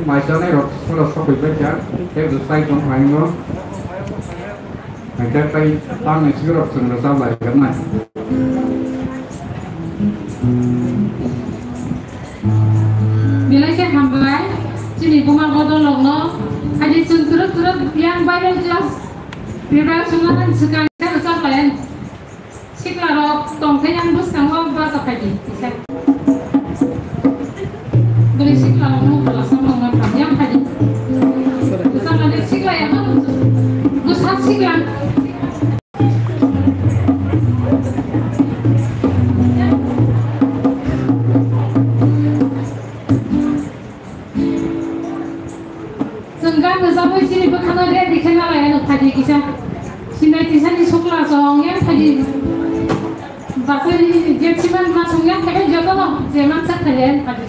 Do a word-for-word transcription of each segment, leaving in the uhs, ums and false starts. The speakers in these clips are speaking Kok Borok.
Mai chanai rok salo sokoi bai kha, tei bwsai tong phaingo. Hingke tei tamni sigi rok chwng rwchap lai kha nai. Belai khe hambai, chini buma bodol rokno, haji chwng twrwk twrwk yang viral just, viral swngo swkang khe rwchap lai. Sikla rok tong khe yang bwskango bacha phaidi kisa. Bwrwi sikla rok no pala samung no tham yang phaidi. Bwsa mani sikla ya ma bwsa sikla. Chwng gan rwchapwi chini bwkhano ready khe nalai ano phaidi kisa. Sinai tisani sukla chong yang phaidi. Basai je siman ma song yang phaidi jotono je mansa khaile ano phaidi.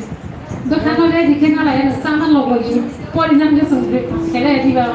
Bwkhano ready khe nalai ano chana logogi. Pori nang je chwng khe ready ba.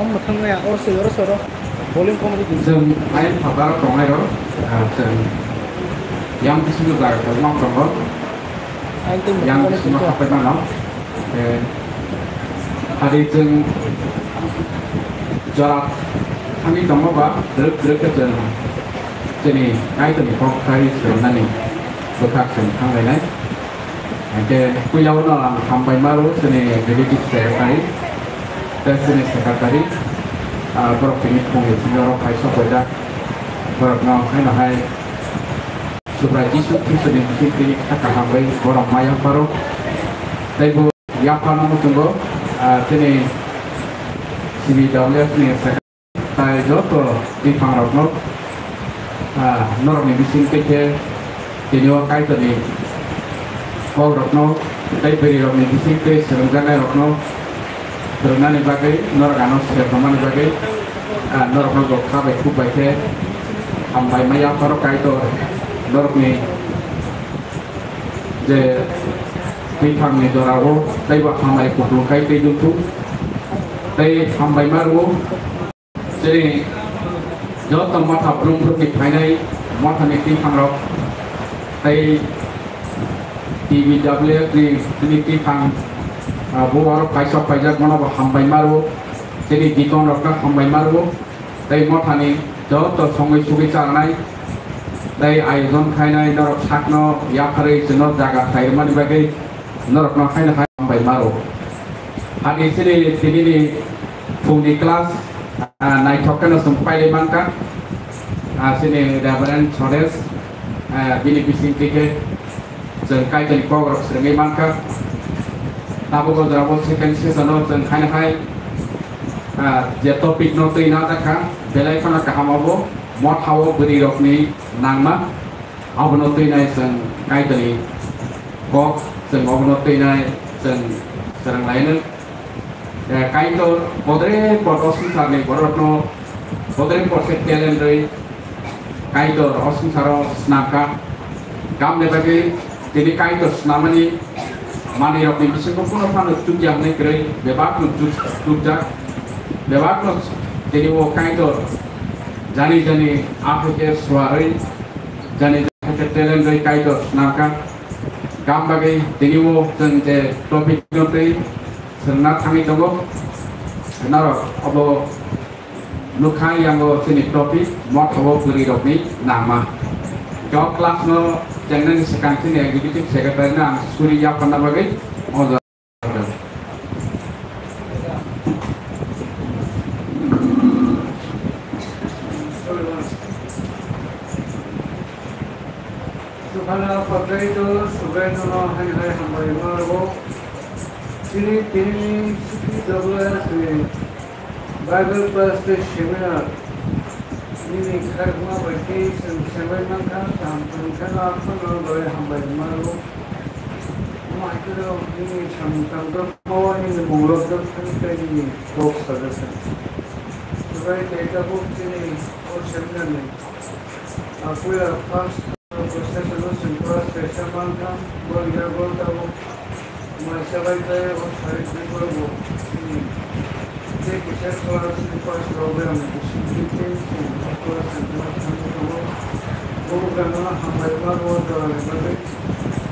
Omo thangmaya, oro soi, oro soi, oro. Chwng ayang phatar tongnai rok, ah, chwng yang bisingo jaga kwbangma tongo. Yang bisingo hapai mano. Eh, hari chwng jora thangwi tongo ba, dwrwk dwrwk khe chwng chini Kaitorni kok khai swngnani bwkhak chwng thanglainai. Hingke puila o no ang hambai ma rwo chini executive secretary, tei chini secretary, ah, borok tini phungni simi oro phai sok bai jak. Borok no haino hai Subrai Jisu Khristo ni bising tini kha kaham bai borok ma yaparo. Tei bo yapar no muchungo, ah, chini C B W F ni secretary. Tai joto twiphang rokno, ah, norokni bising tei khe tini o Kaitorni kok rokno tei bwrwi rokni bising tei swrwngjaknai rokno swrwngnani bagwi norok ano sir tongmani bagwi, ah, norokno bo kha bai khuk bai khe hambai ma yapharo Kaitor norokni je twiphangni jorao teibo hambai kuplung khai tei dukhu tei hambai ma rwo. Chini joto motha brum brumni phainai mothani twiphang rok tei T B W F ni chini twiphang, ah, bo oro paisok paijak bono bo hambai ma rwo. Chini dikon rokno hambai ma rwo. Tei mothani joto songwi sugwi chanai tei ayojon khainai norok sakno yapharwi chwngno jaga khlai rwmani bagwi norokno haino hai hambai ma rwo. Hadi chini tinini phungni class, ah, naithok kheno chwng pailai mankha. Ah, chini Reverend Chores, ah, bini bising twi khe chwng Kaitorni kok rok swrwngwi mankha. Tabuk o jora bo second session o chwng haino hai, ah, je topic no twi najakha, belai kheno kaham abo motha o bwrwi rokni nangma. Abono twinai chwng Kaitorni kok, chwng abono twinai chwng swrwnglaino. Eh, Kaitor bodre pot o swngcharni bororokno bodre pot khe talent rwi Kaitor o swngcharo snamkha. Gamni bagwi tini Kaitor snamani manwirokni bisingo bono phano chukya hwnwi kwrwi bebakno chuk-, chukjak. Bebakno tini o Kaitor jani jani aphai khe suarwi jani jani khe talent rwi Kaitor snamkha. Gam bagwi tini o chwng je topic no twi swrwngna thangwi tongo. Norok obo nukha yango chini topic motha o bwrwi rokni nangma. Khe o class no chengnani swkang chini executive secretary no ang suri yapharna bagwi o Suphana Patraito, Subraino no hai hai hambai ma rwo. Chini tini C P W S ni Bible class tei seminar nini khairokma bai khe chwng semai mankha, kaham tongkhe no aphano bai hambai ma rwo. Omo hai khe nini samung tangkha. O nini mung rok jak thani tei nini kok sajak thani. Subai tei tabuk chini o seminar ni, ah, puila first session o chwng class kaisa mankha, bo yago tabuk mai chabai tei o sari tei borok bo chini tei kisa class ni first rok bai ang bising tei chwng class ni class thangwi tongo. Bo bugrang no hambai ma bo jora ni bagwi.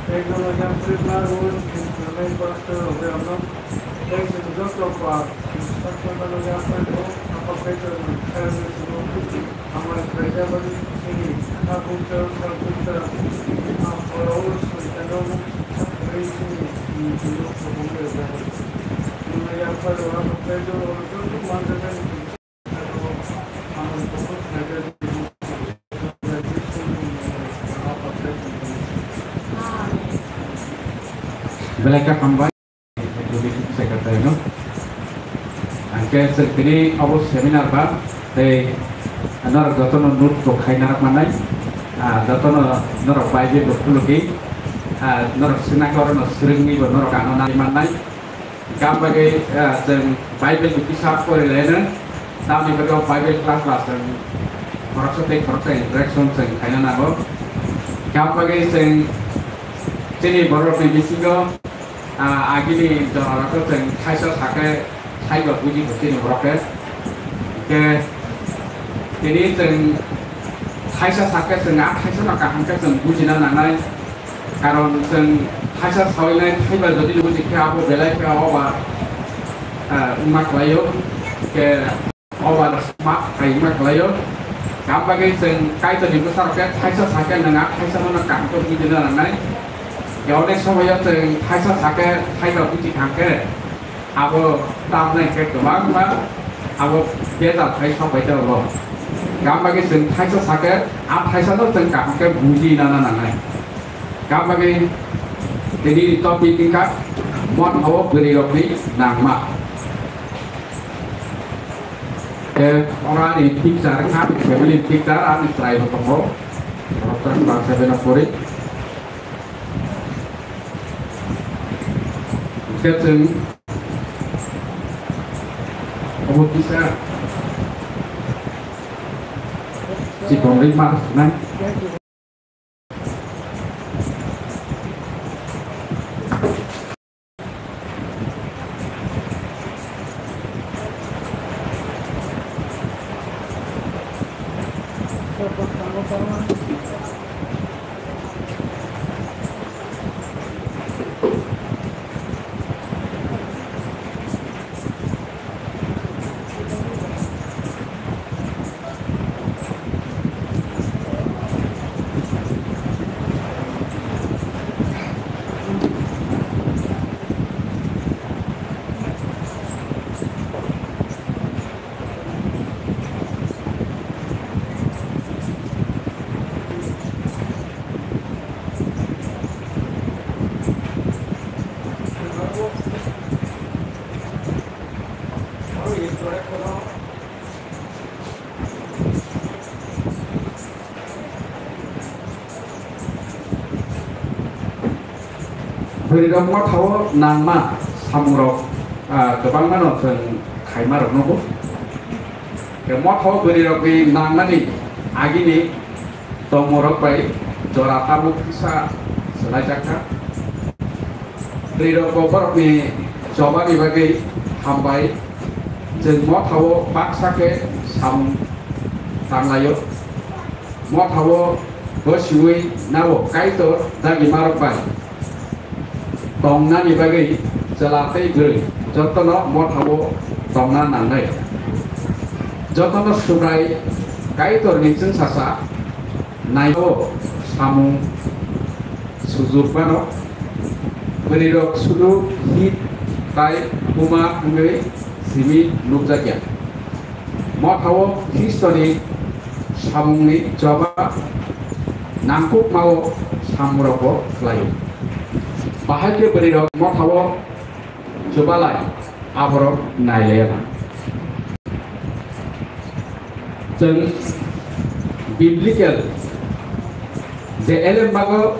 Tei nono yang prima rul, yang prima pastor rok yang no. Tei chwng joto pa, pastor mano yang prima, apa kaitor no khairokni simo. Hambai khaijak bani chini, ha bukcha, ha bukcha, ha phoro, soitano, ha phoro chini, chini, chini, chini, chini, yang prima, apa kaitor, joto manjak. Belai khe hambai, Executive Secretary no. Hingke chwng tini obo seminar ba, tei norok jotono note bo khaina rok mannai, ah, jotono norok Bible bo khulugwi, ah, norok swngna khe orono swrwngwi bo norok ano nai mannai. Gam bagwi, ah, chwng Bible bo kisa porilaino, tamni bagwi o Bible class ba chwng khoroksa tei khoroksa interaction chwng khaina nango. Gam bagwi chwng chini borokni bisingo, ah, agini jorarokno chwng thaisa sakhe saiba buji bo chini borok khe. Khe Tini chwng thaisa sakhe chwng a thaisano kaham khe chwng bujina nangnai. Karon chwng thaisa sawi nai thaiba jodi buji khe abo belai khe oba, ah, wngma khlaio. Khe oba sma khai wngma khlaio. Kam bagwi chwng Kaitorni bwsarok khe thaisa sakhe nwng a thaisano kaham khe bujina nangnai. Khe onek somoyo chwng thaisa sakhe thaiba buji thangkhe Abo tamnai khe kwbangma abo bejal khai sok bai tei abo. Gam bagwi chwng thaisa sakhe, a thaisano chwng kaham khe buji nana nangnai. Gam bagwi tini topic wngkha motha o bwrwi rokni nangma. Khe oro ani picture wngkha, ani family picture, ani chwrai bo tongo. Borok chwng bangsa beno pori. Khe chwng obo kisa chikon ri ma nai. Bwrwirok mothao nangma samungrok, ah, kwbangmano chwng khaimarok nugo. Khe mothao bwrwirokni nangmani agini tongmorok bai jora tabuk kisa swlaijakha. Bwrwirok bo borokni chobani bagwi hambai. Chwng mothao baksa khe samung tanglaio. Mothao bo siwi nabo Kaitor dagimarok bai tongnani bagwi chwla tei bwrwi jotono mothao tongna nangnai. Jotono Subrai Kaitorni chwngsacha naio samung sujukmano. Bwrwirok sudu hit tai buma wngwi simi nukjakya. Mothao Khristoni samungni choba nangkukmao samungrokbo khlaio. Bahai khe bwrwirok mothao chubalai aborok nailaiya. Chwng biblical je elembago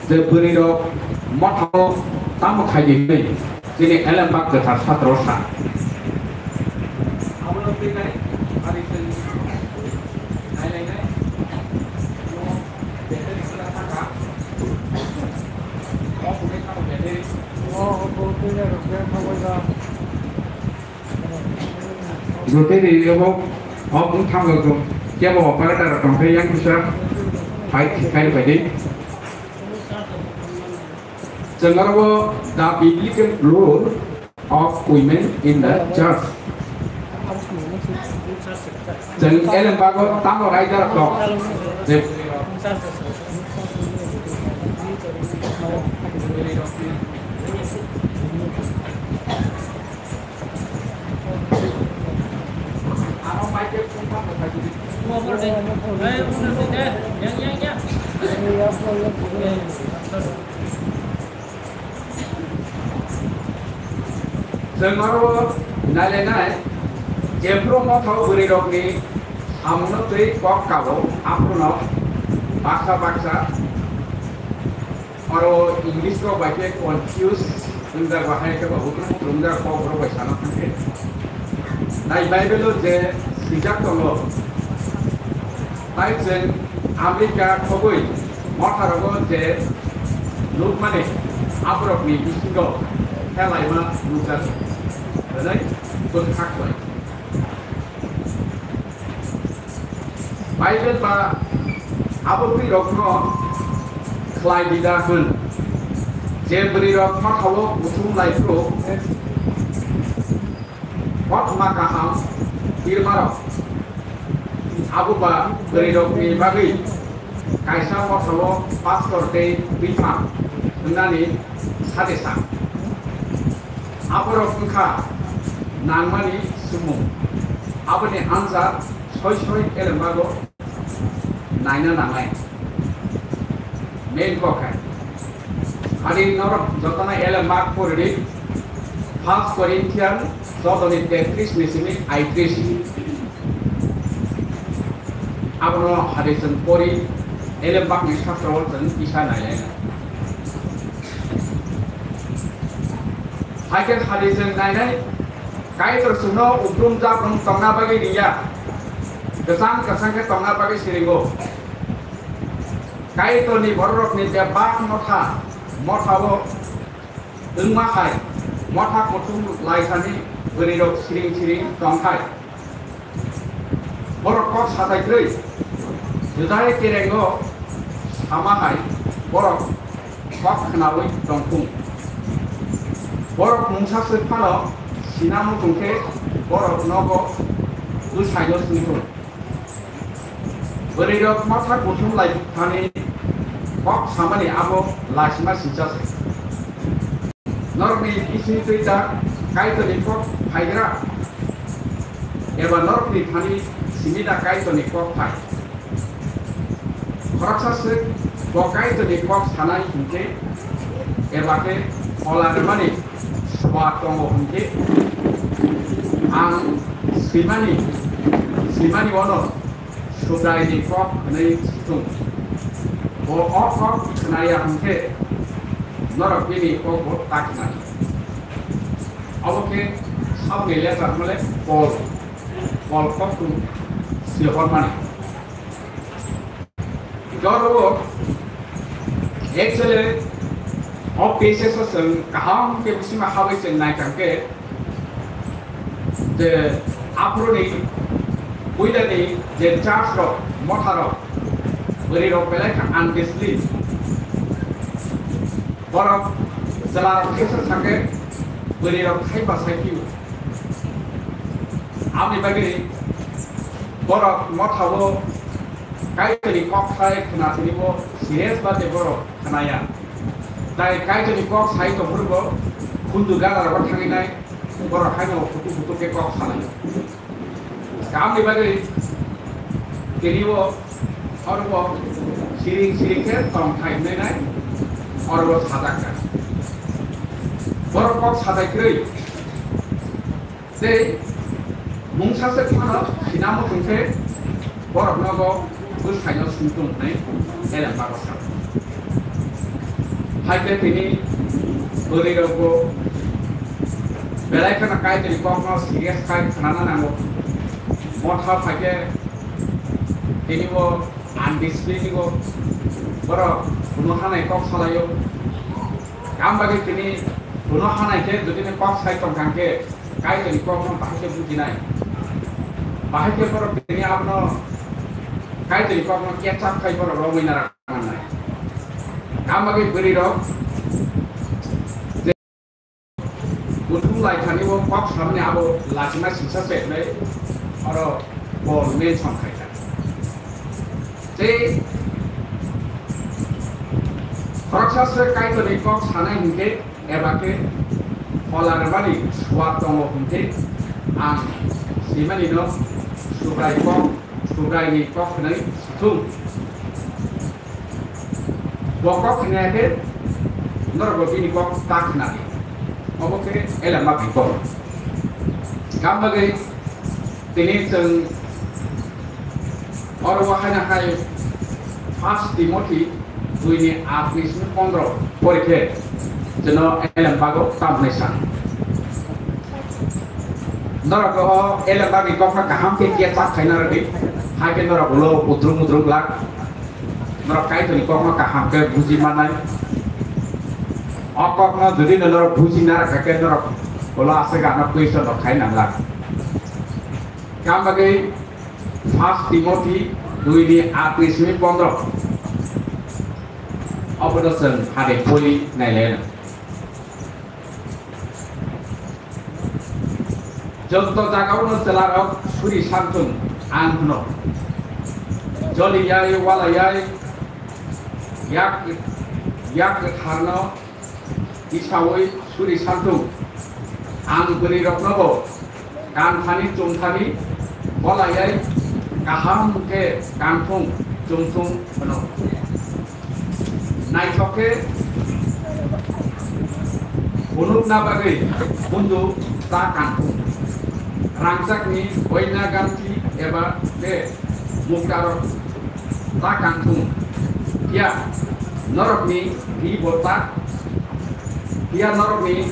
je bwrwirok mothao tamo khaidi hwnwi chini elembak kwthar satro sa. Jotoni riogo o bwthang rok kebo operator rok tongkhe yang kisa hai khai bai di. Chwng aro the biblical role of women in the church. Chwng elembago tamo raida rok tong. Je Chwng oro nailainai, jephru mothao bwrwirokni samungno twi kok kabo, aphruno baksa baksa Oro English rok bai khe confuse wngjak, bahai khe bo bukruk wngjak, kok rok bai sana thang khe. Nai Bible o je swijak tongo, tai chwng America khogwi motha rogo je nukmani aborokni bisingo khelaima nukjak, hwnwi bwkhak bai. Bible ba abo bwrwi rokno khlai dida hwn, je bwrwi rok mathao kuthum lai phuru kothoma kaham pirma rok, abo ba bwrwi rokni bagwi kaisa mothao pastor tei twipha hwnani sade sa. Aborok wngkha nangmani sumung. Aboni ansa soi soi elembago naina nangnai. Main kok hai. Adi norok jotono elembak poridi First Corinthian jotoni tetris ni simi aitris. Abono hadi chwng pori elembakni sasro o chwng kisa nailai. Haikhe hadi chwng nainai, Kaitor chwngno ubrum jabrung tongna bagwi riya, kwchang kwchang khe tongna bagwi siringo. Kaitorni bororokni bebak motha, mothao wngma hai motha kuthum laisani bwrwirok siring siring tongthai. Borok kok satai kwrwi, Judai kerengo sama hai borok kok khnaui tongthung. Borok mungsa swk phano sinamo tongkhe borok nogo bwsaino swngthung. Bwrwirok motha kuthum lai thani kok samani abo lasima sincha se. Norokni bisingtwi ta Kaitorni kok phaigra, eba norokni thani simi ta Kaitorni kok phai? Khoroksa swk bo Kaitorni kok sanai hinkhe, eba khe phola rwmani sua tongo hinkhe, ang swimani, swimani ono Subraini kok hwnwi sithung. Bo o kok khnaya hwnkhe norok bini kokbo ta khnani. Obo khe sakni letter hwnle Pol, Pol kok thung sihormani. Joro actually o passage o chwng kaham khe bisima habai chwng naikha khe, je aphuruni puilani je church rok, motha rok, bwrwi rok belai kha undisciplined. Borok chwla rok khe sa sakhe bwrwi rok khai ba sai phio. Aboni bagwi borok motha o Kaitorni kok sai khna thwinibo serious ba tei borok khnaya. Tai Kaitorni kok sai tongphuru bo khundu gana rogo thangwi nai borok haino hutu hutu khe kok salai. Tamni bagwi tini o oro bo siring siring khe tong thai wngnai nai oro bo sajak kha. Borok kok sajak kwrwi tei mungsa se phano sinamo thwng khe borok nogo bwsaino sungtung hwnwi elem bago sa. Hai khe tini bwrwi rok bo belai kheno Kaitorni kokno serious khai khnana nango. Motha phai khe tini bo undisciplined bo borok hwnwi hanai kok salaio. Tamo bagwi tini hwnwi hanai khe jodi ni kok sai tong kha khe Kaitorni kokno bahai khe bujinai. Bahai khe borok tini abono Kaitorni kokno kechak khai borok romwi nara mannai. Tamo bagwi bwrwi rok je kuthum lai thani o kok samani abo lachima singsa peknai oro bo mention khai kha. Tei khoroksa se Kaitorni kok sanai hinkhe eba khe phola rwmani suat tongo hinkhe ang swimani no Subrai kok, Subraini kok hwnwi sithung. Bo kok hwnwi khe norok bo bini kok ta khna di. Obo khe elema bai kok. Kam bagwi tini chwng oro bo haina hai First Timothy dui ni aat ni simi pondro pori khe chwngno elem bago tamo hinwi sa. Norok o elem bagwi kokno kaham khe kechak khaina rwdi, hai khe norok ulo udrung udrung glak. Norok Kaitorni kokno kaham khe buji manai. O kokno jodi no norok buji na rwkha khe norok ulo aswk ano question rok khai nanglak. Kam bagwi First Timothy Dui ni aat ni simi pondro. Obono chwng hade poli nailai. Joto jagao no chwlarok suri santhung ang hwno. Joli yai, wala yai, yak, yak kwtharno tisaui suri santhung. Ang bwrwiroknobo kanthani chumthani bolayai kaham khe kanthung chumthung hwno. Naithok khe phunukna bagwi mundu ta kanthung. Rangchakni boina ganthi eba tei muktarok ta kanthung. Phiya norokni ribo ta, phiya norokni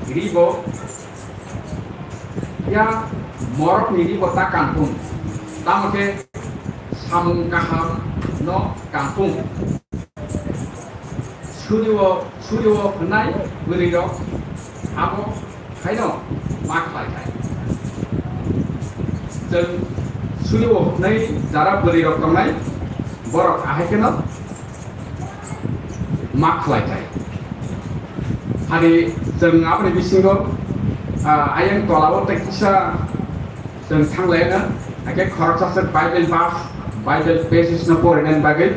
ribo, phiya morokni ribo ta kanthung. Tamo khe samung kaham no kanthung. Surio, surio hwnai bwrwirok abo haino ma khlai khai. Chwng surio hwnai jara bwrwirok tongnai, borok ahai kheno ma khlai khai. Hari chwng aboni bisingo, ah, ayang tolao tei kisa chwng thanglaina, hakhe khoroksa se Bible verse, Bible passage no porinani bagwi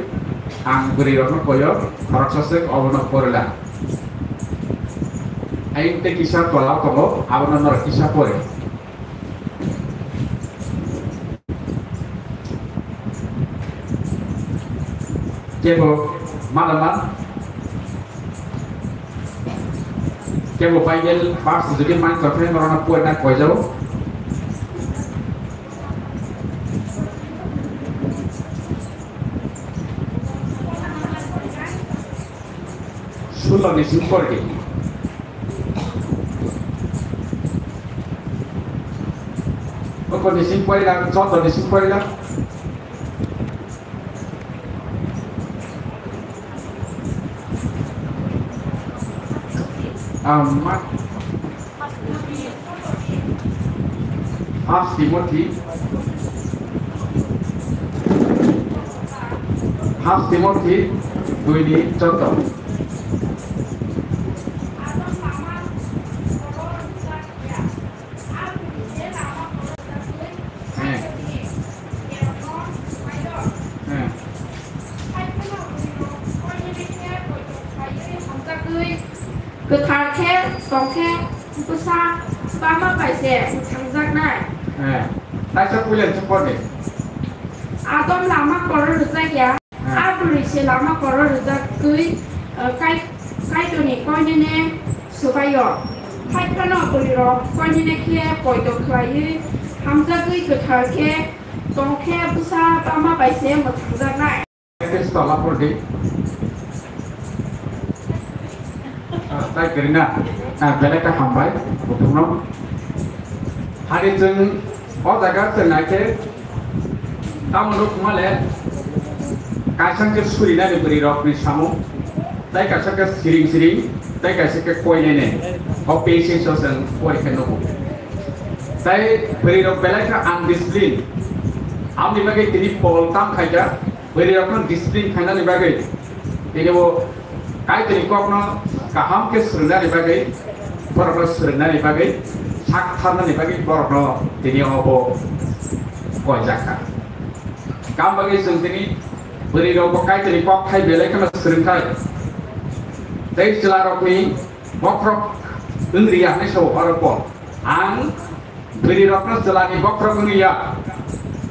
ang bwrwirokno koyo, khoroksa se obono porila. Ayang tei kisa tolao tongo, abono norok kisa pori. Kebo malama, kebo Bible verse jodi man tongkhe norokno poina koijao. Sullo ni simi pori di. Oko ni simi pori la, joto ni simi pori la. Amat. First Timothy, First Timothy dui ni choudo. Heh. Heh. Kwthar khe tong khe bwsa bama bai se mwthangjaknai. Eh, taisa puila se pori. Adam lama koro rwjak ya, eh, a bwrwi se lama koro rwjak twi, eh, Kai-, Kaitorni koinene swbaio. Hai phano bwrwirok koinene khe poito khlaiwi hamjagwi kwthar khe tong khe bwsa bama bai se mwthangjaknai. Kristo lapor di. Ah, tai kwrwina. Ah, belai khe hambai, buphangno. Hari chwng o jaga chwng naikhe tamo nuk male kaisa khe surinani bwrwirokni samung, tai kaisa khe siring siring, tai kaisa khe koinene. O P S S o chwng porikha nugo. Tai bwrwirok belai khe undiscipline. Amni bagwi tini Paul tam khaikha. Bwrwirokno discipline khainani bagwi, tini bo Kaitorni kokno kaham khe swrwngnani bagwi, borokno swrwngnani bagwi, sak tharnani bagwi borokno tini obo koijakha. Kam bagwi chwng tini bwrwirokbo Kaitorni kok khai belai kheno swrwngthai. Tei chwlarokni bokhorok wng riya hwnwi sao oro Pol. Ang bwrwirokno chwlani bokhorok wng ya.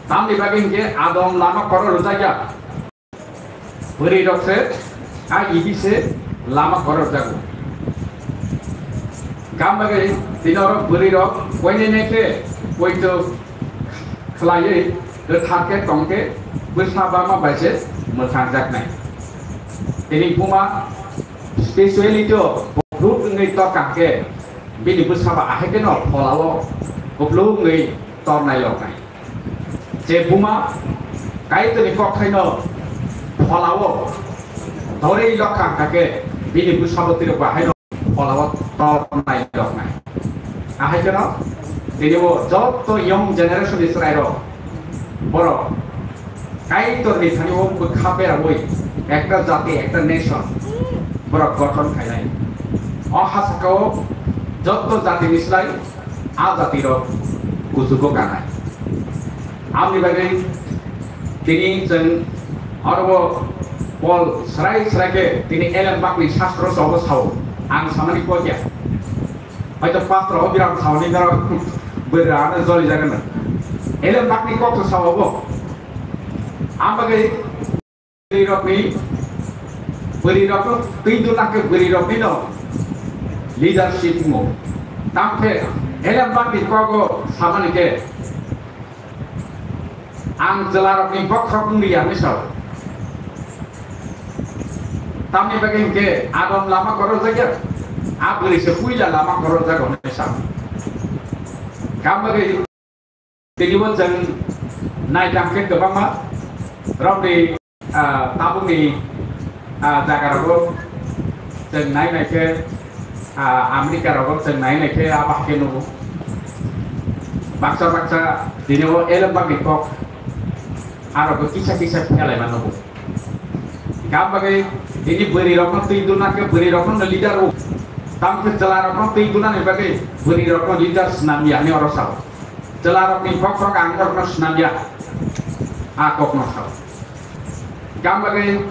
Tamni bagwi hinkhe Adam lama koro rwjakya. Bwrwirok se, a ibi se lama koro rwjago. Kam bagwi tini oro bwrwirok koinene khe poito khlaiwi kwthar khe tong khe bwsa bama bai se mwthangjaknai. Tini buma spirituality o buphuru wngwi torkha khe bini bwsa ba ahai kheno pholao buphuru wngwi tornai loknai. Je buma Kaitorni kok khaino pholao torwi lokha hwnkha khe bini bwsa bo tiro ba haino pholao tornai loknai. Ahai kheno tini bo joto young generation ni chwrairok borok Kaitorni thani o bwkha berawi ekta jati, ekta nation borok gothon khainai. O hasakao jotto jatini slai a jatirok kuchugo kanai. Amni bagwi tini chwng oro Paul srai srai khe tini Elembakni sastro sobo sao. Ang samani kok ya. Hoito pastor o biram saoni norok bwrwi ano joli jagana. Elembakni kok to sao bo. Ang bagwi bwrwirokni, bwrwirokno twi duna khe bwrwiroknino leadership wngo. Tamkhe Elembakni kogo samani khe ang chwlarokni bokhorok wng liya hinwi sao. Tamni bagwi hinkhe Adam lama korokjakya, a bwrwi se puila lama korokjago hinwi sao. Kam bagwi Tini bo chwng naithang khe kwbangma rokni, ah, tabukni, ah, jagarogo chwng nai nai khe, ah, America rogo chwng nai nai khe a bahai khe nugo. Baksa baksa tini bo Elembakni kok arogo kisa kisa phelaima nugo. Kam bagwi tini bwrwi rokno twi duna khe bwrwi rokno leader rw. Tamkhe chwla rokno twi duna ni bagwi bwrwi rokno leader swnam ya hinwi oro sao. Chwla rokni bokhorok ang rokno swnam ya. A kokno sao. Kam bagwi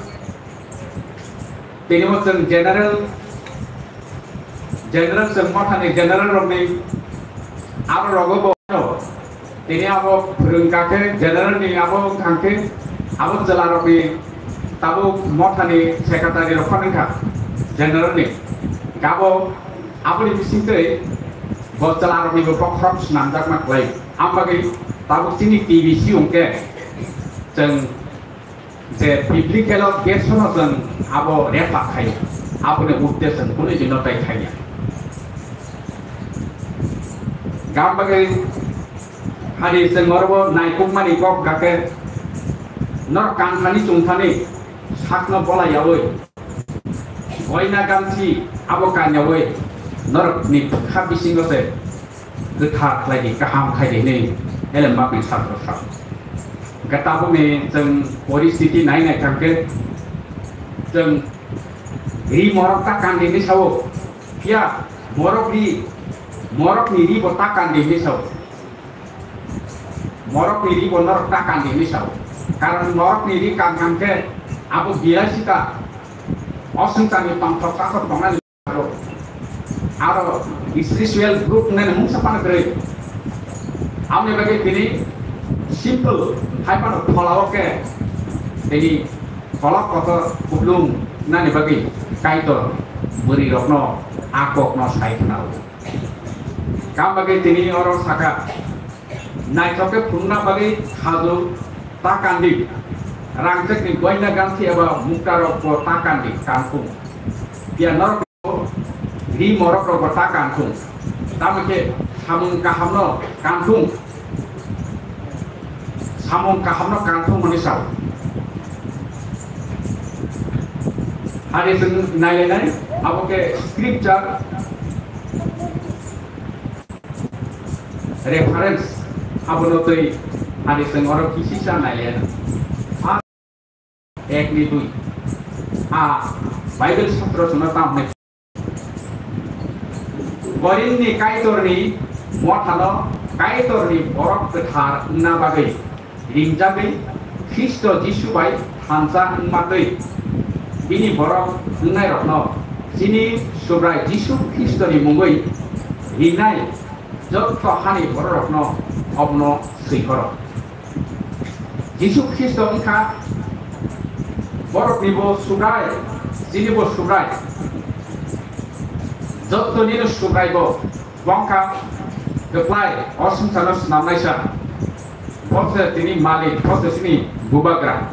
tini bo chwng general General chwng mothani general rokni abo rogo bo tini abo phwrwngkha khe general ni abo wngkha khe abo chwla rokni tabuk mothani secretary rok phano wngkha general ni. Abo aboni bisingtwi bo chwla rokni bo bokhorok swnamjakma khlai. Am bagwi tabuk chini T B C hwnkhe chwng je biblical o Gersono chwng abo refer khaio, aboni uddesyo chwng kunu jino tai khaiya. Gam bagwi hari chwng orobo naikukmani kok gakhe norok kanthani chungthani sakno bola yaui goina gamchi abo kanyaui norokni bwkha bisingo se kwthar khlai di, kaham khai di hinwi Elembakni satro sa. Hwnkhe tabukni chwng poristiti nai nai thangkhe chwng ri morok ta kandi hinwi sao. Phiya morok ri, morokni ri bo ta kandi hinwi sao. Morokni ri bo norok ta kandi hinwi sao. Karon morokni ri kan thangkhe abo bilasita, oswngcharni tongthok takhok tongnani. Aro spiritual group hwnwi mungsa phano kwrwi. Aboni bagwi tini simple hai phano pholao khe tini kolok kotor kuplung nani bagwi Kaitor bwrwi rokno a kokno sai khna o. Kam bagwi tini oro saka naithok khe phunukna bagwi khajur ta kandi, rangchakni goina ganthi eba mukta rok bo ta kandi kankhung. Phiya norok ri morok rok bo ta kanthung. Tamo khe samung kahamno kanthung. Samung kahamno kanthung hwnwi sao. Hari chwng nailainai abo khe scripture reference abono twi hari chwng oro kisisa nailainai. Ek ni dui. A Bible satro suna tamo hwnwi. Korinthni Kaitorni mothano Kaitorni borok kwthar wngna bagwi ringjagwi Khristo Jisu bai thansa wngma twi bini borok wngnairokno chini Subrai Jisu Khristoni mungwi ringnai jotto hani bororokno obono swi horo. Jisu Khristo wngkha borokni bo Subrai, chini bo Subrai. Jotto nino Subrai bo, bo wngkha kwplai o swngcharno snamnaisa. Bo se tini malik, bo se chini bubagra.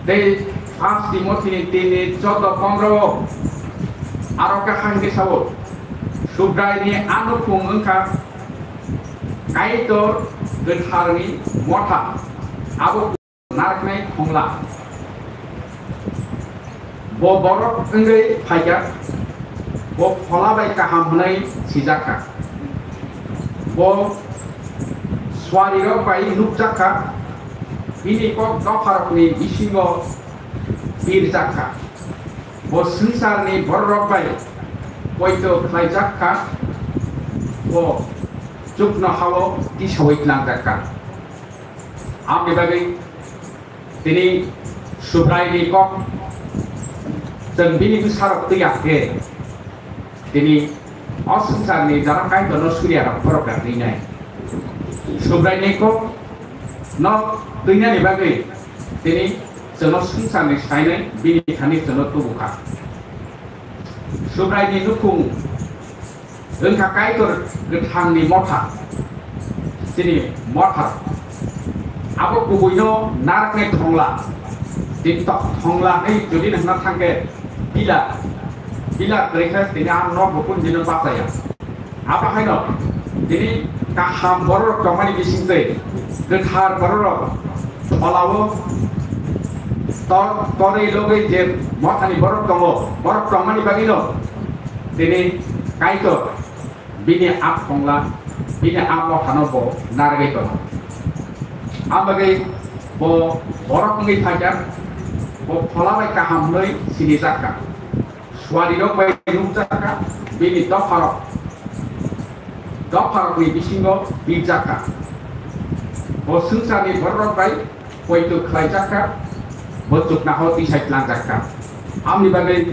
Tei First Timothy ni tin ni choudo pondro o aro khe hai hwnwi sao, Subraini a nukhung wngkha Kaitor Kwtharni motha, abo narwknai khongla. Bo borok wngwi phaikha, bo Phola bai kaham hwnwi sijakha. Bo suarirok bai nukjakha, Bini kok dopharokni bisingo birjak kha. Bo swngcharni bororok bai poito khlaijak kha. Bo chuknohao tisaui tlangjak kha. Aboni bagwi tini Subraini kok chwng bini bwsarok twi ya khe, tini o swngcharni jara Kaitorno suriya rok borok da twi nai. Subraini kok no twi nani bagwi tini chwngno swngcharni sainai bini thani chwngno tubu kha. Subraini nukhung wngkha Kaitor Kwthangni motha, chini motha. Abo kubuino narakni thongla, tini tok thongla hei jodi nangna thangkhe pila, pila kwrwi khe tini ang nok bo kun dino bachaya. Abo haino tini kaham bororok tongmani bisingtwi kwthar bororok pholao tor-, torwi logwi je mothani borok tongo, borok tongmani bagwino tini Kaitor bini a thongla, bini a mothano bo narwgwi tongo. Abagwi bo borok wngwi phaikha, bo phola bai kaham hwnwi sinijak kha. Suarirok bai nukjak kha, bini dopharok, dopharokni bisingo birjak kha. Bo swngcharni bororok bai poito khlaijak kha, bo chuknohao tisai tlangjak kha. Amni bagwi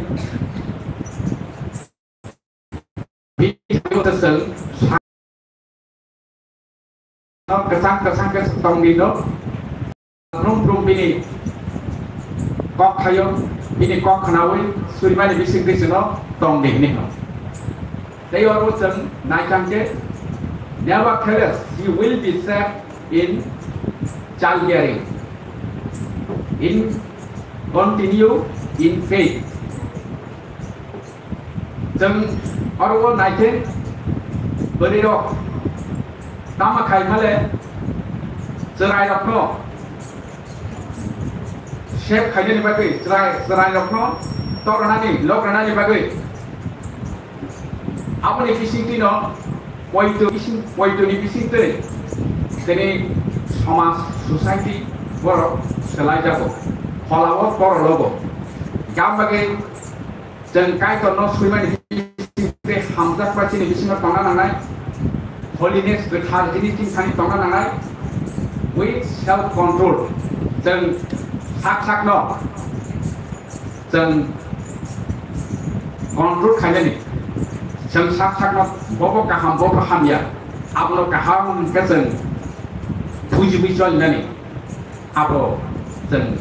bini kwchang kwchang khe tongdi no. Brum brum bini kok thaio, bini kok khnaui surimani bising bisino tongdi hini no. Tei oro chwng naikang khe, "Nevertheless, you will be saved in childbearing, in continue in faith." Chwng oro o naikhe bwrwirok tama khai male chwrairokno save khainani bagwi, chwrai, chwrairokno tor rwnani, lok rwnani bagwi aboni bisingtwino poito bising, poitoni bisingtwi tini somaj, society borok swlaijago, pholao torologo. Gam bagwi chwng Kaitorno swimani bisingtwi hamjakma chini bisingo tongna nangnai. Holiness, kwthar jini chini thani tongna nangnai. With self control, chwng sak sakno chwng control khainani, chwng sak sakno bobo kaham, bobo hamya, abono kaham hwnkhe chwng bujiwi cholinani, abo chwng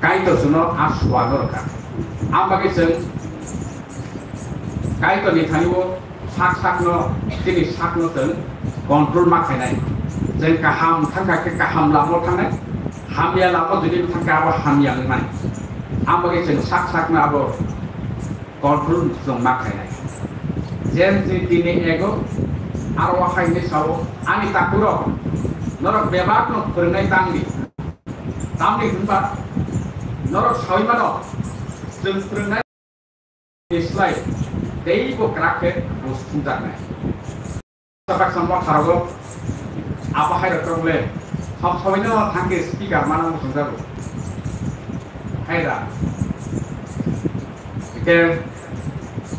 Kaitor chwngno a suano rwkha. Abagwi chwng Kaitorni thani-o sak sakno, chini sakno chwng control ma khainai. Chwng kaham thangkha khe kaham lama thangnai, hamya lama jodi thangkha abo hamya wngnai. Aboni chwng sak sakno abo control chwng ma khainai. James ni tini ego aro hai hinwi sao, "Ani takhurok, norok bebakno phwrwngnai tangdi. Tamni hwnba norok saui mano, chwng phwrwngnai ni slai teibo kwrak khe bo sumjaknai." Baksa motharogo abo hai rok le, sab sabaino thangkhe speaker mana muchungjago. Hai da. Hingke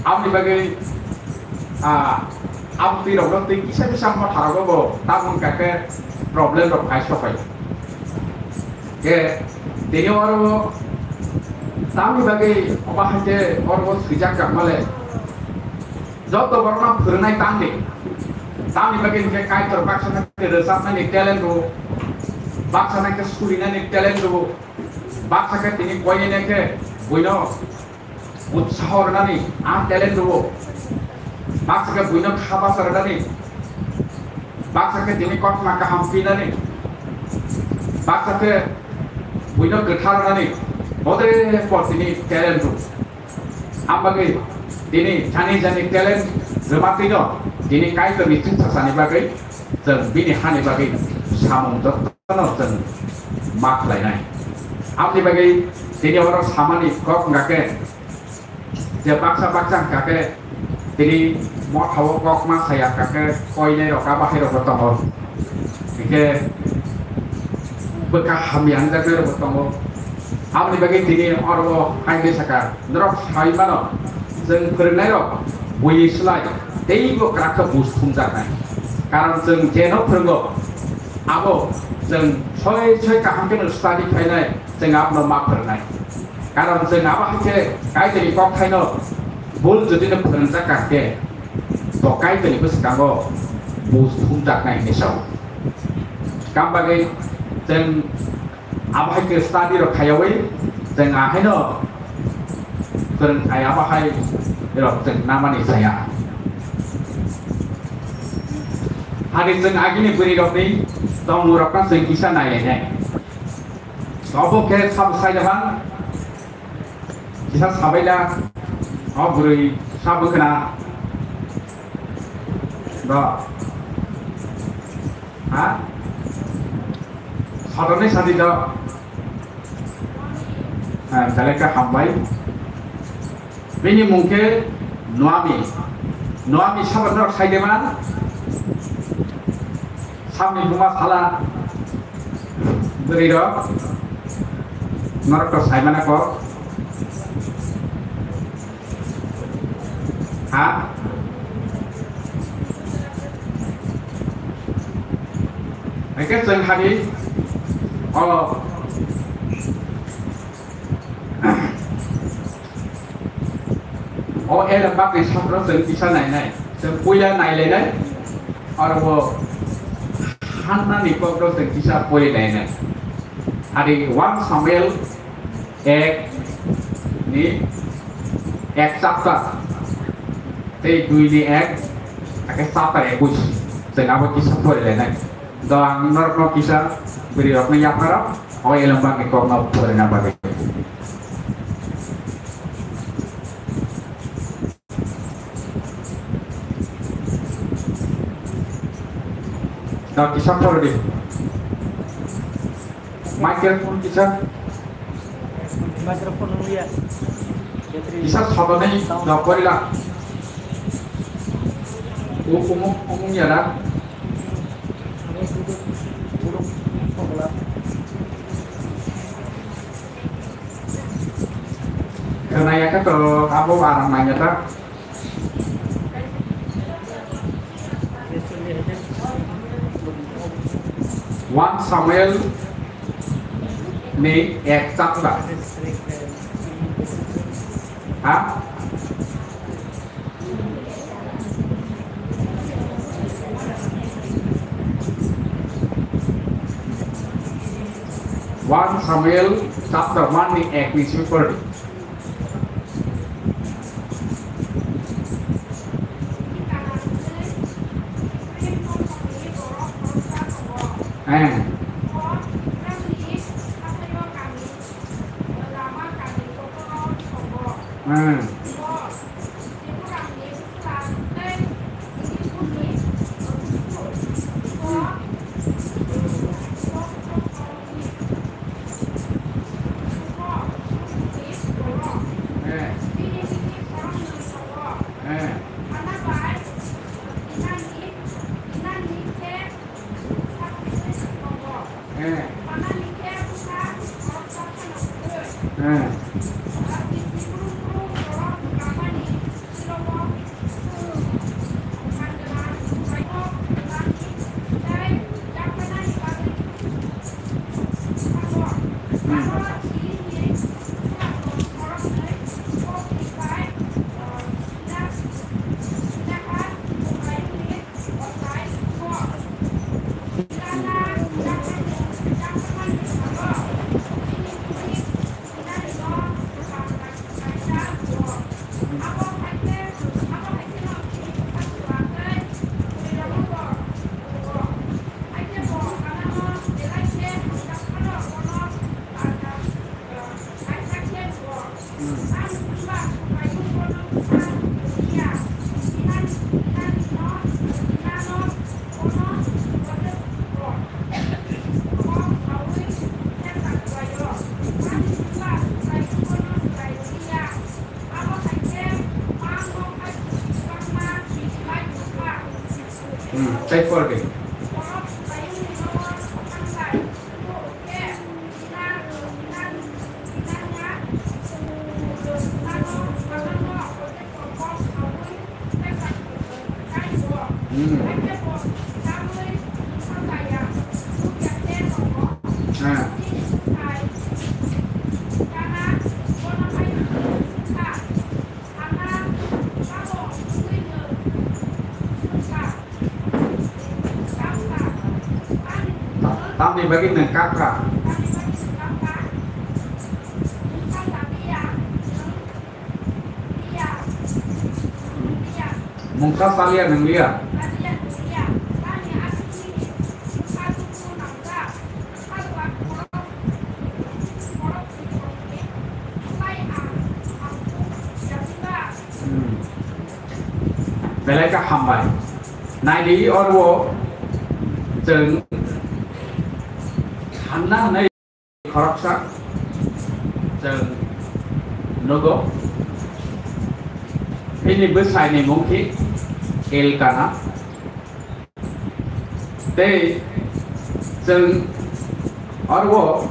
aboni bagwi, ah, abo twi rokno twi kisa kisa motharogo bo tabuk hwnkha khe problem rok phai sopai. Hingke tini oro tamni bagwi omo hai khe oro swijak kha male. Joto borokno phwrwngnai tangdi. Tamni bagwi hwnkhe Kaitor baksa khe rwchapnani talent rwo, baksa khe surinani talent rwo, baksa khe tini koinene khe buino utsaho rwnani a talent rwo, baksa khe buino kha bacha rwnani, baksa khe tini kothoma kaham pinani, baksa khe buino kwtha rwnani, bodre por tini talent rwo. Ambagwi tini jani jani talent rwma twino tini Kaitorni chwngsasani bagwi chwng bini hani bagwi samung jotono chwng ma khlainai. Aboni bagwi tini oro samani kok wngkha khe je baksa baksa wngkha khe tini mothao kok ma saya wngkha khe koinai rok abo hai rokbo tongo. Hingkhe bwkha hamya hwnjaknairokbo tongo. Aboni bagwi tini oro hai hwnwi sakha, norok sai mano, chwng phwrwngnairok buini slai teibo kwrak khe buj thumjaknai. Karon chwng jeno phwrwngo, abo chwng soi soi kaham kheno study khlainai, chwng abono ma phwrwngnai. Karon chwng abo hai khe Kaitorni kokthaino bul jodi no phwrwngjak kha khe, bo Kaitorni bwskango buj thumjaknai hwnwi sao. Kam bagwi chwng abo hai khe study rok khaiyawi chwng ahaino chwng khai abo hai rok chwng namani chaya. Hari chwng agini bwrwi rokni tongmung rokno chwng kisa nailainai. Obo khe sabo saida man kisa sabaila o bwrwi sabo khna do. Ha? Sodorni sadi do. Ha, belai khe hambai. Bini mung khe Noami. Noami sabo norok sai de man? Samni buma sala bwrwi rok. Norok to sai mana kok. Ha? Hake chwng hari o, o elembakni sakno chwng kisa nainai, chwng puila nailainai, oro bo Hannani kokno chwng kisa pori nainai. Hari one Samuel ek ni ek chapter tei dui ni ek, ake chapter ekush, chwng abo kisa porilainai. Do ang norokno kisa bwrwi rokno yapharok o elembakni kokno porina bagwi. Do kisa pordi. Microphone kisa. Microphone wngya. Kisa sodonwi rok porila. U-, umung, umung yara. Khwnaya khe to abo aram nangya ta. One Samuel ni ek chapter. Ha? One Samuel chapter one ni ek ni simi pordi. Eh. Eh. Hmm, tei pordi. Hmm. Ah. Tamni bagwi nwng kap kha? Mungsa salia nwngliya. Hmm. Belai khe hambai. Naidi oro chwng Hanna hwnwi khoroksa chwng nugo. Bini bwsaini mung khe Elkana. Tei chwng oro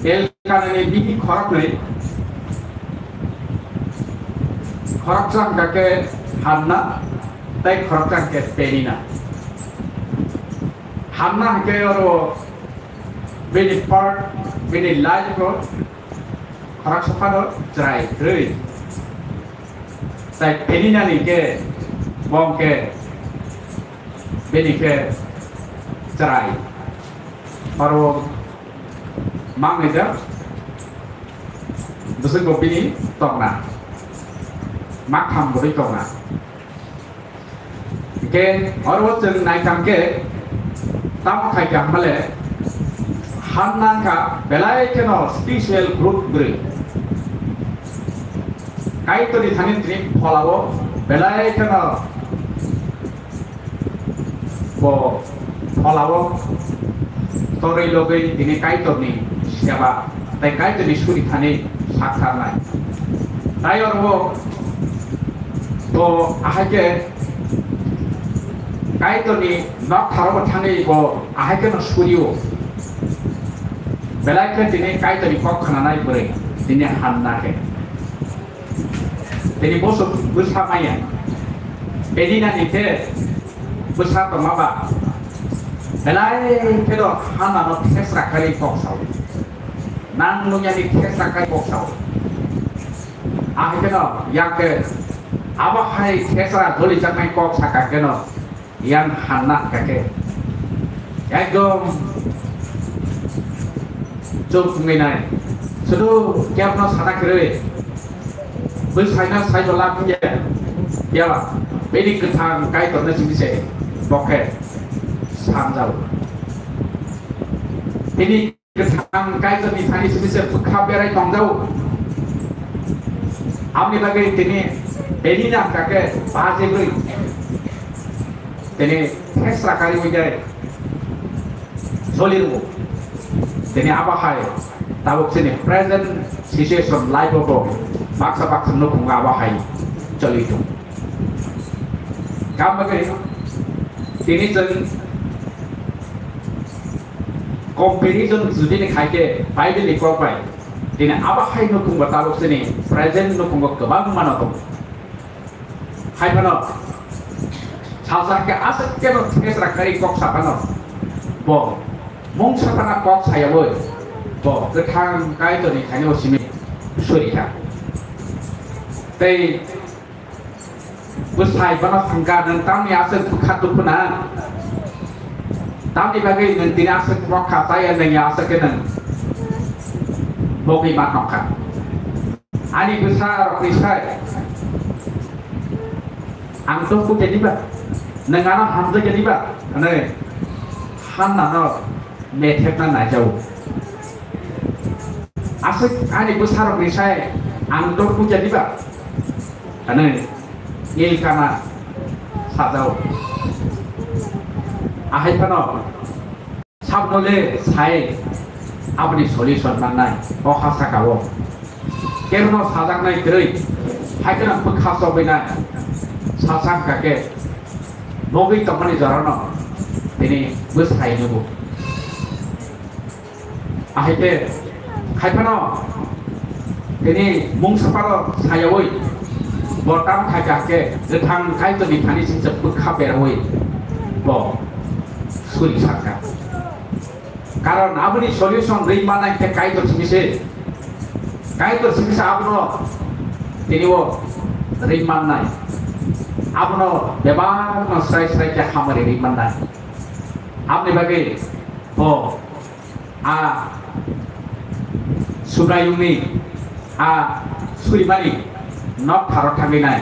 Elkanani bihi khoroknwi, khoroksa hwnkha khe Hanna tei khoroksa hwnkha khe Penina. Hanna hwnkhe oro bini part, bini life o khoroksa phano chwrai kwrwi. Tai Peninani khe bo hwnkhe bini khe chwrai. Oro mangnai jak bwswk bo bini tongna. Maktham bwrwi tongna. Hingke oro chwng naithang khe tamo khai kha hwnmale Hanna wngkha belai kheno special group bwrwi. Kaitorni thani tini pholao belai kheno bo pholao torwi logwi tini Kaitorni seba tei Kaitorni suri thani sak saknai. Tai oro bo ahai khe Kaitorni nok tharobo thangwi bo ahai kheno surio. Belai khe tini Kaitorni kok khnanai bwrwi tini Hanna khe. Tini bosok bwsa maya. Peninani khe bwsa tongma ba. Belai kheno Hannano thesra kharwi kok sao. Nang nungyani thesra kharwi kok sao. Ahai kheno yakhe abo hai thesra doli chaknai kok saka kheno yang Hanna kake. Ekdom chuk phunginai. Sudu kebno sana kwrwi. Bwsaino saibo lak ya. Yaba, bini kwthang Kaitorno simi se bokhe sanjao. Bini kwthang Kaitorni thani simi se bwkha berai tongjao. Aboni bagwi tini Penina kake bajegwi tini thesra kari wijai solirwo. Tini abo hai tabuk chini present situation life o bo baksa baksa nukhungo abo hai choli tong. Kam bagwi tini chwng comparison judi ni khai khe Bible ni kok bai tini abo hai nukhung bo tabuk chini present nukhungo kwbang mano tongo. Hai phano salsa khe aswk khe no thesra kari kok sa phano bo mungsa phano kok sayaui bo kwthang Kaitorni thani o simi suri kha. Tei bwsai bono hwnkha, nwng tamni aswk bwkha tukhuna? Tamni bagwi nwng tini aswk mokha chaya nangya aswk khe nwng bogwi ma tongkha? Ani bwsa rokni sai ang to kute diba? Nwng ano hamjak ya diba? Hwnwi Hannano methepna naijago. Aswk ani bwsarokni sai ang dor puja diba? Hwnwi Elkana sajao. Ahai phano sabno le sai aboni solution mannai o ha sakao. Kebono sajaknai kwrwi, hai kheno bwkha chobwinai sasak kake nogwi tongmani jorano tini bwsai nugo. Ahai khe, hai phano tini mungsa pharo sayaui Bo tamo khaikha khe, kwthang Kaitorni thani singcha bwkha berawi bo suri sakha. Karon aboni solution rwi mannai khe Kaitor simi se. Kaitor simi se abono tini o rwi mannai. Abono bebakno srai srai khe hamari rwi mannai. Aboni bagwi bo a Subraiyungni a surimani nok tharo thangwi nai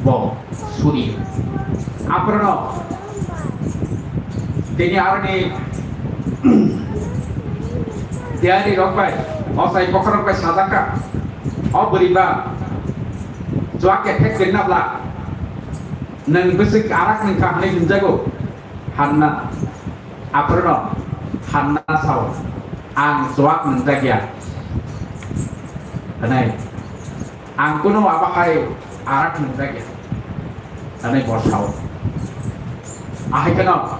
bo suri. Aphorono tini aroni tiyari rok bai, osai bokhorok bai sajakha, o bwrwi ba chwak kethek khe nabla, nwng bwswk arak nwng kha hwnwi hwnjago Hanna. Aphorono Hanna sao, "Ang chwak nwngjak ya," hwnwi. "Ang kunu abo hai arak nwngjak ya," hwnwi bo sao. Ahai kheno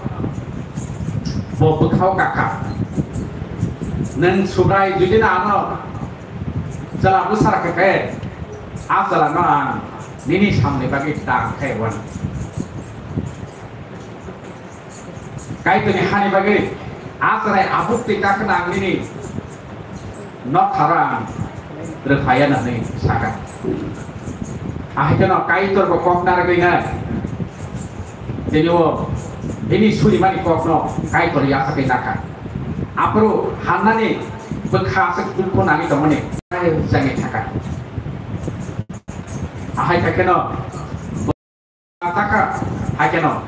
bo bwkhao kakha, "Nwng Subrai judino ano chwla bwsarok khe, a chwlano ang nini samni bagwi ta khe wano." Kaitorni hani bagwi a chwrai abuk twi kakna ang nini nok tharo ang rwphaiya hwnwi sakha. Ahai kheno Kaitor bo kok narwgwi nai. Tini o bini surimani kokno Kaitor yachakhwi nakha. Aphuru Hannani bwkha aswk dukhu nangwi tongmani changwi thangkha. Ahai kha kheno Ataka, haikeno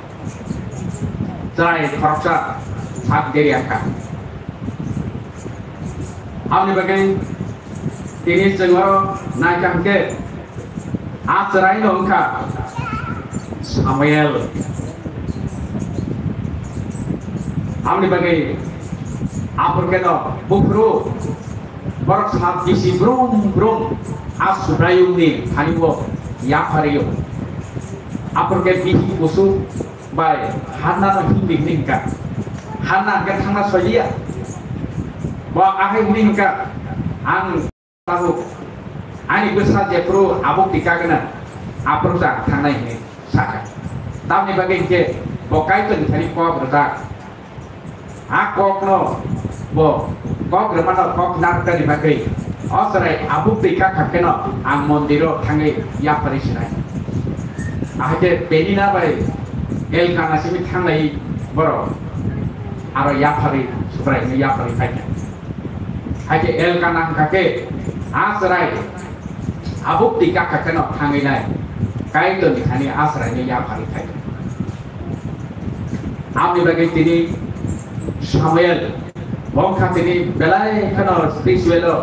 chwrai khoroksa sak deri angkha. Aboni bagwi tini chwng oro naikha hwnkhe, a chwraino wngkha Samuel. Aboni bagwi aphuru kheno buphuru borok sat bisi brum brum a Subraiyungni thani-o yaphario. Aphuru khe bihik kusu bai Hannano himdi hwnwi hwnkha. Hanna hwnkhe thangna soiliya. Bo ahai hwnwi hwnkha, "Ang tabuk ani bwsa jephuru abuk tikagwna, aphuru ta thangnai," hwnwi sakha. Tamni bagwi hwnkhe bo Kaitorni thani kok rwjak. A kokno bo kok rwmano kok narwknani bagwi o chwrai abuk twi kha kha kheno ang mondiro thangwi yapharwi sinai. Ahai khe Penina bai Elkana simi thanglai borok aro yapharwi Subraino yapharwi phaikha. Hai khe Elkana wngkha khe a chwrai abuk twi kha kha kheno thangwi nai Kaitorni thani a chwraino yapharwi phaikha. Aboni bagwi tini Samuel, bo wngkha tini belai kheno spiritual o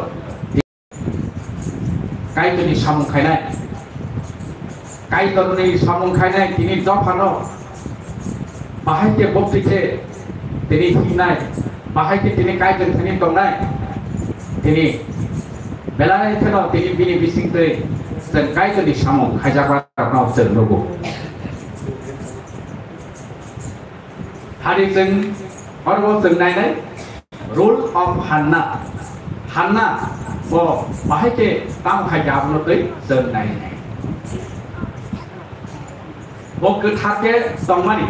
Kaitorni samung khainai. Kaitorni samung khainai tini dophano bahai khe bopti khe tini hingnai, bahai khe tini Kaitorni thani tongnai. Tini belai kheno tini bini bisingtwi chwng Kaitorni samung khaijakma rokno chwng nugo. Hari chwng oro chwng nainai role of Hannah. Hannah bo bahai khe tamo khai abono twi chwng nainai. Bo kwthar khe tongmani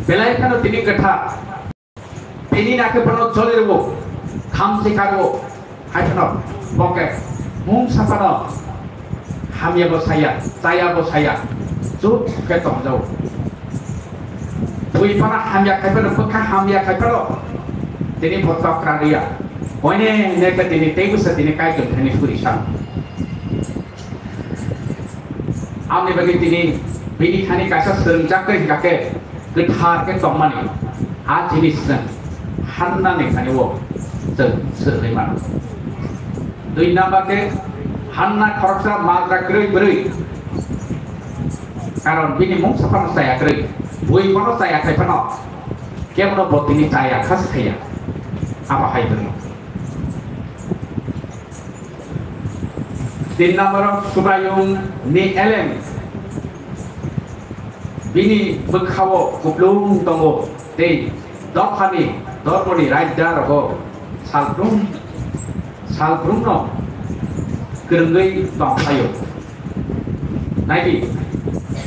belai kheno tini kwthar. Penina khe bono joli rwo, khamsi ka rwo, hai phano bo khe mungsa phano hamya bo saya, chaya bo saya, chuk khe tongjao. Bui phano hamya khai phano, bwkha hamya khai phano, tini bo tokra riya. Koine ne khe tini tei bwsa tini Kaitor thani suri sa. Aboni bagwi tini bini thani kaisa swrwngjak tei hwnkha khe kwthar khe tongmani a jinis chwng Hannani thani o chwng swrwngwi mano. Dui number khe Hanna khoroksa malra kwrwi bwrwi, karon bini mungsa phano chaya kwrwi, bui bono chaya khai phano kebono bo tini chaya kha se khaiya, abo hai bwrwi. Tin number o Subraiyung ni elem bini bwkhao kuplung tongo tei dophani dormoni raida rogo salbrum salbrumno kwrwngwi tongphaio. Naidi,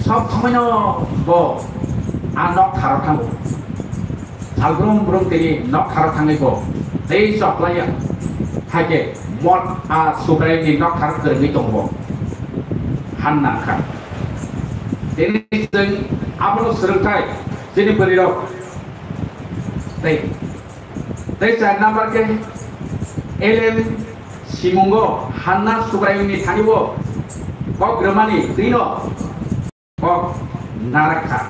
sob somoino bo a nok tharo thango. Salbrum brum tini nok tharo thangwi bo tei choklaiya. Haikhe mot a Subraiyungni nok tharo kwrwngwi tongo. Hanna kha. Tini chwng abono swrwngthai chini bwrwirok. Tei, tei char number khe Elem simungo Hanna Subraiyungni thani o kok rwmani twino kok narak kha,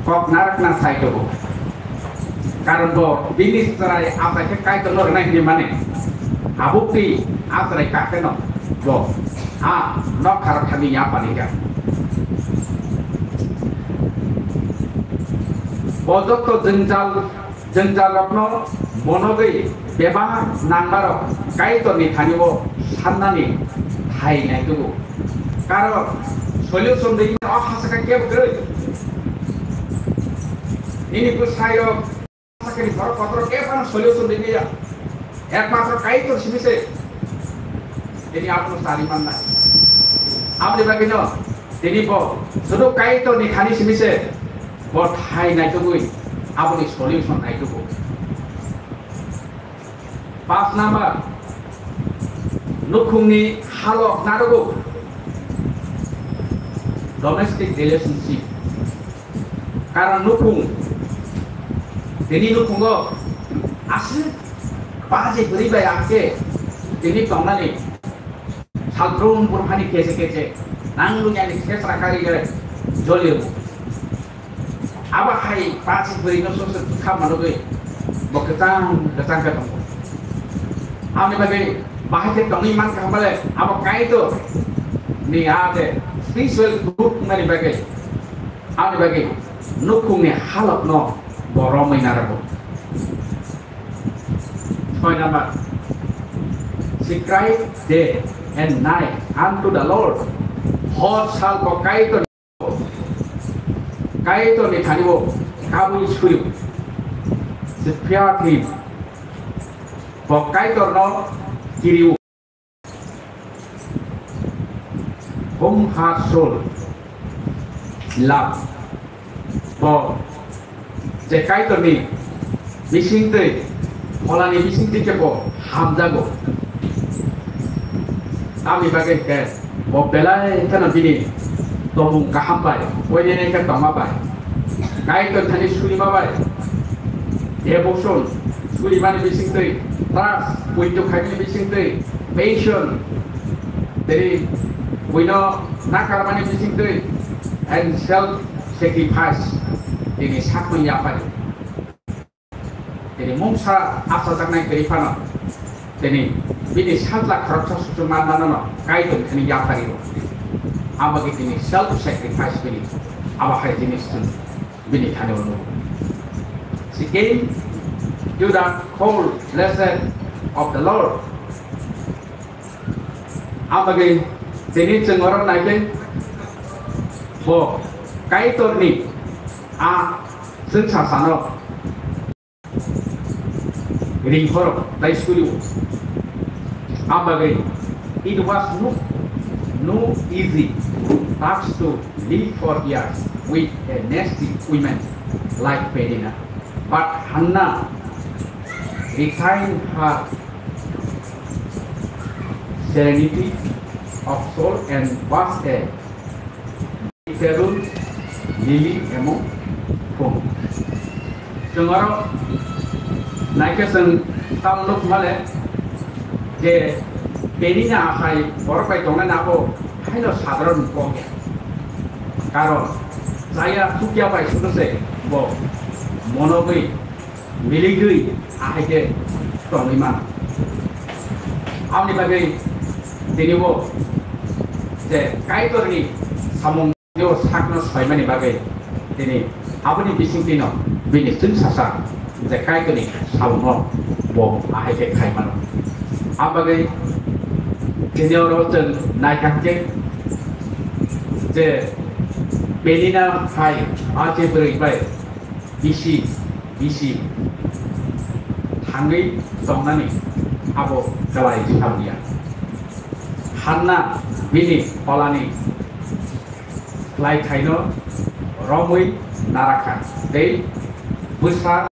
kok narak na sai tongo. Karon bo bini chwrai asai khe Kaitorno rwnai hinwi mani habukti a chwrai kha kheno bo a nok tharo thangwi yapani kha. Bo joto jwngjal jwngjalrokno monogwi bebak nangmarok Kaitorni thani o sannani thai naitugo. Karon solution rwmani o hasaka kebo kwrwi. Nini bwsarok hasakani borok kotor kebo ano solution rwmaya. Ekmatro Kaitor simi se. Tini abono chari mannai. Aboni bagwino tini bo sudu Kaitorni thani simi se. Bo thai naitugwi aboni solution naitugo. Pas number, nukhungni halok narugo. Domestic relationship. Karon nukhung, tini nukhungo aswk baje bwrwi bai akhe tini tongnani salbrum brum hani keche keche nang luni ani sesra kari jolio. Abo hai pachi bwrwi no sose kha manugwi bo kwchang kwchang khe tongo. Aboni bagwi bahai khe tongwi mankha hwnbale abo Kaitor ni a de spiritual growth wngnani bagwi, aboni bagwi nukhungni halokno bo romwi narwgo. Soi number, she cried day and night unto the Lord. Hor sal bo Kaitor Kaitorni thani o kabui suri. She feared him. Bo Kaitorno kiriu. Whom her soul love. Bo je Kaitorni bisingtwi, pholani bisingtwi khe bo hamjago. Tamni bagwi khe bo belai kheno bini tongmung kaham bai, poinene khe tongma bai, Kaitor thani surima bai, devotion, surimani bisingtwi, trust, puitu khaimani bisingtwi, passion, tei buino nakarmani bisingtwi, and self sacrifice, tini sakno yapari. Tini mungsa achajaknai kwrwi phano, tini bini sajla khoroksa suchung manmano no Kaitor thani yaphario. Aboni tini self sacrifice bini, abo hai jinis chwng bini thani o nugo. She came to the cold blessed of the Lord. Aboni tini chwng oro naikhe bo Kaitorni a chwng sasano ringkhorok tai surio. Abagwi, it was no, no easy task to live for years with a nasty woman like Penina. But Hannah retained her serenity of soul and was a Perun, Lily, emo phone. Chwng oro naikhe chwng tamo nuk male je Penina hai borok bai tongnai abo haino sadharon kok ya. Karon chaya thukya bai sunu se bo monogwi miligwi ahai khe tongwi mano. Aboni bagwi tini bo je Kaitorni samung o sakno soimani bagwi tini aboni bisingtwino bini chwng sasa je Kaitorni samungno bo ahai khe khai mano. Abagwi tini oro chwng naikha khe je Penina hai a je bwrwi bai bisi bisi thangwi tongnani abo kwlai sabuya. Hanna bini pholani Lai thaino romwi narakha tei bwsa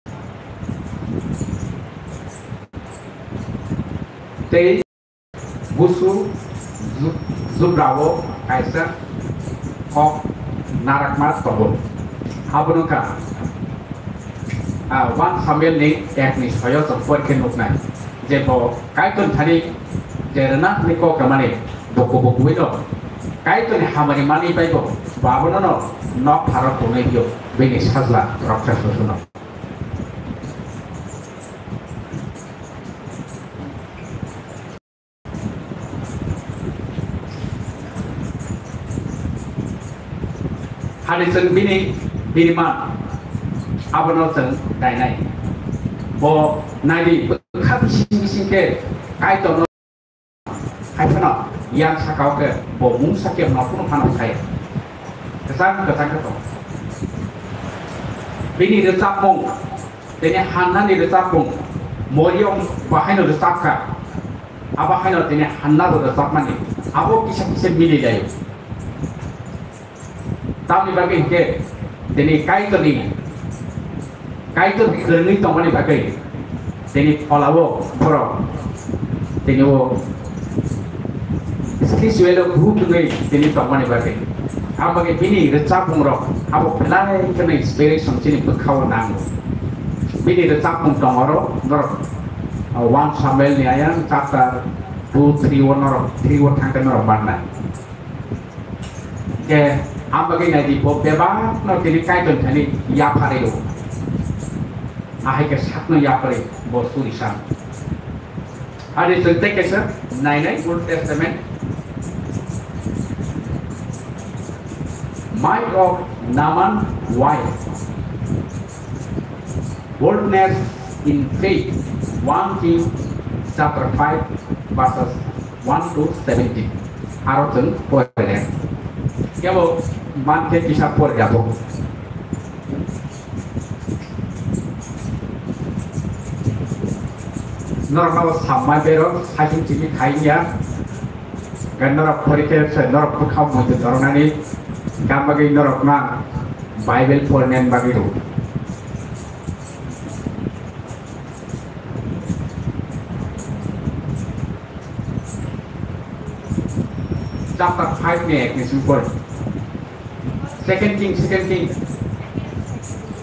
tei busu ju-, jubrao kaisa kok narakma tongo. Abono wngkha, ah, one Samuel ni ek ni soyo chwng porikhe nuknai je bo Kaitor thani je rwna hwnwi kok rwmani bo kubui kubui no Kaitor ni hamari manwi bai bo, bo abono no nok pharo tongnai bio bini sajla roksa susuno. Hani chwng bini, bini man, abono chwng nainai. Bo naidi, bwkha bising bising khe Kaitorno hai phano yang saka o khe bo mungsa khe nokhungno phano sai. Kwchang kwchang khe tongo. Bini rwchapmung, tini Hannani rwchapmung, Moriam bahaino rwchapkha. Abo haino tini Hanna bo rwchapmani abo kisa kisa mili laio. Tamni bagwi hinkhe tini Kaitorni, Kaitor kwrwngwi tongmani bagwi tini pholao borok tini o spiritual o buhuk wngwi tini tongmani bagwi. Ang bagwi bini rwchapmungrok abo belai kheno inspiration chini bwkhao nango. Bini rwchapmung tongo oro norok, uh, one Samuel ni ayang chapter two, three o norok, three o thangkhe norok mannai. Khe ang bagwi naidi bo bebakno tini Kaitor thani yapharwi rwo. Ahai khe sakno yapharwi bo suri san. Hari chwng tei kaisa nainai Old Testament. Might of Naaman wife. Boldness in faith. One King chapter five verses one to seventeen. Aro chwng pore. Kebo man khe kisa pore abo. Norok no samai berok saichung chini khai ya. Gan norok porikhe se norok bwkha muitu dornani gam bagwi norok ma Bible pornen bagwi rw. Chapter five ni ek ni simi pore. Second King, Second King.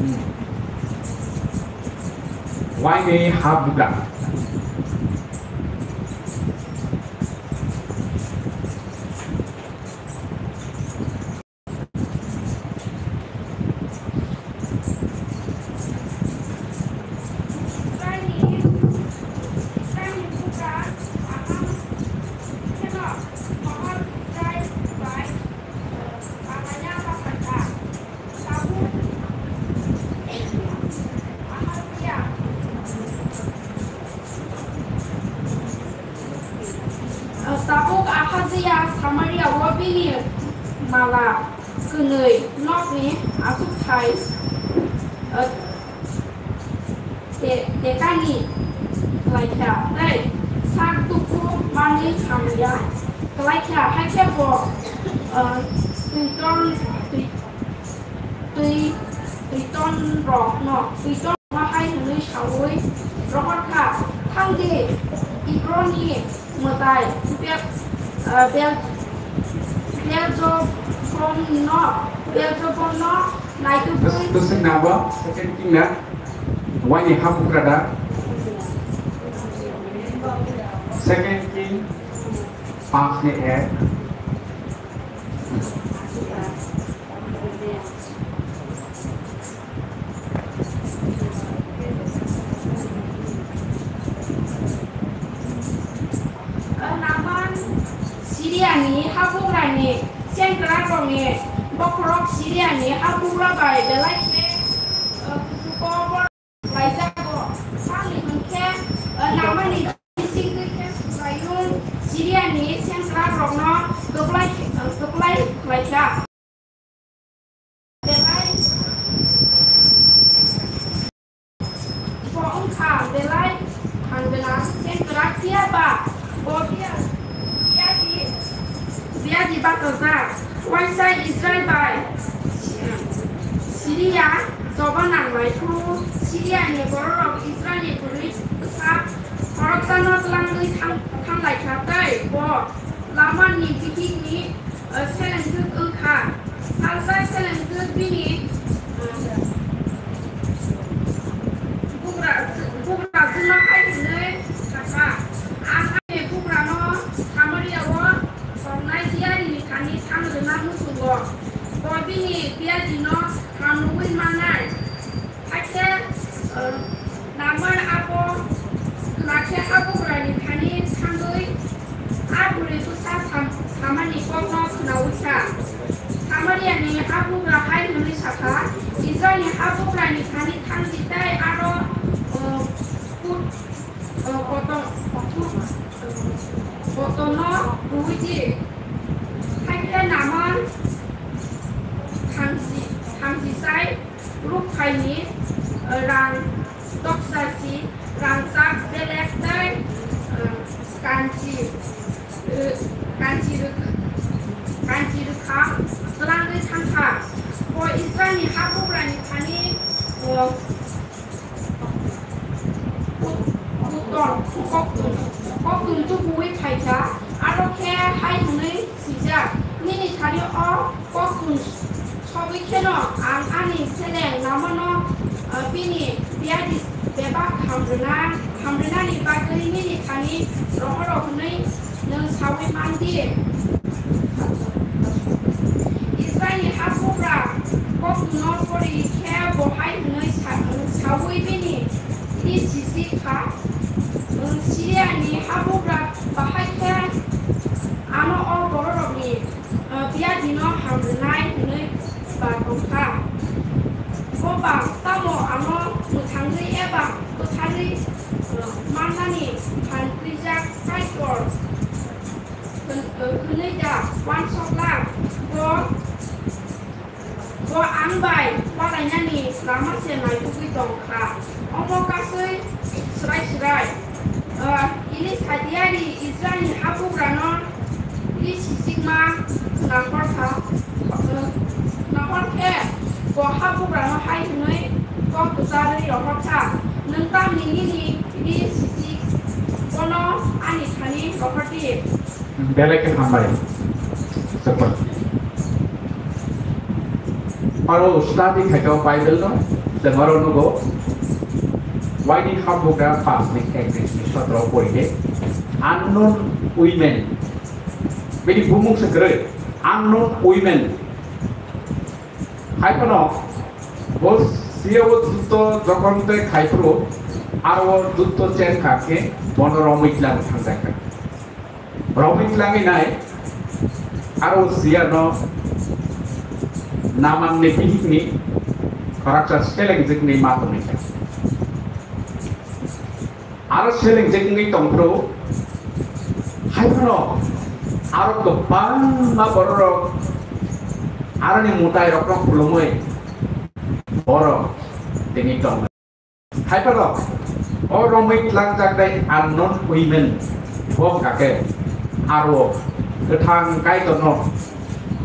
Hmm. Why ni ha buka? Tabuk Ahazia Samaria o bini mala kwnwi nokni achukthai, eh, te-, tekani khlaikha tei sak tuku manwi hamya khlaikha, hakhe bo, eh, twiton, twi-, twi-, twitonrokno, twiton Bahai hwnwi saui rohor kha, "Thang di, Ekronni mwtai Be-, ah, Be-, Beelzebubno, Beelzebubno naitugwi." Bwswk nabo, Second King na, waini habugra da? Second King, panch ni ek. Naaman Siriani habugrani sengkrakrokni bokhorok Siriani habugra bai belai khe, eh, kuchugo borok khlaijago. Tamni hwn khe, eh, Naamanni bisingtwi khe Subraiyung Siriani sengkrakrokno kwplai, eh, kwplai khlaikha. Belai bo wng kha belai phan gwnang sengkrak, phiya ba bo phiya, phiya di, Adi bachajak, waisa Israel bai Siria joba nanglai phuru, Siriani bororok Israelni bwrwi bwsa khoroksano tlangwi thang-, thanglaikha tei bo Lamanni bihikni, eh, selengtwk wngkha. Salsa selengtwk bini, eh, bugra, bugrajwkno hai hwnwi sakha, "Ang ani bugrano Samaria-o tongnai diarini thani thang rwna muchungo, bo bini diarino hamrwui mannai." Hakhe, eh, Naaman abo khna khe habugrani thani thangwi a bwrwi bwsa sam-, samani kokno khnaui kha. Samariani habugra hai hwnwi sakha, "Israilni habugrani thani thangdi tei aro, eh, kut-, eh, kotor-, kotor-, kotorno rwui di." Hakhe Naaman thamchi, thamchi sai rukphaini, eh, rang toksa si, rangchak belek tei, eh, kanchi, eh, kanchi rwk-, kanchi rwkha twlangwi thangkha. Bo Israilni habugrani thani, eh, Koktun, koktun, koktun tubuwi phaikha, aro khe hai hwnwi sijak, "Nini thani o koktun sogwi kheno ang ani seleng Naamanno, ah, bini biyadi bebak hamrwna, hamrwnani bagwi nini thani rohoro," hwnwi nwng saui man di. Israilni habugra koktunno pori khe bo hai hwnwi sa-, saui bini ri sisi kha, "Siriani habugra bahai khe ano o bororokni, eh, biyadino hamrwnai hwnwi ba tong kha. Bo ba tamo ano mwthangwi eba bwtharwi, eh, mannani phan twijak Kaitor hwn-, hwnwi da uansukla? Bo, bo ang bai walainani lama se naitugwi tong kha. Omo kasui swrai swrai, eh, Elisha diari Israilni habugrano ri sisikma nahor kha, eh, nahor khe bo habugrano hai hwnwi kok kwcharwi rohor kha, 'Nwng tamni nini ri sisik bono ani thani rohor di.'" Belai khe hambai. Super. Aro study khaikha Bible no, tei aro nugo, Waini Habugra paanch ni ek ni sotro pori de, unknown women. Bini bumung se kwrwi, unknown women. Hai phano, bo siya o jutto jokhon tei khai phuru, aro o jutto chen kha khe, bono romwi tlang thangjakha. Romwi tlangwi nai, aro siyano Naamanni bihikni khoroksa selengjwkni ma tongwi kha. Aro selengjwk wngwi tongphuru, hai phano aro kwbangma bororok aroni mwtairokno khulumwi borok tini tong. Hai phano o romwi tlangjaknai unknown women bo wngkha khe aro kwthang Kaitorno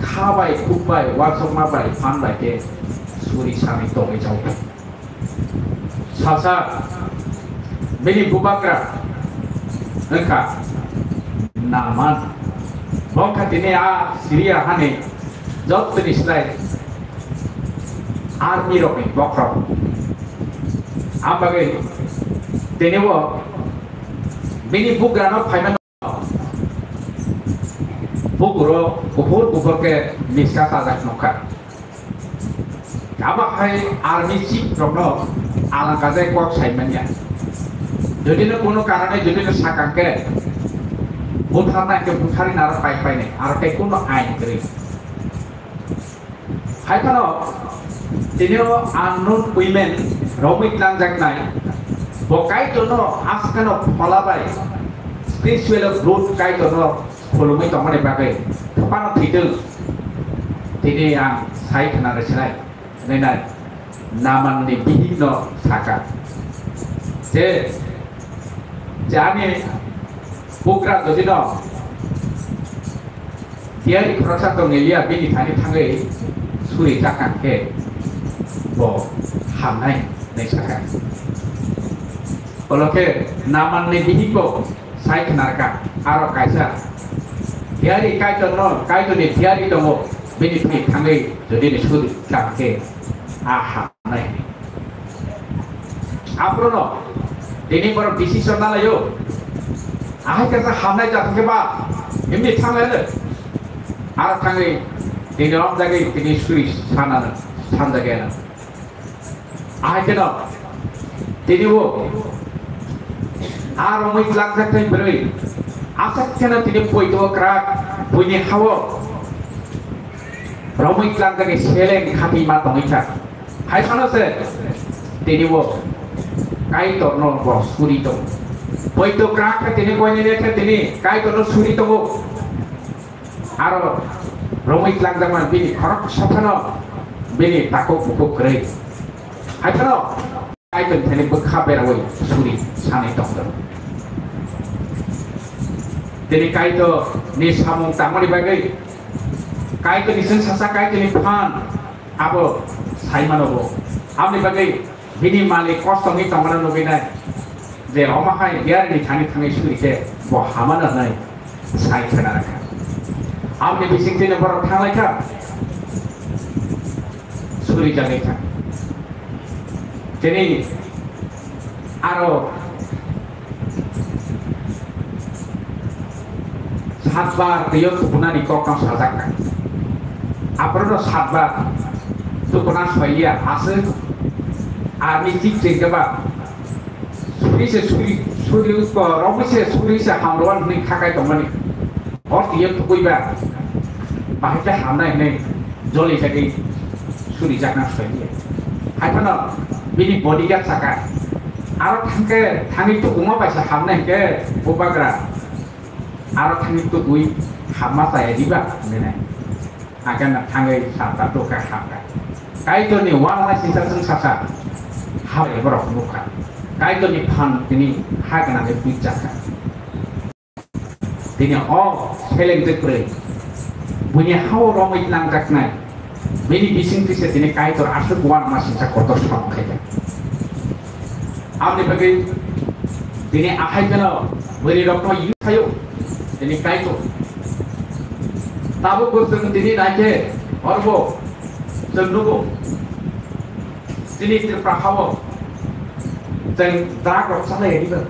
kha bai, khuk bai, uansukma bai, phan bai khe suri sanwi tongwi chao. Salsa bini bubagra wngkha Naaman. Bo wngkha tini a Syria hani jottoni slai army rokni bokhorok. Abagwi tini bo bini bugrano phaimano. Buguro kuphur kuphur khe miska sajak nukha. Abo hai army chief rokno alangkajai kok sai manya. Jodi no kuno karane jodi no sakang khe butharna khe buthari naro pai pai nai, aro tei kuno ain kwrwi. Hai phano tini o unknown women romwi tlangjaknai, bo Kaitorno askano phola bai spiritual growth Kaitorno khulumwi tongmani bagwi phano thwitwng. Tini ang sai khna rwsinai, hwnwi nai Naamanni bihikno sakha, je, je ani bugra jodino Tiyari khoroksa tongwi liya, bini thani thangwi suri chakang khe bo hamnai hinwi sakha. Olo khe Namanni bihikbo sai khna rwkha, aro kaisa tiyari Kaitorno, Kaitorni tiyari tongo, bini thani thangwi jodi ni suri chakang khe a ham. Aphuru no tini borok decision na laio. Ahai kasa hamnai jat khe ba, himni thang lai le. Aro thangwi tini rom jagwi tini suri sana na, san jagwi na. Ahai khe no tini bo a romwi tlak jak thai bwrwi. Asak khe no tini poito krak buini hao romwi tlak jagwi seleng khati ma tongwi kha. Hai phano se tini bo Kaitorno bo suri tongo. Poito krak khe tini koinene khe tini Kaitorno suri tongo. Aro romwi tlangjakma bini khorok sophano bini takhuk bukhuk kwrwi. Hai phano Kaitor thani bwkha berawi suri sanwi tongdo. Tini Kaitor ni samung tangmani bagwi Kaitor ni chwng sasa Kaitor ni phan Abo sai mano bo. Aboni bagwi bini malik kosto wngwi tongmano nugwi nai je omo hai biyar ni thani thangwi suri khe bo hamano hwnwi sai khna rwkha. Aboni bisingtwi no borok thang lai kha, suri jagwi kha. Tini aro Satbar twiyo tukunani kokno sajaknai. Aphuru satbar tukuna soiliya aswk arni chik chengkhe ba suri se suri suri usko romwi se suri se hamrwan hwnwi khakai tongmani. O twiyo tukuiba bahai khe hamnai hwnwi joli jagwi suri jakna soiliya. Hai phano bini bodyguard saka, aro thangkhe thangwi tukumo bai se hamnai hwnkhe bubagra aro thangwi tukui hamma chaya diba hinwi nai. Hakhe no thangwi sata tukha hamkha. Kaitorni uanama singsa chwng sasa ha borok nukha. Kaitorni phan tini ha gwnangwi buijakha. Tini o seleng twi kwrwi. Buini hao romwi tnangjaknai. Bini bising twisa tini Kaitor aswk uanama singsa kotor samung khaijak. Aboni bagwi tini ahai phano bwrwi rokno yuthaio tini Kaitor. Tabuk bo chwng tini naikhe horbo chwng nugo. Chini Tripura hao chwng drug rok chalai riba.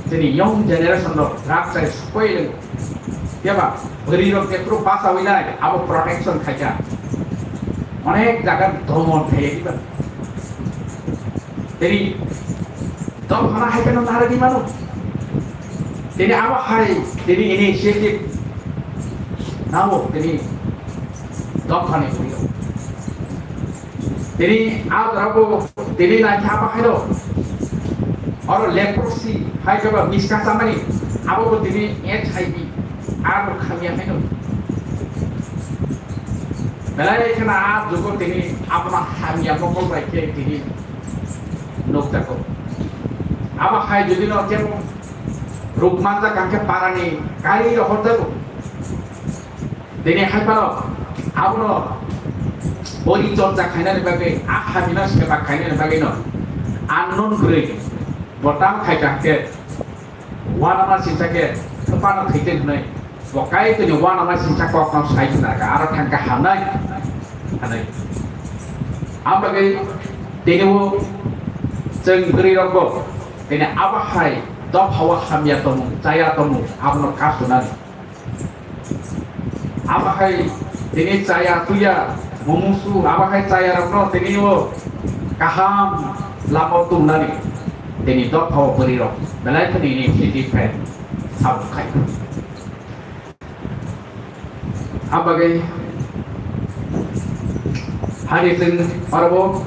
Chini young generation rok drug chai sukoi le. Phiya ba bwrwi rok jephru bachawi nai abo protection khaikha. Onek jaga domon khai riba. Tini dophana hai khe no narwgwi mano. Tini abo hai tini initiative nao tini dophani bwrwi rok. Tini a jora bo tini naikha abo haino oro leprosy hai khe ba miska chamani abo bo tini H I V abo khamya haino. Belai kheno a jugo tini abono hamya mokol bai khe tini nukjago. Abo hai jodi no kebo ruk manjak khe parani kari rohor jago. Tini hai phano abono porichorcha khainani bagwi, a hamino seba khainani bagwino unknown bwrwi bo tamo khai kha khe uanama singsa khe thwpano thwitwi hwnwi bo Kaitorni uanama singsa kokno sai khna kha, aro thang kha hamnai hwnwi. Am bagwi tini o chwng bwrwi rokbo tini abo hai dophao hamya tongmung, chaya tongmung abono kasunani. Abo hai tini chaya tuya, mumusu, abo hai chaya rokno tini o kaham lama tungnani tini dophao bwrwi rok belai kheno initiative khe sabuk khai. Abagwi hari chwng orobo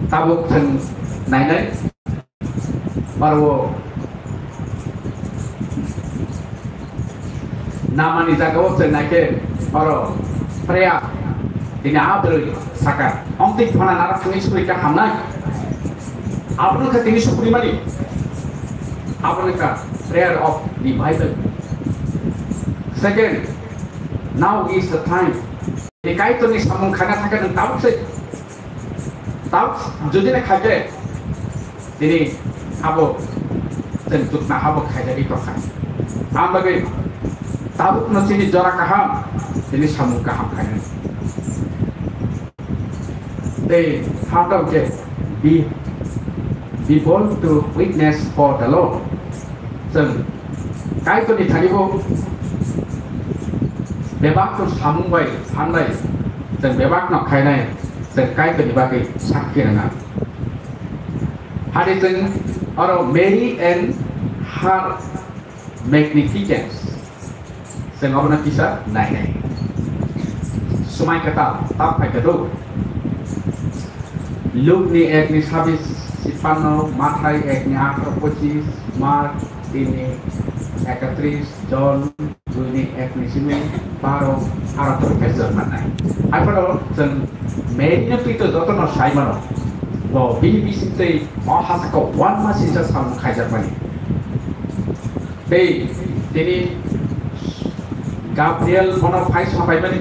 tabuk chwng nainai. Aro namani jaga o chwng naikhe oro prayer tini a bwrwi saka, "Ongtwi phana nara thangwi suri kha hamnai." Abo wngkha tini sukurimani, abo wngkha prayer of revival. Second, Now is the time. Tini Kaitorni samung khaina thangkhe nwng tabuk se, tabuk jodi na khaikhe, tini abo chwng tukna habo khaijagwi tongkha. Ang bagwi tabukno chini jora kaham, tini samung kaham khainani. Tei hamtao khe be, be bold to witness for the Lord. Chwng Kaitorni thani bo bebak no samung bai phanlai, chwng bebak no khainai, chwng Kaitorni bagwi sakki rwngnai. Hadi chwng oro Mary and her magnificence. Chwng obono kisa nainai. Swmai kwtal, tap phai kwrwk. Lukni ekni sabis, sipanno, Mathai ekni atharo pochis, Mark tinni ekatris, Jon duini ekni simi baro, aro to khe chwng mannai. Hai phano chwng Mary no twi to jotono sai mano. Bo bini bisingtwi o hasako uanma sijak samung khaijakmani. Tei tini Gabriel bono phai sapaimani,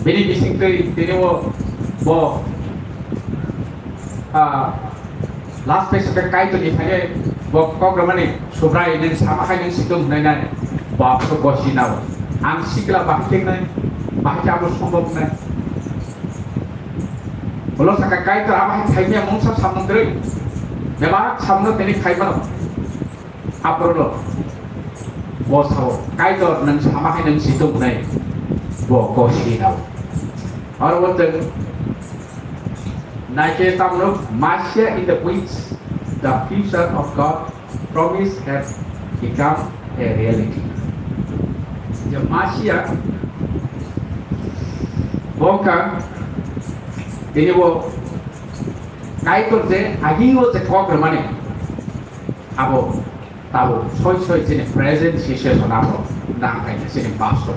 bini bisingtwi tini o bo, ah, last page khe Kaitorni thani bo kok rwmani, "Subrai, nwng sama hai nwng situng hwnwi nai, bo abso gosi nao. Ang sikla bahai khe nai, bahai khe abo sombok nai." Ulo saka Kaitor abo hai thaimya mungsa samung kwrwi, bebak samungno tini khai mano. Aphuru bo sao, "Kaitor, nwng sama hai nwng situng hwnwi bo gosi nao." Oro bo chwng naikhe tamno Messiah in the which the future of God promise has become a reality. Je Messiah bo wngkha tini bo Kaitor je agini o je kok rwmani abo tabuk soi soi chini present situation abo nang khaina chini basto.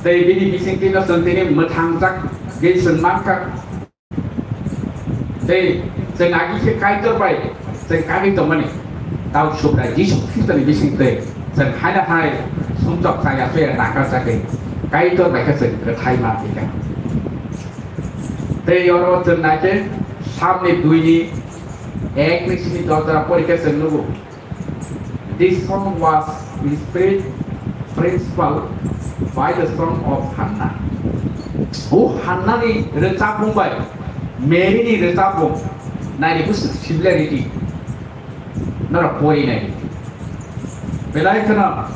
Tei bini bisingtwi no chwng tini mwthangjak ge chwng mankha. Tei chwng agi khe Kaitor bai chwng kagwi tongmani. Tabuk Subrai Jisu Khristoni bisingtwi chwng haina hai sumjok chaya soya nangkha chakwi Kaitor bai khe chwng kwthai mankha. Tei oro chwng naikhe Samni duini ekni simi dosra porikhe chwng nugo. This song was inspired principal by the song of Hannah. O Hannah ni rwchapmung bai Mary ni rwchapmung naidi bwswk similarity. Norok pori nai. Belai kheno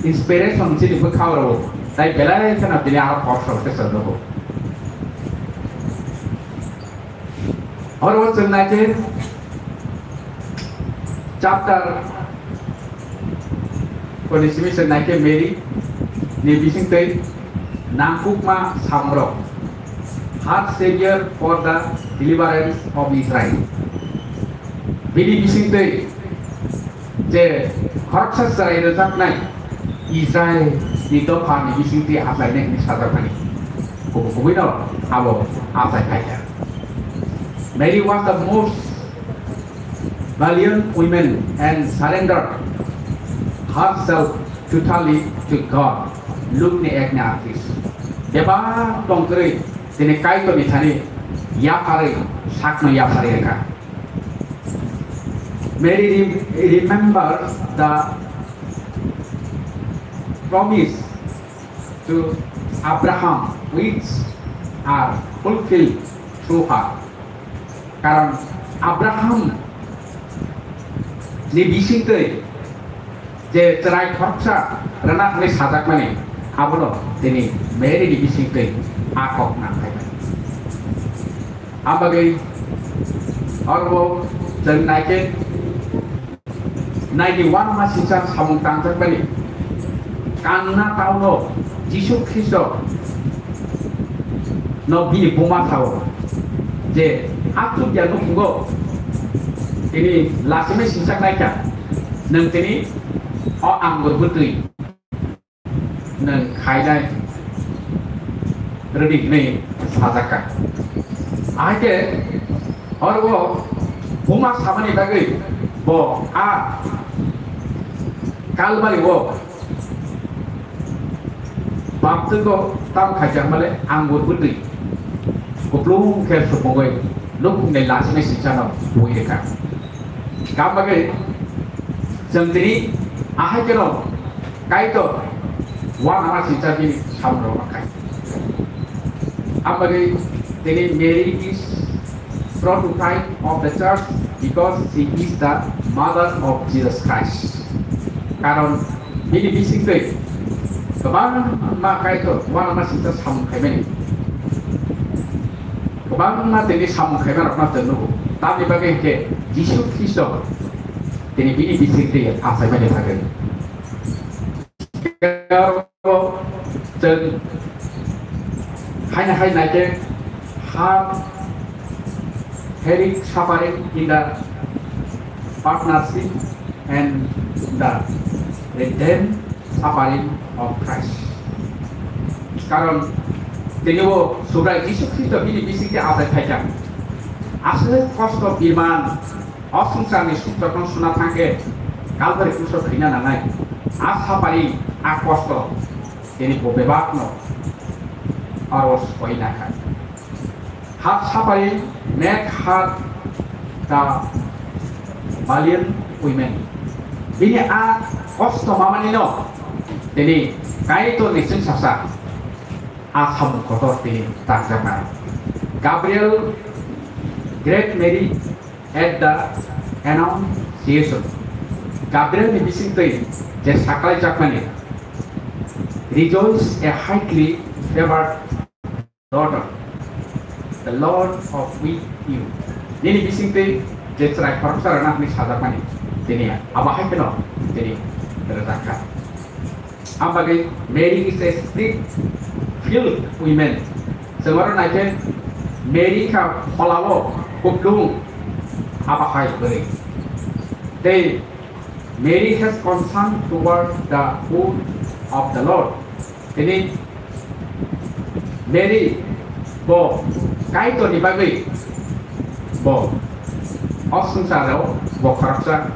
inspiration chini bwkha rwo. Tai belai kheno tini aro kosto khe chwng nugo. Oro chwng naikhe chapter koni simi chwng naikhe Mary ni bisingtwi nangkukma samrok, heart savior for the deliverance of Israel. Bini bisingtwi je khoroksa chwrai rwjaknai Israel ni dopha ni bisingtwi achainai hwnwi sajakmani. Kubui kubui no abo achai phaikha. Mary was the most valiant woman and surrendered herself totally to God. Lukni ekni artis. Bebak tongkwrwi tini Kaitorni thani yapharwi sakno yapharwi rwkha. Mary re- remember the promise to Abraham which are fulfilled through her. Karon Abraham ni bisingtwi je chwrai khoroksa rwna hwnwi sajakmani, abono tini Mary ni bisingtwi a kok nangkhaimani. Abagwi oro chwng naikhe naidi uanma sijak samung tangjakmani. Kanna town o Jisu Khristo no bini buma sao je achukya nukhungo tini lasimai sijak naikha, nwng tini o angur bwtwi nwng khainai rwdi hwnwi sajakha. Ahai khe oro buma samani bagwi bo a Kalbari o baptwgo tam khaijak male angur bwtwi kuplung khe supungwi nukhungni lachini sichano bui rwkha. Kam bagwi chwng tini ahai kheno Kaitor uanama singcha bini samungrokno khai. Am bagwi tini Mary is prototype of the church because she is the mother of Jesus Christ. Karon bini bisingtwi kwbangma Kaitor uanama singcha samung khaimani. Kwbangma tini samung khaimarokno chwng nugo. Tamni bagwi hinkhe Jisu Khristo tini bini bisingtwi achaimani bagwi. Chwng haino hai naikhe half heretic suffering in the partnership and the redeemed suffering of Christ. Karon tini o Subrai Jisu Khristo bini bisingtwi achai phaikha. Aswk kosto birman, o swngcharni sukjagno suna thangkhe Kalbari krusok thwina nangnai. A sapari, a kosto, tini bo bebakno aro soi nakha. Half suffering make her the valiant women. Bini a kosto mamani no tini Kaitor ni chwngsasa a samung kotor tini tangjaknai. Gabriel greet Mary at the Annunciation. Gabriel ni bisingtwi je saklaijakmani, "Rejoice, a highly favored daughter, the Lord of with you." Nini bisingtwi je chwrai khoroksa rwna hwnwi sajakmani, tini abo hai kheno tini rwjakha. Am bagwi Mary is a spirit filled woman. Chwng oro naikhe Mary kha pholao kuplung abo hai bwrwi. Tei Mary has concern toward the good of the Lord. Tini Mary bo Kaitorni bagwi bo o swngcharo bo khoroksa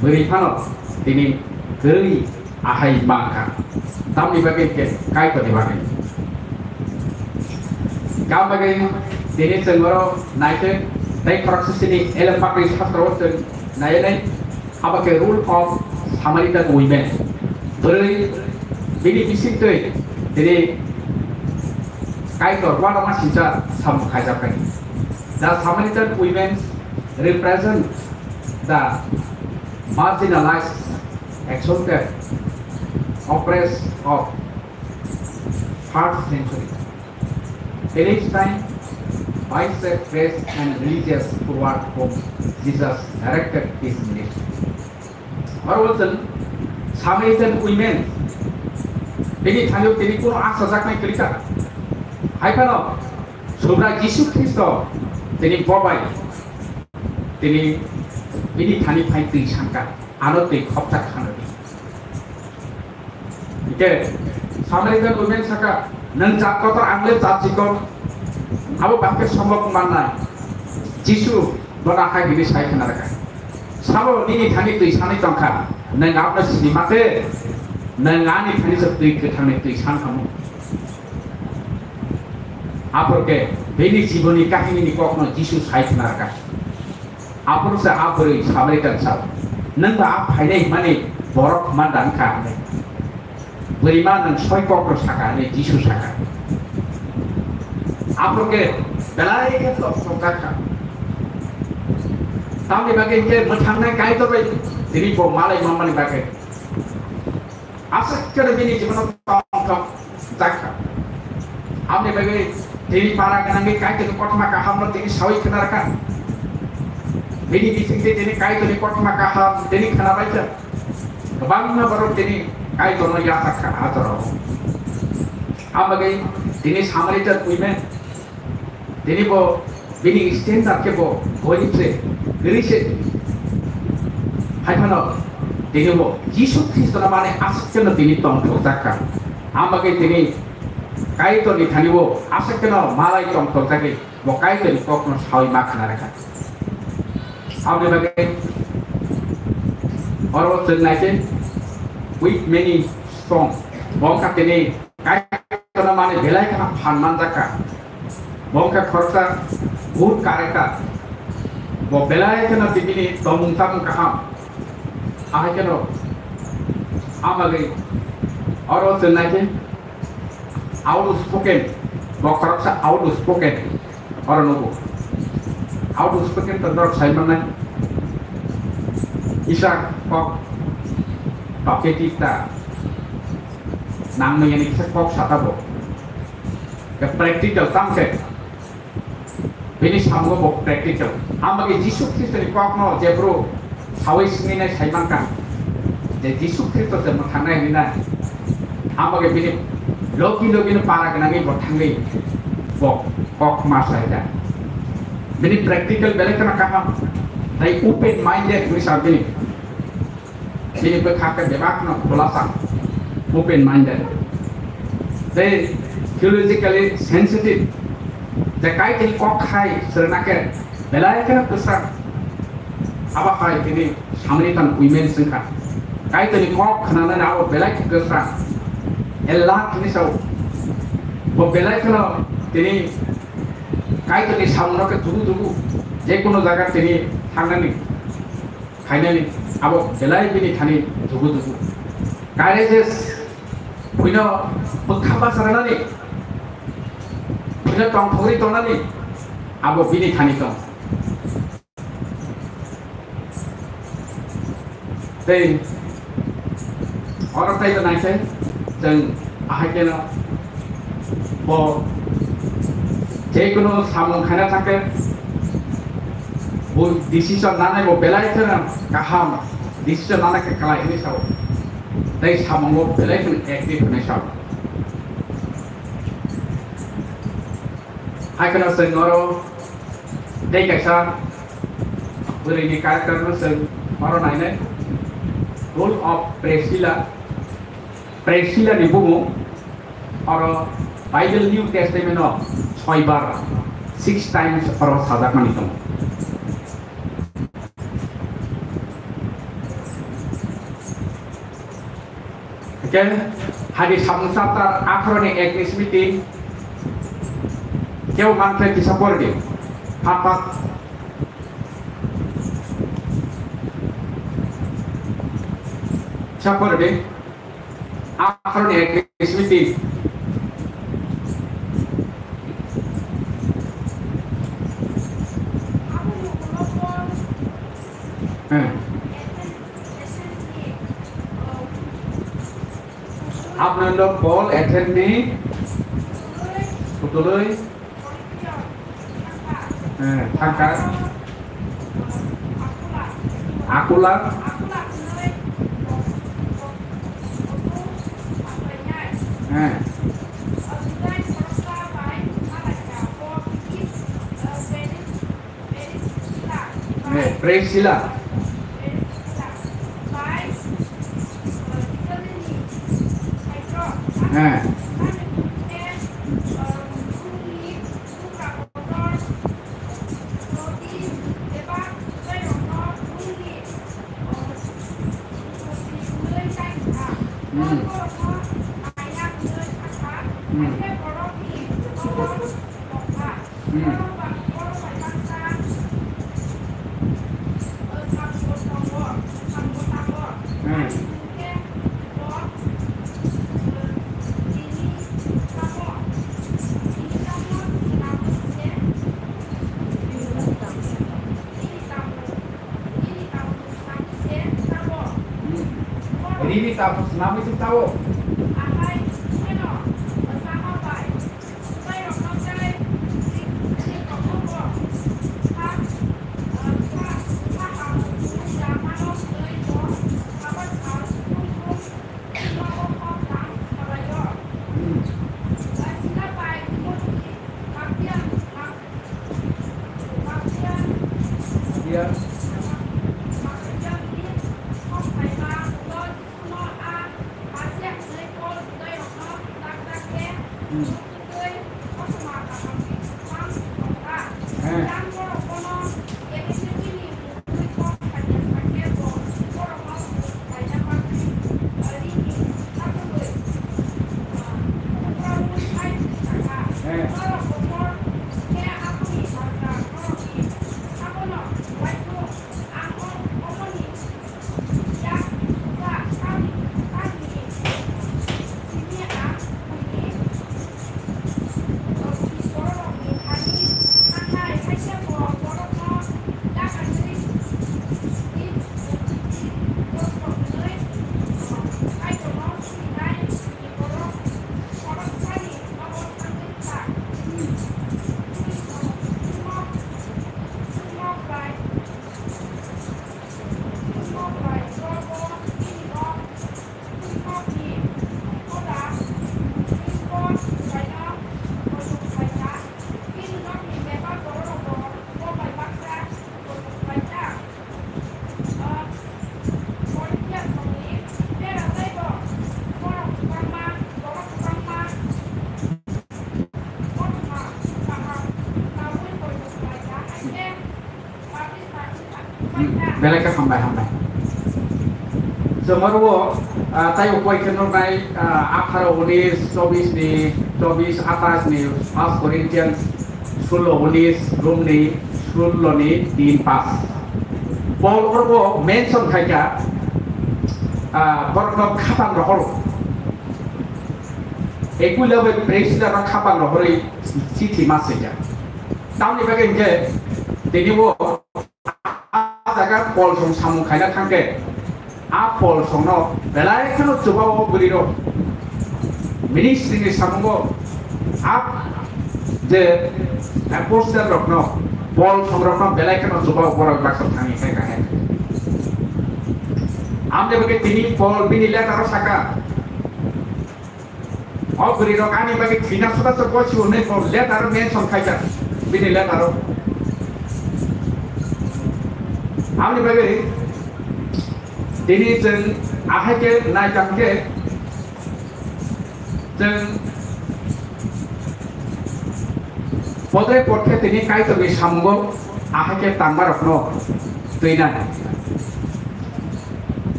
bwrwi phano tini kwrwi ahai mankha. Tamni bagwi khe Kaitorni bagwi. Kam bagwi tini chwng oro naikhe tei khoroksa sini elem pakri sastro o chwng naiyanai. Abo khe role of Samaritan women. Bwrwi bini bisingtwi tini Kaitor uanama singcha samung khaijaknai. The Samaritan women represent the marginalized, exalted, oppressed of first century. Palestine by the faith and religious forward whom Jesus directed his ministry. Oro chwng Samaritan women, bini thani tini kuno achajaknai kwrwi kha. Hai phano Subrai Jisu Khristo tini bobai tini bini thani phai twi sankha, ano twi khopjak khano di. Hingke Samaritan women saka, "Nwng jat kotor, ang le jat chikon. Abo bahai khe sombok mannai?" Jisu bono hai hwnwi sai khna rwkha, "Sabo nini thani twi sanwi tongkha, nwng abono sini mate, nwng ani thani se twi kwthangni twi san tongmung." Aphuru khe bini jiboni kahinini kokno Jisu sai khna rwkha. Aphuru se a bwrwi Samaritan sa, "Nwng ba a phainai hwnmani borok man dan kha," hwnwi. "Bwrwi ma nwng soi kok rw saka," hwnwi Jisu saka. Aphuru khe belai khe tok tok jak kha. Tamni bagwi hinkhe mwthangnai Kaitor bai tini bo malai manmani bagwi. Aswk khe bini jibono tongthok jak kha. Aboni bagwi tini para gwnangwi Kaitorni kothoma kahamno tini sawi khna rwkha. Bini bisingtwi tini Kaitorni kothoma kaham tini khna bai kha. Kwbangma borok tini Kaitorno yachakkha a jorao. Aboni bagwi tini Samaritan women, tini bo bini standard khe bo gorib se, kwrwi se. Hai phano tini bo Jisu Khristono mane aswk kheno tini tongthokjak kha. Aboni bagwi tini Kaitorni thani bo aswk kheno malai tongthokjagwi bo Kaitorni kokno sawi ma khna rwkha. Aboni bagwi oro chwng naikhe with many strong. Bo wngkha tini Kaitorno mani belai kheno phan manjakha. Bo wngkha khoroksa good character. Bo belai kheno tibini tongmung samung kaham. Ahai kheno amagwi oro chwng naikhe outspoken, bo khoroksa outspoken. Oro nugo. Outspoken to norok sai mannai. Kisa kok talkative ta nangmani kisa kok sata bo. Ke practical tamo khe. Bini samungo bo practical. Amagwi Jisu Khristoni kokno jephru sawi sini nai sai mankha je Jisu Khristo se mwthangnai hwnwi na. Amagwi bini logi logi no para gwnangwi bo thangwi bo kok ma sai da. Bini practical belai kheno kaham. Tai open minded hwnwi sa bini. Bini bwkha khe bebak no khulasa, open minded. Tei theologically sensitive. Je Kaitorni kok hai swrwngna khe belai kheno kwsang. Abo hai tini Samaritan women swngkha. Kaitorni kok khwnanani abo belai khe kwsang. Ella tini sao. Bo belai kheno tini Kaitorni samungno khe tubu tubu. Je kono jaga tini thangnani. Finally, abo belai bini thani dugu dugu. Courageous, buino bwkha basa rwnani, buino tongthogwi tongnani, abo bini thani tong. Tei oro tei naisai chwng ahai keno bo je kono samung khaina thangkhe bo decision nanai bo belai kheno kaham decision nanai khe kwlai hwnwi sao. Tei samungo belai kheno active hwnwi sao. Hai kheno chwng oro tei kaisa bwrwini character no chwng oro nainai. Role of Priscilla. Priscilla ni bumung oro Bible New Testament o soi bar, six times oro sajakmani tongo. Hingke hai di samung chapter atharo ni ek ni simi tin kebo mankhe kisa pori di. Pat pat. Kisa pori di. Aphar ni ek ni simi tin. Hmm. Apni lo Paul Athens ni putului. Eh, thangkha. Akula. Eh. Eh, Priscilla. Eh. Hmm. Hmm. Hmm. Hmm. Hmm. Rini tabuk swnamwi tong tao. Belai khe hambai, hambai. Chwng oro, ah, tei upori khe nuknai, ah, atharo unis, chobis ni, chobis athas ni, First Corinthians sullo unis, Rom ni sullo ni tin pas. Paul oro mention khai kha, ah, borok no khapan rohor. Aquila bai Priscilla no khapan rohorwi chithi ma swijak. Tamni bagwi hinkhe tini bo a jaga Paul song samung khaina thangkhe, a Paul songno belai kheno chubao bwrwirok ministry ni samungo a je apostle rokno, Paul songrokno belai kheno chubao borok baksa thangwi khai kahai. Amni bagwi tini Paul bini letter o saka, O bwrwi rok ani bagwi thwina suda se bosi hwnwi bo letter o mention khaijak bini letter o. Aboni bagwi tini chwng ahai khe naikam khe chwng podre pod khe tini Kaitorni samungo ahai khe tangmarokno twinai.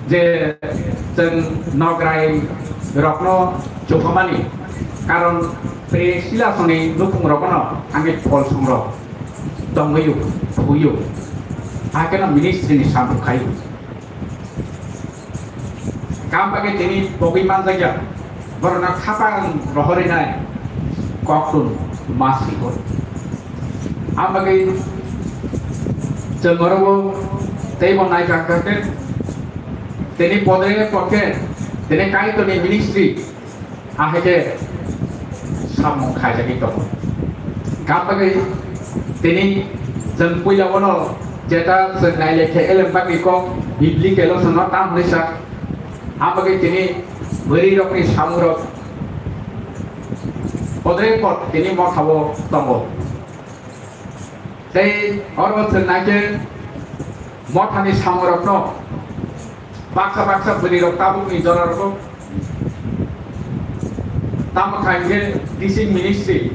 Je chwng nograi rokno chukhamani karon Priscilla songni nukhung rokno thangwi Paul songrok tongwi o, thwi o, hakhe no ministry ni samung khai o. Kam bagwi tini pogwi manjakya, borokno khapang rohorinai koktun ma siko. Ang bagwi chwng oro bo teibo naikha khe tini podre pod khe tini Kaitorni ministry ahai khe samung khaijagwi tongo. Kam bagwi tini chwng puila bono jeta chwng nailai khe elem bagwi kok biblical o chwngno tam hwnwi sa. Ang bagwi tini bwrwi rokni samung rok podre pod tini motha o tongo. Tei oro chwng naikhe mothani samungrokno baksa baksa bwrwirok tabukni jorarokno tamo kha hinkhe teaching ministry,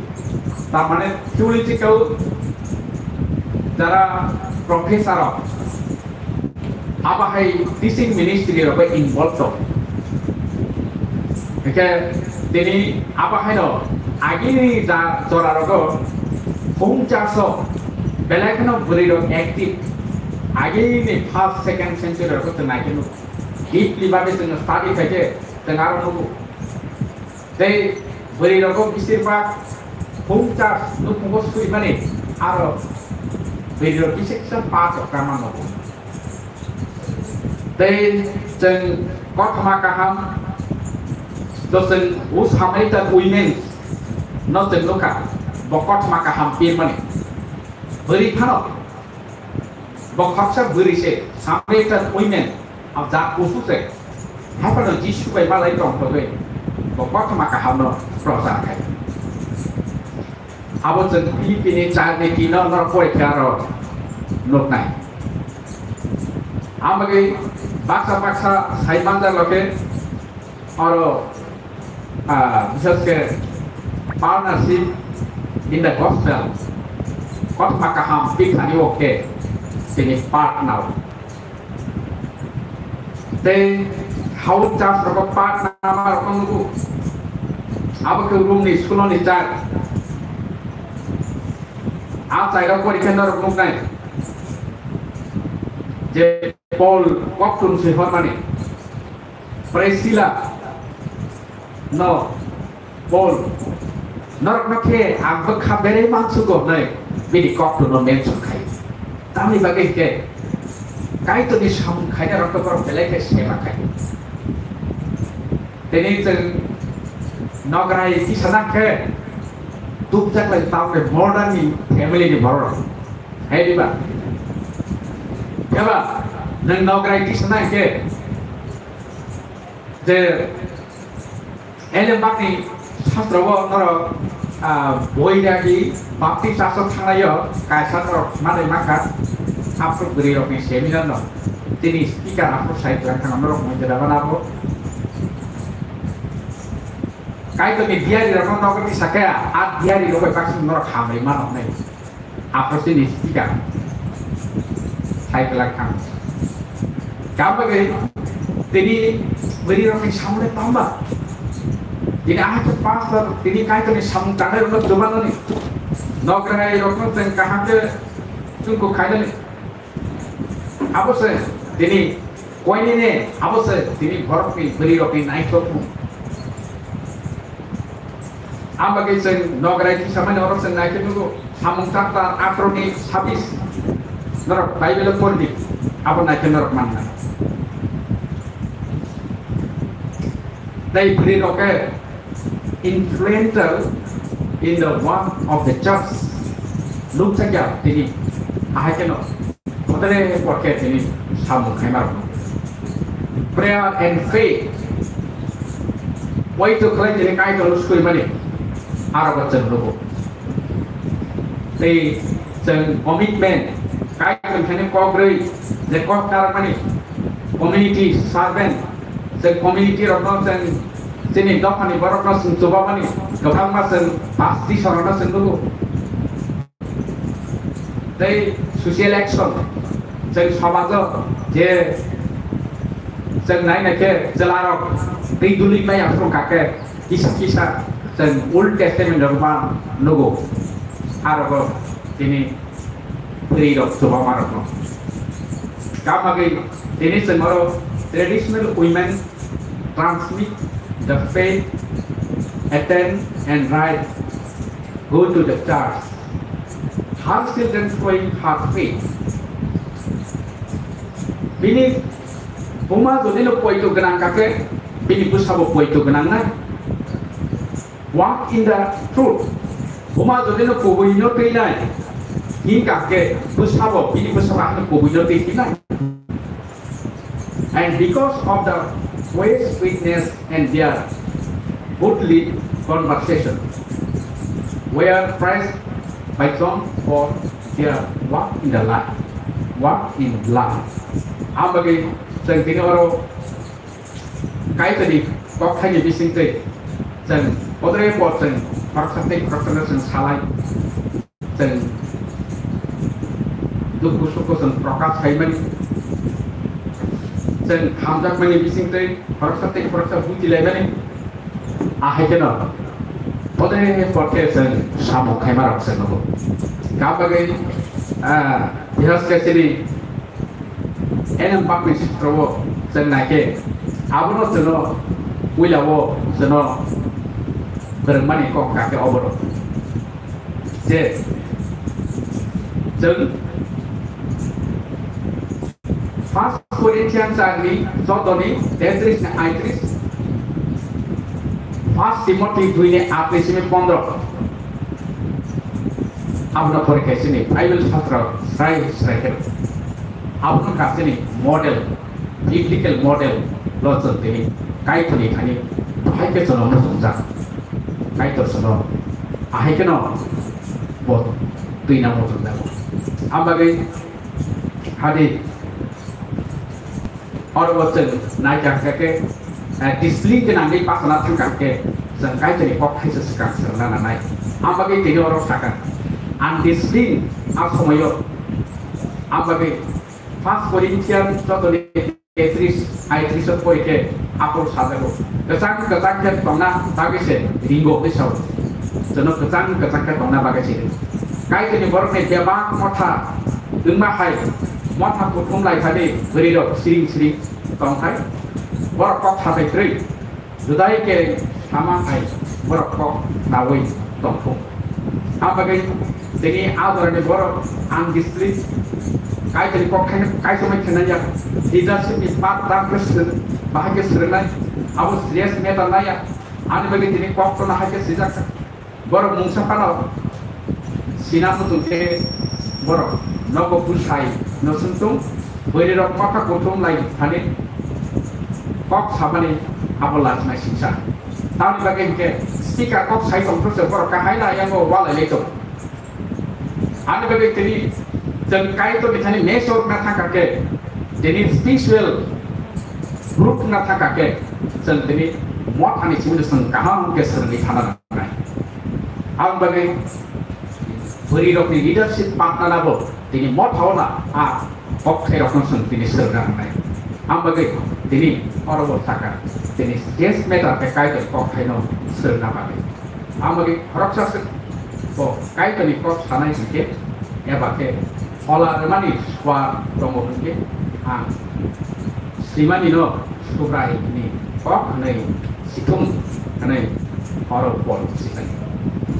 tar mane theological jara professor rok, abo hai teaching ministry rok bai involve tong. Hingke tini abo haino agini ja jora rogo home church o belai kheno bwrwi rok active. Agini first, second century rogo chwng nai kheno deeply babe chwng study khaikhe chwng aro nugo. Tei bwrwi rogo bisir bak home church nukhungo swimani aro bwrwi rok kisa kisa part rok kama nugo. Tei chwng kothoma kaham, to chwng o Samaritan women no chwng nukha, bo kothoma kaham pirmani. Bwrwi phano, bo khoroksa bwrwi se, Samaritan women, a jat kusu se, hai phano Jisu bai malai tongthogwi, bo kothoma kaham no prochar khai. Abo chwng Philippi ni char ni tino norok porikha aro nuknai. Amagwi baksa baksa sai manjak loke oro, ah, bisas khe partnership in the gospel. Kothoma kaham pikhani o khe tini partner. Tei hao church rogo part nama rokno nugo. Abo khe Rom ni sulo ni char. A chai rok pori khe norok nuknai. Je Paul koktun swi hormani. Priscilla no Paul, norokno khe ang bwkha berwi mansugo hwnwi bini kokno mention khai. Tamni bagwi khe Kaitorni samung khainai rok to borok belai khe sema khai. Tini chwng nograi tisana khe tubjak lai tamni modern ni family ni borok. Hai diba? Eba nwng nograi tisana khe je Elembakni sastrobo norok, ah, boi dagi Baptist asok thanglaio, kaisa norok manwi mankha, aphuru bwrwi rokni seminar no. Tini speaker aphuru sai twlang thangma norok mui jora bana bo. Kaitorni diari rokno nokni sakha, a diari rok bai baksa norok hamri mano nai. Aphuru chini speaker sai kwlak thang. Tamo bagwi tini bwrwi rokni samung le tamba. Tini ahai khe pastor, tini Kaitorni samung tangnai rokno chubanani. Nokrai rokno chwng kaham khe chwng kok khainani. Abo se tini koinene, abo se tini borokni bwrwi rokni naithokmung. Ang bagwi chwng nograi tisamani oro chwng naikhe nugo, samung chapter atharo ni sabis. Norok Bible o pordi, abo naikhe norok manna. Tei bwrwi rok khe influential in the work of the church. Lukjakya tini, ahai kheno. Kotere porkhe tini samung khaima rok. Prayer and faith. Wai to khlai tini Kaitor sui mani. Aro ba chwng nugo. Tei chwng commitment. Kaitor thani kok rwi je kok nar mani. Community servant. Chwng community rok no chwng chini dophani borok no chwng chuba mani. Kwbangma chwng baptism rok no chwng nugo. Tei social action, chwng somajo je chwng nai nai khe chwlarok tei duli mai aphuru kha khe kisa kisa chwng Old Testament rok ma nugo. Arok tini bwrwi rok chubama rok no. Kam bagwi tini chwng oro traditional women transmit the faith, attend and write, go to the church. Her children showing her faith. Bini buma jodi no poito gwnang kake, bini bwsabo poito gwnang na. Walk in the truth. Buma jodi no kubui no twi nai, hin kake bwsabo, bini bwsabo ano kubui no twi nai. And because of the wise witness and their goodly conversation, were praised by John for their walk in the light, walk in love. Ang bagwi chwng tini oro Kaitorni kok thaini bisingtwi chwng podre pod chwng khoroksa tei khoroksa no chwng salai. Chwng dukhu sukhu chwng prokash khaimani, chwng hamjakmani bisingtwi khoroksa tei khoroksa bujilaimani. Ahai kheno podre pod khe chwng samung khaima rok chwng nugo. Kam bagwi, ah, Bihas Kachini N M Bakni sutro o chwng nai khe abono chwngno puila o chwngno kwrwngmani kok kha khe obono. Je chwng First Corinthians char ni choudo ni tetris ni aitris, First Timothy dui ni aat ni simi pondro. Abono porikha sini Bible sastra srai srai khe. Abono kha sini model, biblical model lo chwng tini Kaitorni thani bahai khe chwngno muchungjak. Kaitor chwngno ahai kheno bo twina muchungjago. Abagwi hadi oro bo chwng naikha khe, eh, discipline gwnangwi pasana thangkha khe chwng Kaitorni kok thaisa swkang swrwngna nanai. Abagwi tini oro sakha, undiscipline a somoio, abagwi First Corinthians choudo ni tetris, aitris o pori khe aphuru sajago. Kwchang kwchang khe tongna bagwi se ringo hwnwi sao. Chwngno kwchang kwchang khe tongna bagwi se. Kaitorni borokni bebak motha wngma hai motha kuthum lai thani bwrwi rok siring siring tong thai. Borok kok sabai kwrwi. Judai kereng sama hai borok kok nawi tongthung. Abagwi tini adorani borok ang district Kaitor ni kok khaina kaitor mai khaina ya. Leadership ni part tam khe sir bahai khe sir nai. Abo serious matter nai ya. Ani bagwi tini kok to na hai khe sijak. Borok mungsa phano sina muchung khe borok nogo bwsai no sung tung bwrwi rok motha kuthum lai thani kok samani abo lachmai singsa. Tamni bagwi hinkhe speaker kok sai tong phuru se borok kahai na yango walai lai tong. Ani bagwi tini chwng Kaitor ni thani mesor na thangkha khe tini spiritual group na thangkha khe chwng tini mothani simi chwng kaham khe swrwngwi thana nangnai. Ang bagwi bwrwi rokni leadership patna nabo tini mothao na a kok thai rokno chwng tini swrwngna nangnai. Ang bagwi tini oro bo saka tini case matter khe Kaitor kok thaino swrwngna bagwi. Ang bagwi khoroksa se bo Kaitor ni kok sanai hinkhe eba khe phola rwmani sua tongo hinkhe ang Srimani no Subrai ni kok hwnwi sithung hwnwi oro Paul sikani.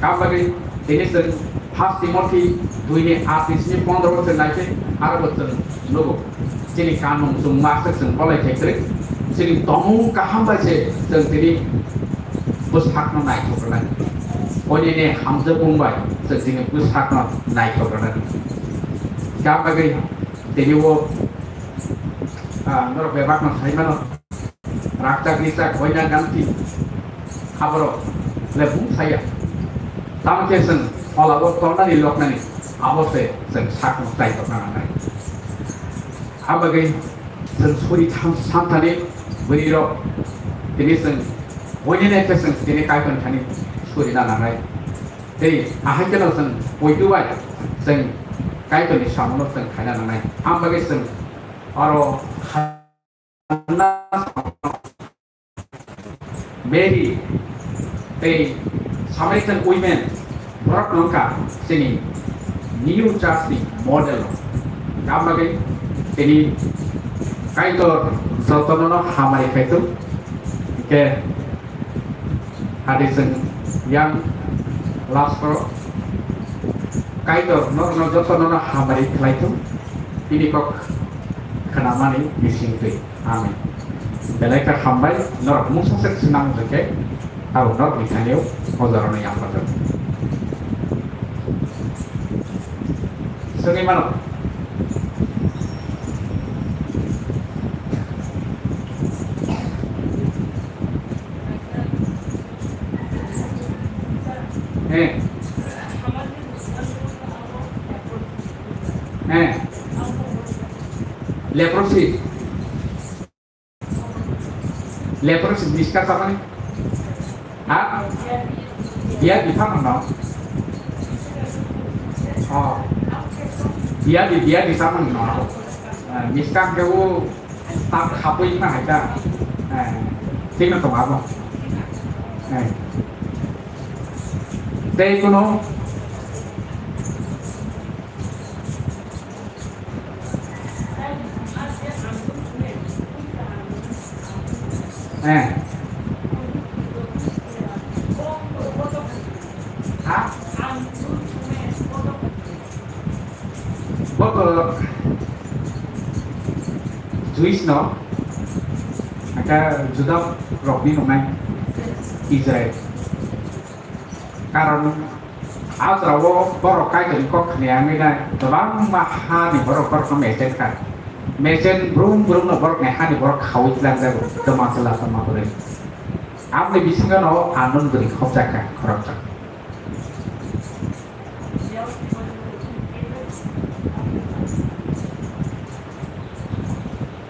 Ang bagwi tini chwng First Timothy dui ni aat ni simi pondro bo chwng naikhe aro bo chwng nugo. Chini kanmung chwng ma se chwng bolai khe kwrwi. Chini tongmung kaham bai se chwng tini bwsakno naithok rwnai. Onini hamjakmung bai chwng tini bwsakno naithok rwnai. Kha bagwi tini o, ah, norok bebakno sai mano. Rakchak rijak boina ganti. Aborok le bung saya. Tamo khe chwng phola o tornani loknani abo se chwng sakno taitok nangnai. Abagwi chwng suri tham santhani bwrwi rok tini chwng boina nai khe chwng tini Kaitor thani suri na nangnai. Tei ahai kheno chwng poito bai chwng Kaitor ni samungo chwng khaina nangnai. Abagwi chwng oro Mary tei Samaritan women borok no wngkha chini new church ni model rok. Aboni bagwi tini Kaitor jotono no hamari khaithung. Hwnkhe hadi chwng yang last o Kaitor norokno jotono no hamari khlaithung. Bini kok khnamani bisingtwi. Amen. Belai khe hambai, norok mungsa se swnam hwnkhe, abo norokni thani-o o jorano yapharjak. Swngwi mano. Eh. Eh. Leprosy. Leprosy miska samani. Ha? Biya biphang no. Oh. Biya bi, biya bi samani no. Eh, miska ke u tak khapui na hai ta. Eh, sino to abo. Eh. Tei kuno Eh. Ha? Bo to Jewish no, aka Juda rokni nungnai Israel. Karon a jora o borok Kaitor ni kok khna ya wngwi nai, kwbangma ha ni borok borok no mechen kha. Mechen brum brum no borok ni ha ni borok khaui tlang jago, twma chwla twma bwrwi. Aboni bisingo no Anon bwrwi khopjak kha, khoroksa.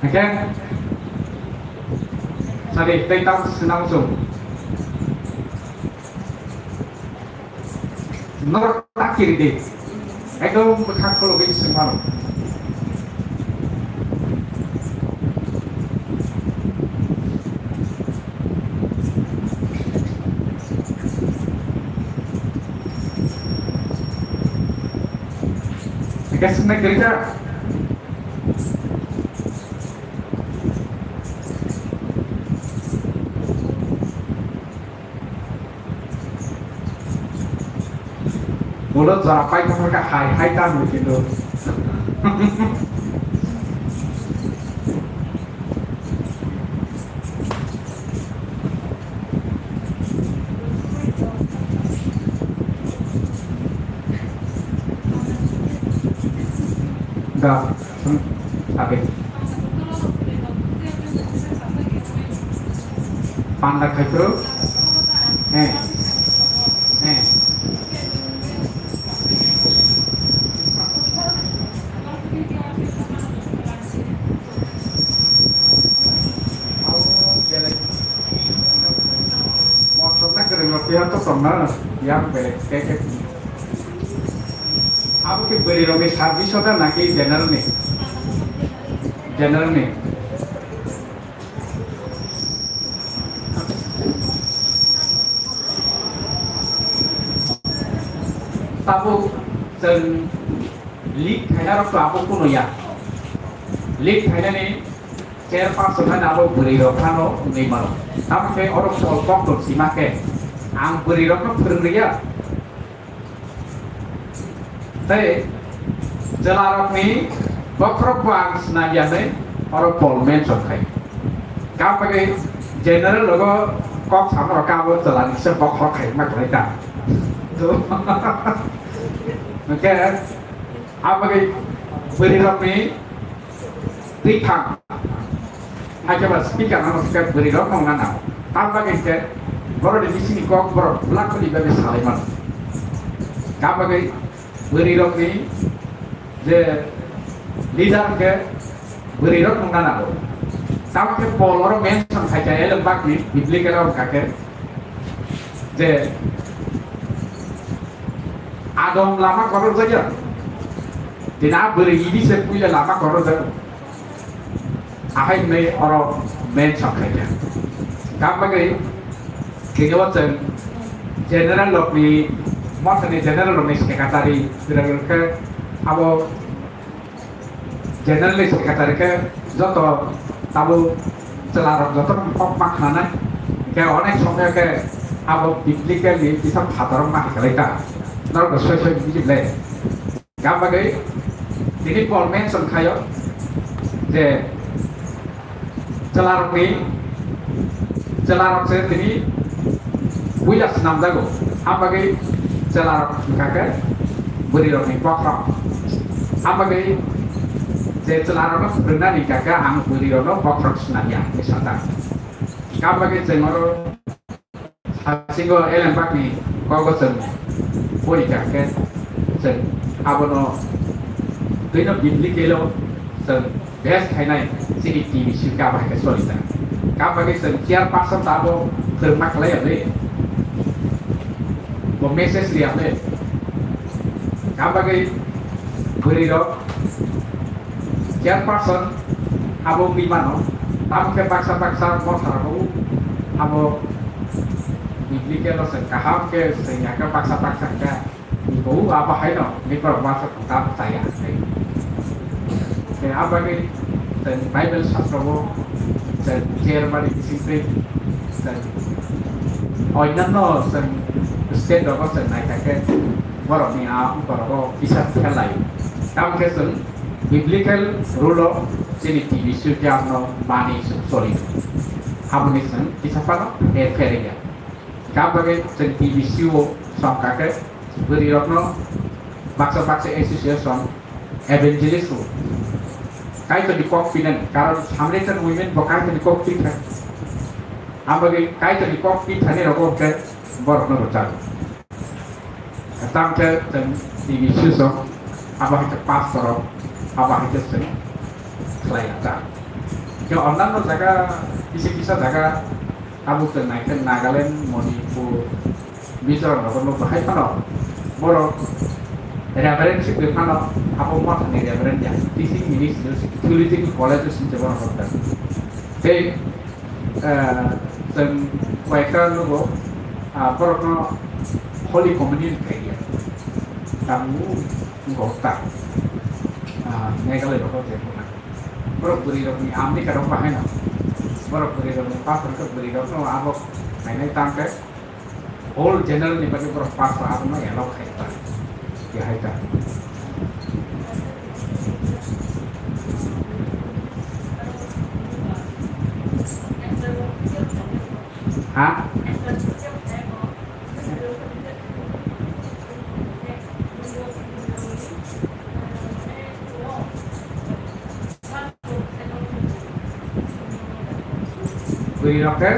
Hake? Sadi, tei tamo sinang sung. Norok ta kiri di. Ekdom bwkha khulugwi se mano. Ekasna kirja. Ulo jora paithak kha hai hai ta hinwi kintu. Sabi. Panda khaipro. Eh. Eh. Motor na kwrwngno piha to tongna yang belek keke. Abo khe bwrwi rokni service hoda naki general ni? General ni. Tabuk chwng lead khaina rok to abo kuno ya. Lead khainani chairperson hai abo bwrwi rok phano wngwi mano. Tamo khe oro pol kok to sima khe ang bwrwi rokno phwrwng rwya. Tei chwlarokni bokhorok bo ang swnam ya hinwi oro pol mention khai. Kam bagwi general logo kok samarok abo chwlani kisa bokhorok khai ma khlai ta. Hwnkhe abagwi bwrwirokni twi thang. Hakhe ba speaker ano khe bwrwi rok nong nana. Tam bagwi khe borok ni bisingni kok borok black ni bagwi salai mano. Tam bagwi bwrwi rok ni je leader khe bwrwi rok nong nana. Tam khe Paul oro mention khai khe ele bak ni biblical oro kha khe je Adam lama korok jaya. Dina bwrwi ini se puila lama korok jaya. Ahai hinwi oro mention khaikha. Kam bagwi tini o chwng general rokni, mothani general rokni secretary, general khe abo general ni secretary khe joto tabuk chwla rok joto kok ma khnanai. Khe onek somoi khe abo biblical ni kisa phator ma hai khlai ta. Norok soi soi biji ble. Kam bagwi tini Paul mention khaio je chwlarokni, chwlarok se tini puila swnamjago. Am bagwi chwlarok hwnkha khe bwrwirokni bokhorok. Am bagwi je chwlarokno phwrwngnani hwnkha khe ang bwrwirokno bokhorok swnamya hinwi sajak. Kam bagwi chwng oro Hasingo elembakni kogo chwng porikha khe chwng abono twino biblical-o chwng base khainai chini T B C ka bai khe solijak. Ka bagwi chwng chairperson ta abo phwrwngma khlai ya le, bo message riya le. Ka bagwi bwrwi rok chairperson abo wngwi mano, tamo khe baksa baksa motha rok abo biblical o se kaham khe se yakhe baksa baksa khe bo abo haino ni borok baksa tong ta chaya se. Se abagwi se Bible sastrobo se chair mani bisingtwi se oinanno se state rogo se naikha khe borokni a borok o kisa khelai. Tamo khe chwng biblical rule o chini T B C o khe ano mani chwng choli. Aboni chwng kisa phano pher pher ya. Kam bagwi chwng T B C o songkha khe bwrwi rokno baksa baksa association evangelist rw. Kaitorni kok pinani, karon Samaritan women bo Kaitorni kok pikha. Abagwi Kaitorni kok pithani rogo khe borokno rwchapwi. Tamo khe chwng tini sisok, abo hai khe pastor rok, abo hai khe chwng khlai rwchap. Khe ondanno jaga, kisa kisa jaga, abo chwng nai khe Nagaland, Manipur, Mizoram rogo nukgo hai phano borok reverend se kwrwi phano abo mothani reverend ya, teaching ministry, theological college o sini borok rok. Tei ah, chwng koi ekta nugo, ah, borokno Holy Communion khlaiya. Tamo wngkha ta, ah, Meghalaya rok je khuna. Borok bwrwi rokni amni karok bahai no. Borok bwrwi rokni pastor khe bwrwi rokno abo khainai tang khe. Whole general ni bagwi borok pass rok abono allow khai ta. Tihai ta. Ha? Bwrwi rok khe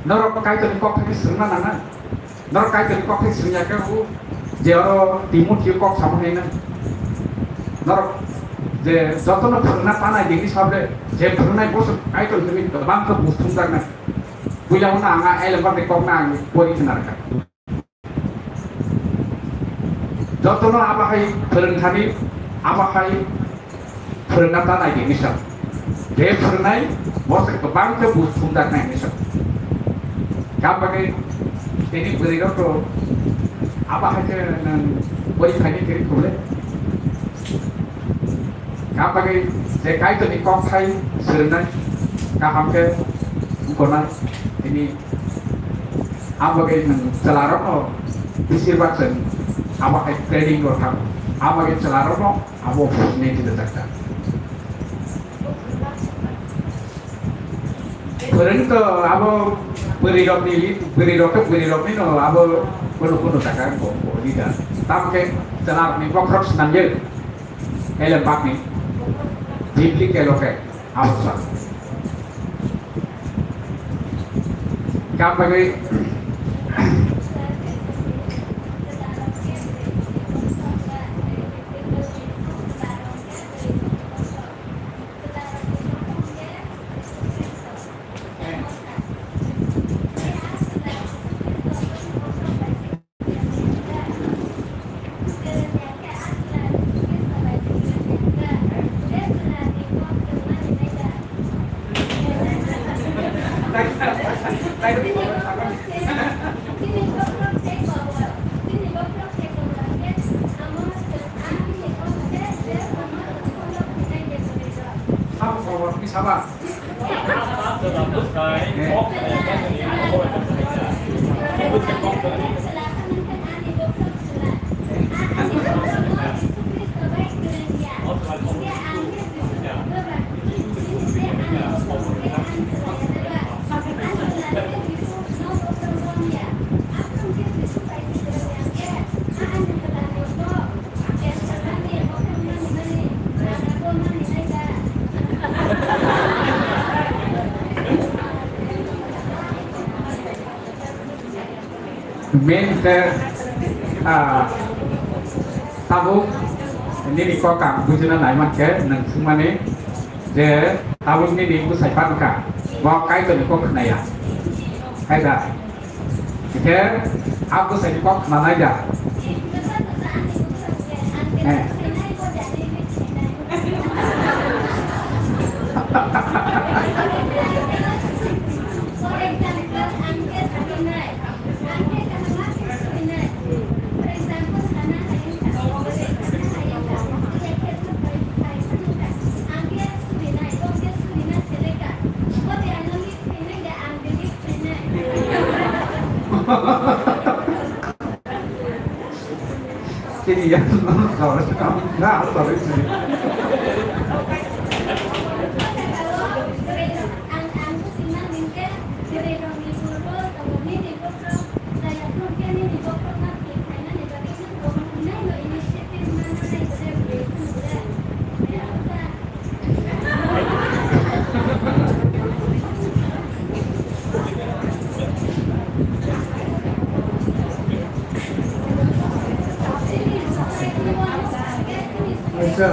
norok Kaitorni kok thani swrwngna nangna. Norok Kaitorni kok thani swrwngya khe bo je oro Timothy kok samo hwnwi na. Norok je jotono phwrwngna tanai bini sable je phwrwngnai bosong Kaitor hwnwi kwbang khe buj thumjaknai. Puila hwnna ang a elembakni kokno ang pori khna rwkha. Jotono abo hai phwrwngthani, abo hai phwrwngna ta nai di hinwi sa. Je phwrwngnai bo se kwbang khe buj thumjaknai hinwi sa. Kha bagwi tini bwrwi rok to abo hai khe nwng bori khaini tiri khule. Kha bagwi je Kaitorni kok thai swrwngnai kaham khe wngkha na tini. Abo bagwi nwng chwlarokno bisirbak chwng abo hai training rw thang. Abo bagwi chwlarokno abo opportunity rwjak kha. Phwrwng to abo bwrwirokni, bwrwirok khe bwrwirokni no abo kunu kunu taka leader. Tamo khe chwlarokni bokhorok swnamjak. Elembakni biblical o khe abo sa. Kha bagwi Sabo, sabo, sabo. Main khe, ah, tabuk nini kok ang bujina nai mankhe nwng swngmani je tabuk nini bwsai phano kha, bo Kaitorni kok khnaya. Hai da? Hingkhe a bwsaini kok khna nai da? Eh. Chini ya, no, no, na, sorry, chini. Acha,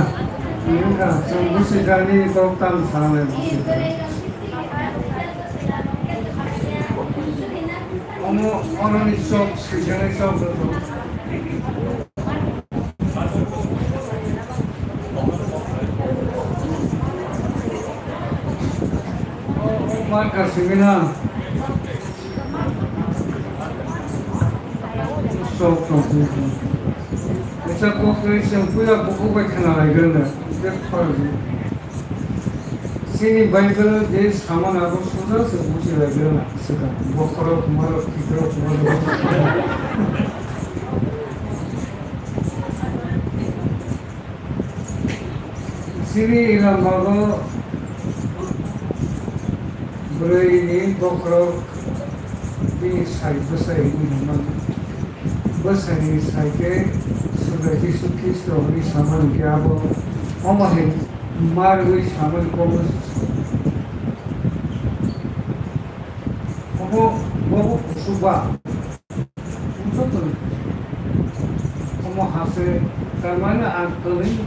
nini kha, chwng bwswk kha, nini kok tamo sanai bwswk kha. Omo, omo ni sok, swijak ni sok, sok. Mar ka simi na. Sok, sok, sok. Esa kok ni siyang puya buku bai khana lai gana. Ita khor ni. Chini Bible je saman abo soja se buji lai gana. Sika. Bokhorok, marok, kitorok, marok. Chini ilamago bwrwini bokhorok bini sai bwsai wngwi hwnmano. Bwsaini sai khe Jisu Khristo hwnwi samani khe abo omo hai marwi samani kokno omo bobo kuchukba. Omo hase tamani ang kwrwi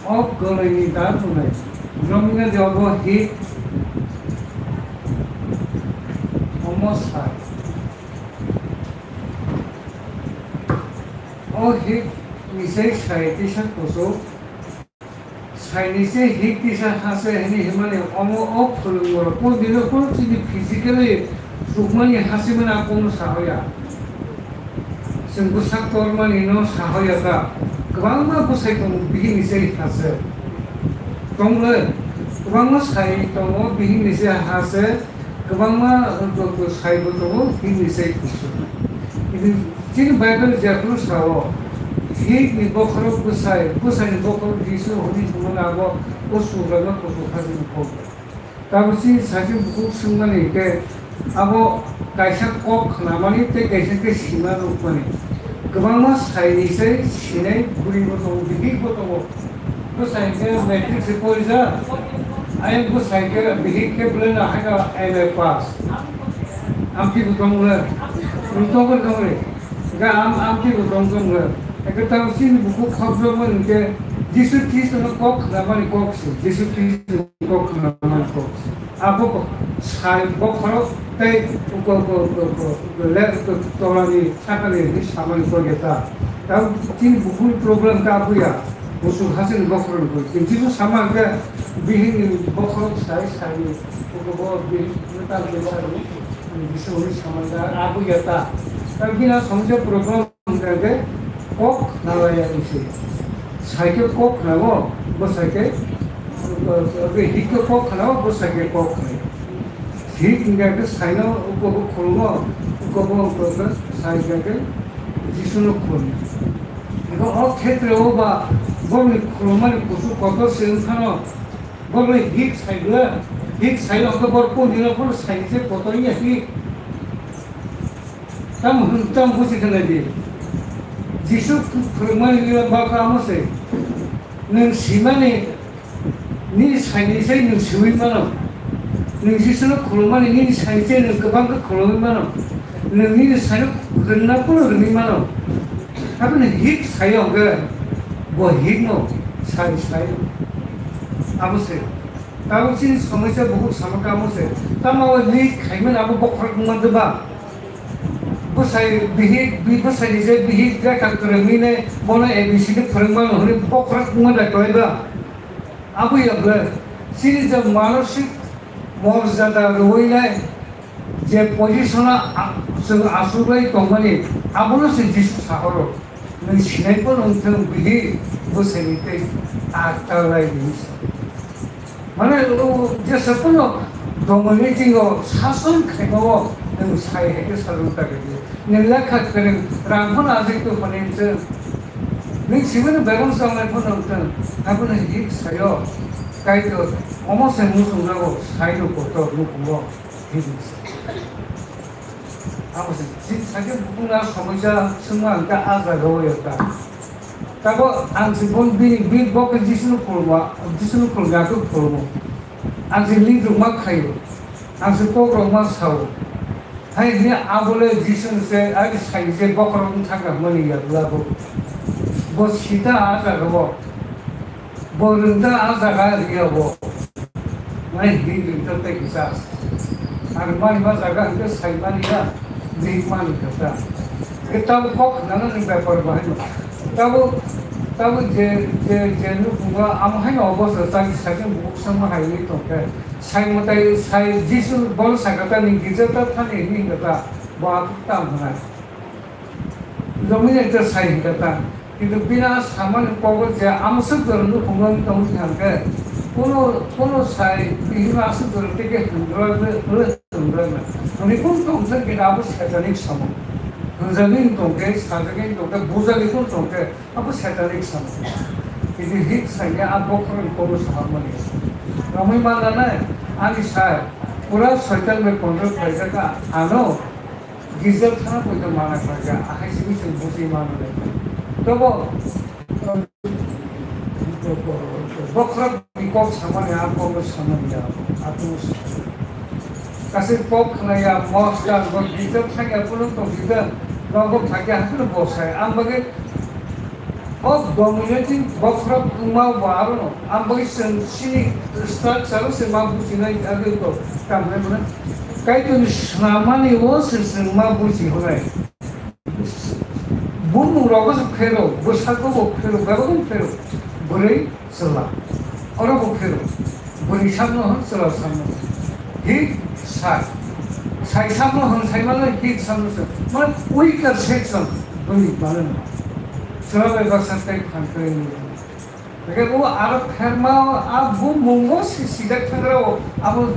O kwrwini da thunai. Romina jogo hit omo sai. O hit ni sai sai tisa kusu. Sai ni sai hit tisa hase hini himani omo o khulumoro. Ko dino ko chini physically sukmani hasimani apono sahoya. Chwng bwsak tormani no sahoya ta. Kwbangma bwsai tongo bihikni se hase. Tongle, kwbangma sai tongo bihikni se hase, kwbangma, uh, uh, uh, sai bo tongo bihikni se kusu. Ini chini Bible jephru sao, bihikni bokhorok bwsai, bwsaini bokhorok Jisu hwnwi buno abo o sugrano kusu khajini kok. Tabuk chini sakhe bukhuk swngmani khe abo kaisa kok khnamani tei kaisa khe sima rwkmani. Kwbangma saini se sinai bwrwi bo tongo, bihik bo tongo. Bwsai khe matric se porijak, ayang bwsai khe bihik khe belai no haino M A pass. Amtwi bo tongo le, tongo tongo le. Ga am, amtwi bo tong tong le. Eke tabuk chini bukhuk khopjokmani khe Jisu Khristo no kok khnamani kok se, Jisu Khristo. Kok khna mani kok. Abo kok sai bokhorok tei uko, uko, uko, uko, uko, le, uko, tolani sakani hinwi samani kok ya ta. Tamo chini bukhukni problem ta abuya. Busuk hasini bokhorok ni kok. Kintu sama ke bihikni bokhorok sai, sai ni uko bo bihik ni ta bihik sai ni. Bising hinwi samani ta abuya ta. Tamo bini samsya problem. Hwnkhe kok nalaya ni se. Sai khe kok khnago, bo sai khe, hik khe kok khnago, bo sai khe kok khnai. Hik hwnkhe khe saino ukobo khulmo, ukobo ukobo sai khe Jisuno khulmo. Eko o khetre o ba borokni khulmani kuchuk kotor se wngkhano, borokni hik sai bwle, hik sai hwnkhe borok kundino phano sai se kotor ya hik. Tamo hwn, tamo buji khe nai di. Jisu phwrwngmani liya bwkha amo se. Nwng simani nini saini se nwng siwi mano. Nwng Jisuno khulumani nini saini se nwng kwbang khe khulumwi mano. Nwng nini saino rwngna phano rwngwi mano. Haphano hik sayo hwnkhe bo hikno sai sai. Amo se. Tabuk chini somoisa bukhuk sama kamo se. Tamo o hik khaimani abo bokhorok wngma de ba. Bwsai bihik, bi-, bwsai ni je bihik lekha kwrwngwi nai bono A B C D phwrwng mano hwnwi bokhorok wngma da kwlai ba. Abo ya bwle chini je manosik morjada rwui nai je position o a-, chwng achugwi tongmani abono se Jisu sahoro. Nwng sinai phano wng thung bihik bwsai ni tei a ta lai di. Mane, o jesa phano dominate o sason khaima o nwng sai hai khe sason ta khe di. Nwng lekha kwrwng rang phano ajai tong mani wng thung. Nwng simi no begam sangnai phano wng thung. Abo no hik sayo. Kaitor omo se muchung jago sai no kotor nukhungo hik sa. Abo se jin sakhe bukhuk na somoisa swngma hwnkhe a jaga o ya ta. Tabo ang se bon bini, bi bo khe Jisuno khuluma, Jisuno khulumya khe khulumo. Ang se link rok ma khaio. Ang se kok rok ma sao. Hai hwnwi abole Jisu se, ai sai je bokhorok wng thangkha hwnmani ya bwla bo. Bo sita a jaga o. Bo rwngda a jaga ria bo. Nai hi rwngda tei kisa. Ang mani ma jaga hwnkhe sai mani ya, ri mani kasa. Hwnkhe tabo kok khwnana ni bepar bo haino. Tabo, tabo je, je, je nukhungo amo haino obosta chang sakhe bukhuk songma hai wi tongkhe. Sai mwtai sai Jisu bol sakha ta ni girja ta thani hini hwnkha ta bo aphuk tam hwnai. Jomini ekta sai hwnkha ta. Kintu bini a samani kogo je amswk jora nukhungo wng tong thang khe, kono, kono sai bihikno aswk jora tei khe hwnjwk rw, rw hwnjwk na. Hwnwi kung tong thang khe abo satanic samung. Hwnjagwi wng tong khe, sajagwi wng tong khe, bujagwi wng tong khe, abo satanic samung. Kintu hik sai khe a bokhorokni kogo saharmani. Romwi manlanai, ani sai. Pura soitan bai control khlaijak kha, ano girja thana poito mana khlaijak, ahai simi chwng bujui mano le. Tobo bokhorok ni kok samani, a kok samani ya, a kok samani. Kasi kok khnaya, mostar, bo girja thangya, pulung tong girja, nogo thakya, hakhe bosai. Ang bagwi O dominating bokhorok wngma bo arono, ang bagwi chwng chini structure-o se ma bujinai agwi ko kamnai mano. Kaitorni swnamani o se chwng ma buji hwnai. Bumung rogo se phero, bwsako bo phero, bebak phero. Bwrwi chwla. Oro bo phero. Bwrwi samno hwn, chwla samno hwn. Hit sai. Sai samno hwn, sai mano hit samno se. Mane weaker section bwrwi mano. Chwla bai baksa tei phan kwrwi ni. Hwnkhe bo aro pherma a bumungo si-, sijak thangrao abo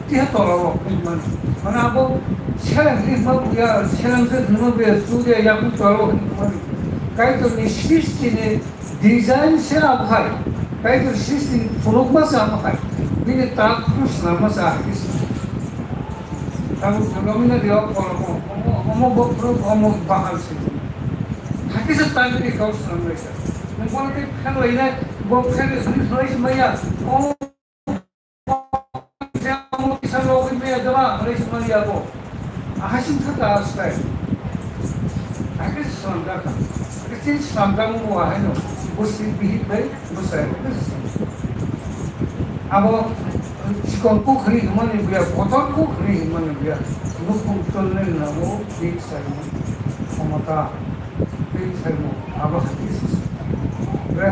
tiha tolao hwnmani. Mane abo seleng hwnma buya, seleng se hwnma buya, chuya yakung tolao hwnmani. Kaitorni srishti ni design se abo hai. Kaitor srishti ni phunukma se abo hai. Bini tak khuru swnamma se abo hai. Tabuk romina dia omo, omo, omo bokhorok, omo bahal se. Hakhe se tamni kok swnam lai kha. Nwng bono tei phan lai nai, bo phan lai se maya. Omo, omo kisa logwi maya jaba, lai se maya bo. Ahai sing thaka astai. Hakhe se swnam jak kha. Hakhe se swnam jak bo ahai no. Bo si bihik bai. Bwsai, abo chikon kuk hwnwi hwnmani buya, kotor kuk hwnwi hwnmani buya. Nukhung tolnai nango, bik saimung, khomota, bik saimung, abo hai khe se. Bre.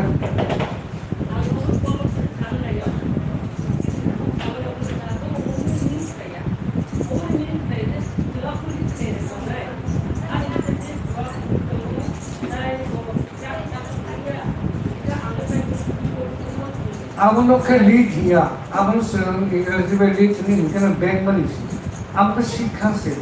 Abono khe lead hiya, abono chwng Engraji bai lead hwnwi hwnkhe no beng mani se. Abo khe sikha se.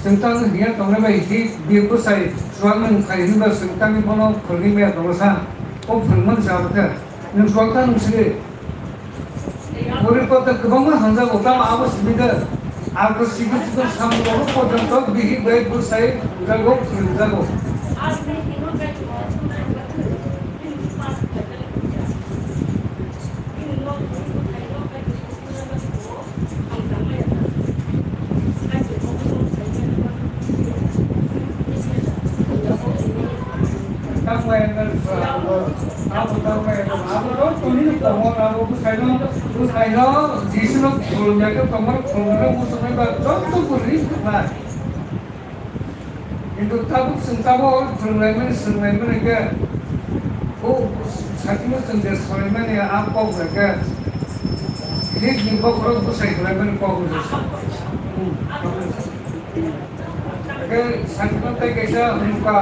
Chwng tamo hiya tongnai bai hi bini bwsai chuwak mani khai hwnba chwng tamo bono phwrwngwi maya tongo sa. O phwrwngmani se abo khe. Nwng chuwak ta nwng siri. Pori kota kwbangma hamjago, tamo abo simi de. Arko sikir sikir samung rok porjonto bihik bai bwsai jago, phwrwng jago. Tamo eno, abo, abo tamo eno, abo ro toni no tamo, abo bwsai no, bwsai no Jisu no khulumya khe tongmani khulumya muchungnai ba joto bo ri khwnai. Kintu tabuk chwng tabuk phwrwnglaimani, swrwnglaimani khe, o sakino chwng je swrwnglaimani a kok bai khe, rik ni bokhorok bwsai khwlaimani kok bai se. Hmm. Khe sakino tei kaisa hwnka,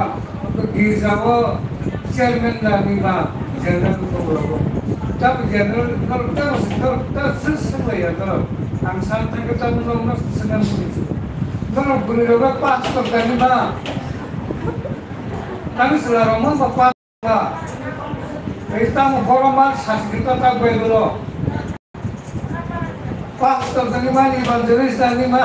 girja o chairman da ni ma general ko rogo. Tab general, norok ta, norok ta, sir, sir, ya, norok. Ang san thangkhe ta norok, norok, sir, norok bwrwi rok pastor da ni ma. Tamo chwla rok mon ba pa ba. Ei tamo borok ma saskrito ta Bible o. Pastor tani ma, evangelist tani ma.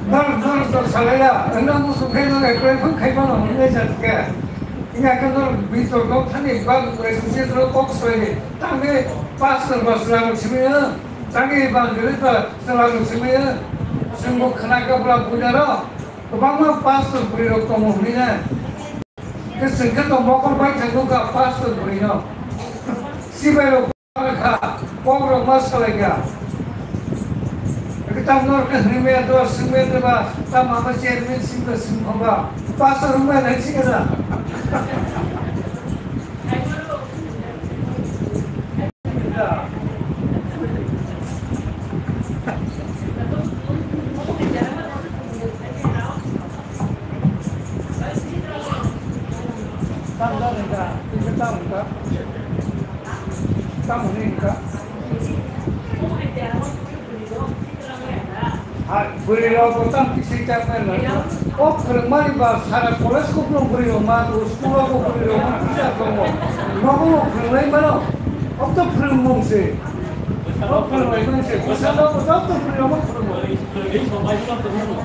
Dor, dor, dor, salaya. Ena musu khe no, ekre phun khai mano, hwnwi jat khe. Ina khe dor, bitor dok thani, ba, relationship rok kok soi. Tangni pastor ba chwla rok simi, tangni evangelist ba chwla rok simi. Chwngbo khna kha bwla buina rok. Kwbangma pastor bwrwi rok tongo hwnwi na. Khe chwng khe to mokol bai thangwi kha pastor bwrwi no. Sibai rok kha, kok rok ma salai kha. Khe tam nor khe hwnwi maya to, swng maya to ba, tam ama chairman sing ba swng kho ba. Pastor wng maya nai sing kha. Bwrwi rok bo tam kisa chairman no. O phwrwngmani ba sara college o phano bwrwi rok ma, o school o bo bwrwi rok ma, teacher tongo. Nogo bo phwrwngnai mano. O to phwrwngmung se. Abo phwrwnglaimani se, bwsano bo joto phwrwnglaima phwrwngo.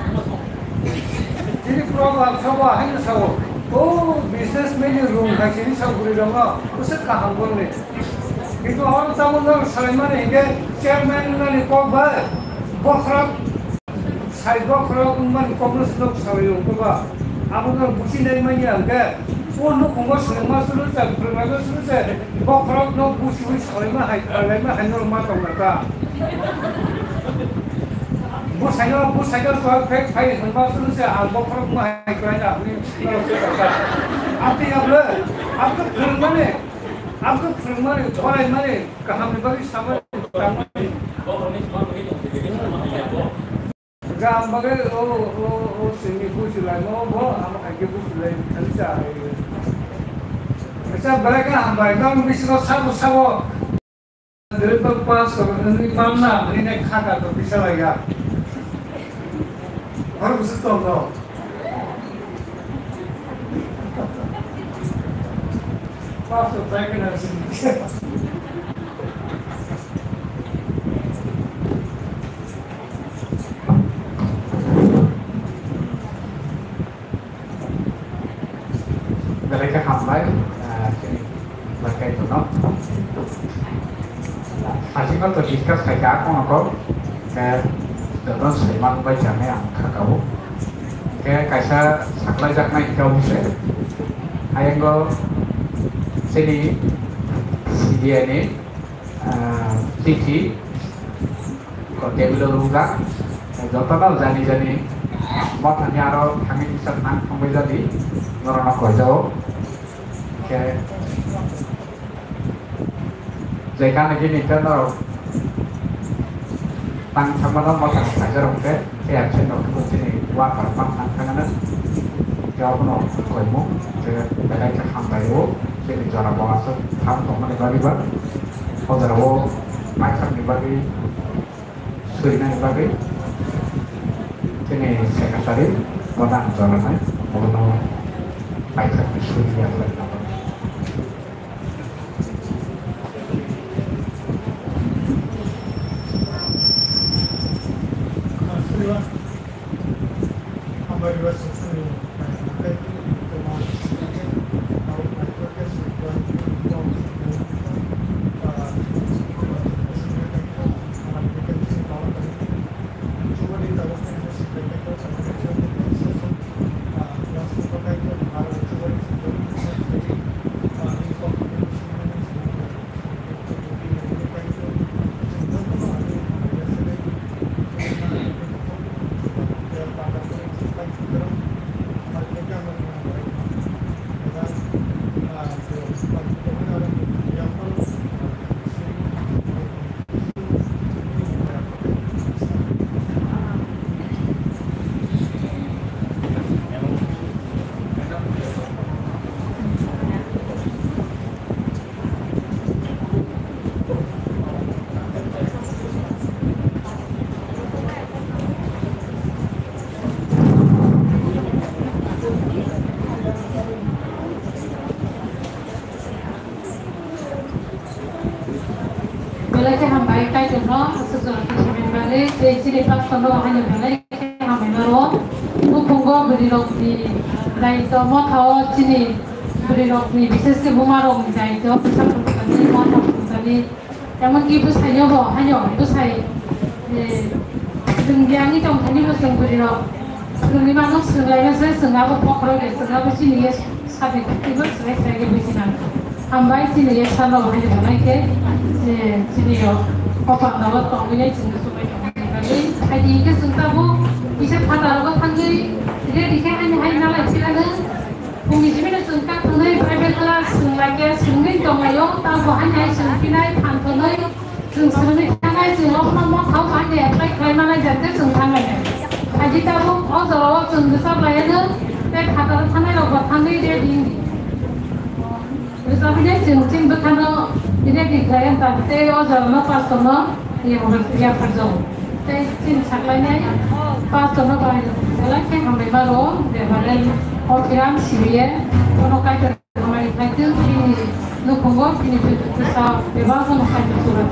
Tini program sabo haino sao, o businessman ni room hai sini sao bwrwi rokno, bwswk kaham bongni. Kintu oro tamo norok salaimani hinkhe chairman nani kok bai bokhorok. Sai bokhorok wngmani kokno swlok salai rwngkha ba. Abono businai manya hwnkhe, o nukhungo swrwngma swrwng se, phwrwngnaima swrwng se, bokhorokno busiwi salaima hai, salaima hai norok ma tongna ta. Bwsaino, bwsaino chwng phek phai hwnma swrwng se, ang bokhorok ma hai kwlaina hwnwi norok se tongkha. Amtwi ablo, abtwi phwrwngmani, abtwi phwrwngmani, phwraimani, kahamni bagwi samani, tangmani. Gam bagwi o, o, o chwngni bujilaimo bo, amo hai khe bujilai thani cha hai. Acha, belai khe hambai, nang bisingo sabo, sabo. Dwrwkno pass wngwi manna, hwnwi nai kha ka to bisa laiya. Hor busu tong no. Pass to try kana sini. Belai khe hambai, ah, chini belai khe jono. Hachiko to discuss khai kha kono ko, khe joto saiman bai jani ang kha kabo. Khe kaisa saklai jaknai kabo se. Ayango chini C B I ni, ah, chithi ko table o rwjak, jotono jani jani mothani aro thangwi kisa nang thangbai jadi norokno koijao. Khe je gana gini khe norok tang thangmano mothani kaijarok khe, khe absent rok khe chini worker rok tang thangmano khe abono koimung khe belai khe hambai o chini jora bo aswk tham tongmani bagwi ba o jora o paithakni bagwi. Swinani bagwi chini secretary bo nang joranai, bono paithakni swi ya. Belai khe hambai Kaitorno, aswk jora khe samani bagwi, tei chini pastor no haino belai khe hambai mano. Nukhungo bwrwi rokni daityo, motha o chini bwrwi rokni, bishes khe buma rokni daityo, bwsa phunukani, motha phunukani, emon ki bwsai no bo haino bwsai, eh, chwng biyang ni tong thani bo chwng bwrwi rok. Chwngni mano swnglaima se, chwng abo bokhorok de, chwng abo chini ye sadi twibo swlai swlai khe buji nang. Hambai chini ye salo hai rwnai khe, je chini yo kopal no tongwi nai chwngno swbai tongwi nai. Hai di khe chwng tabuk kisa phataro bo thangwi ready khe hai hai nalai philano. Phungni jimino chwng ta thwnwi private class swng lai khe swngwi tonglaio, tabo hai hai swng phinai phan thwnwi. Chwng swrwngwi thangnai, chwng ophno mokha o bai de apply khlai manai jat khe chwng thangnai. Haidi tabuk o jora o chwng bwsa blai ano tei phataro thangnai rok bo thangwi ready wngdi. Bwsa hwnwi chwng chini bwkhano ready khlai wngkha tei o jora no pastor no yapharjago. Tei chini saklainai pastor no bai belai khe hambai ma rwo, Reverend Othiram C B A, bono Kaitor Hamari khaitwk bini nukhungo bini bwsa bebak bono khaitwk surat.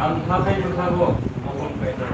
Ang hathai bwkhago mokol kaitor.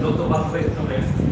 Joto bahai tongre.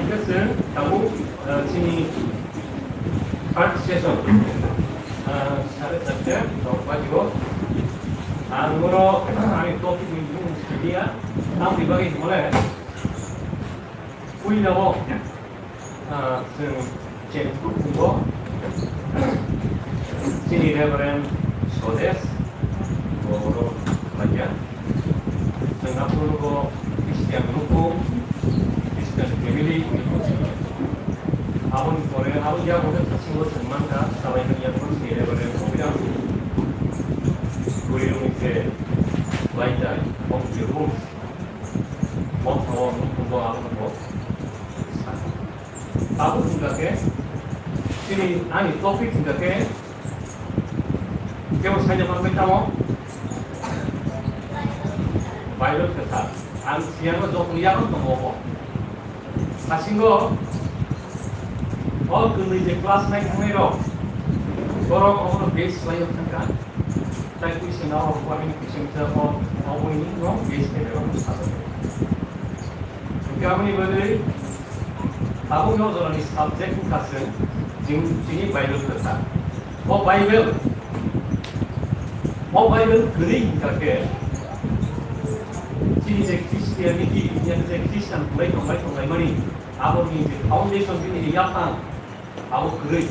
Chwng tabuk, ah, chini third session, ah, sare charta rok bajigo. Ang oro ani topic ni bumung siliya, tamni bagwi hwnle puila o, ah, chwng Chengthuk tongo. Chini Reverend Sodesh, borok khlaiya. Chwng aphuru bo Christian nukhung, Christian family. Aboni pore abo yago khe thasingo chwng mankha, salai manya chini Reverend Obirang. Bwrwi rokni je laijak, bongni rules, motha o nukhungo aboni bo. Tabuk hwnkha khe, chini ani topic hwnkha khe, kebo saida manbai tamo? Bible kwthar. Ang siyano jokhon yago tongo bo. Thasingo, o kwnwi je class nine thangnai rok, borok obono base khlaiwi thangkha. Tai kuisa na o, abini kuisa wngkha o, oboino base khlaiwi rok sajak. Hwnkhe aboni bagwi tabukni o jorani subject wngkha chwng, chini, chini Bible kwthar. O Bible, o Bible kwrwi hwnkha khe chini je Christianity, yang je Christian kwlai tonglai tonglaimani, aboni je foundation, bini yaphang, abo kwrwi.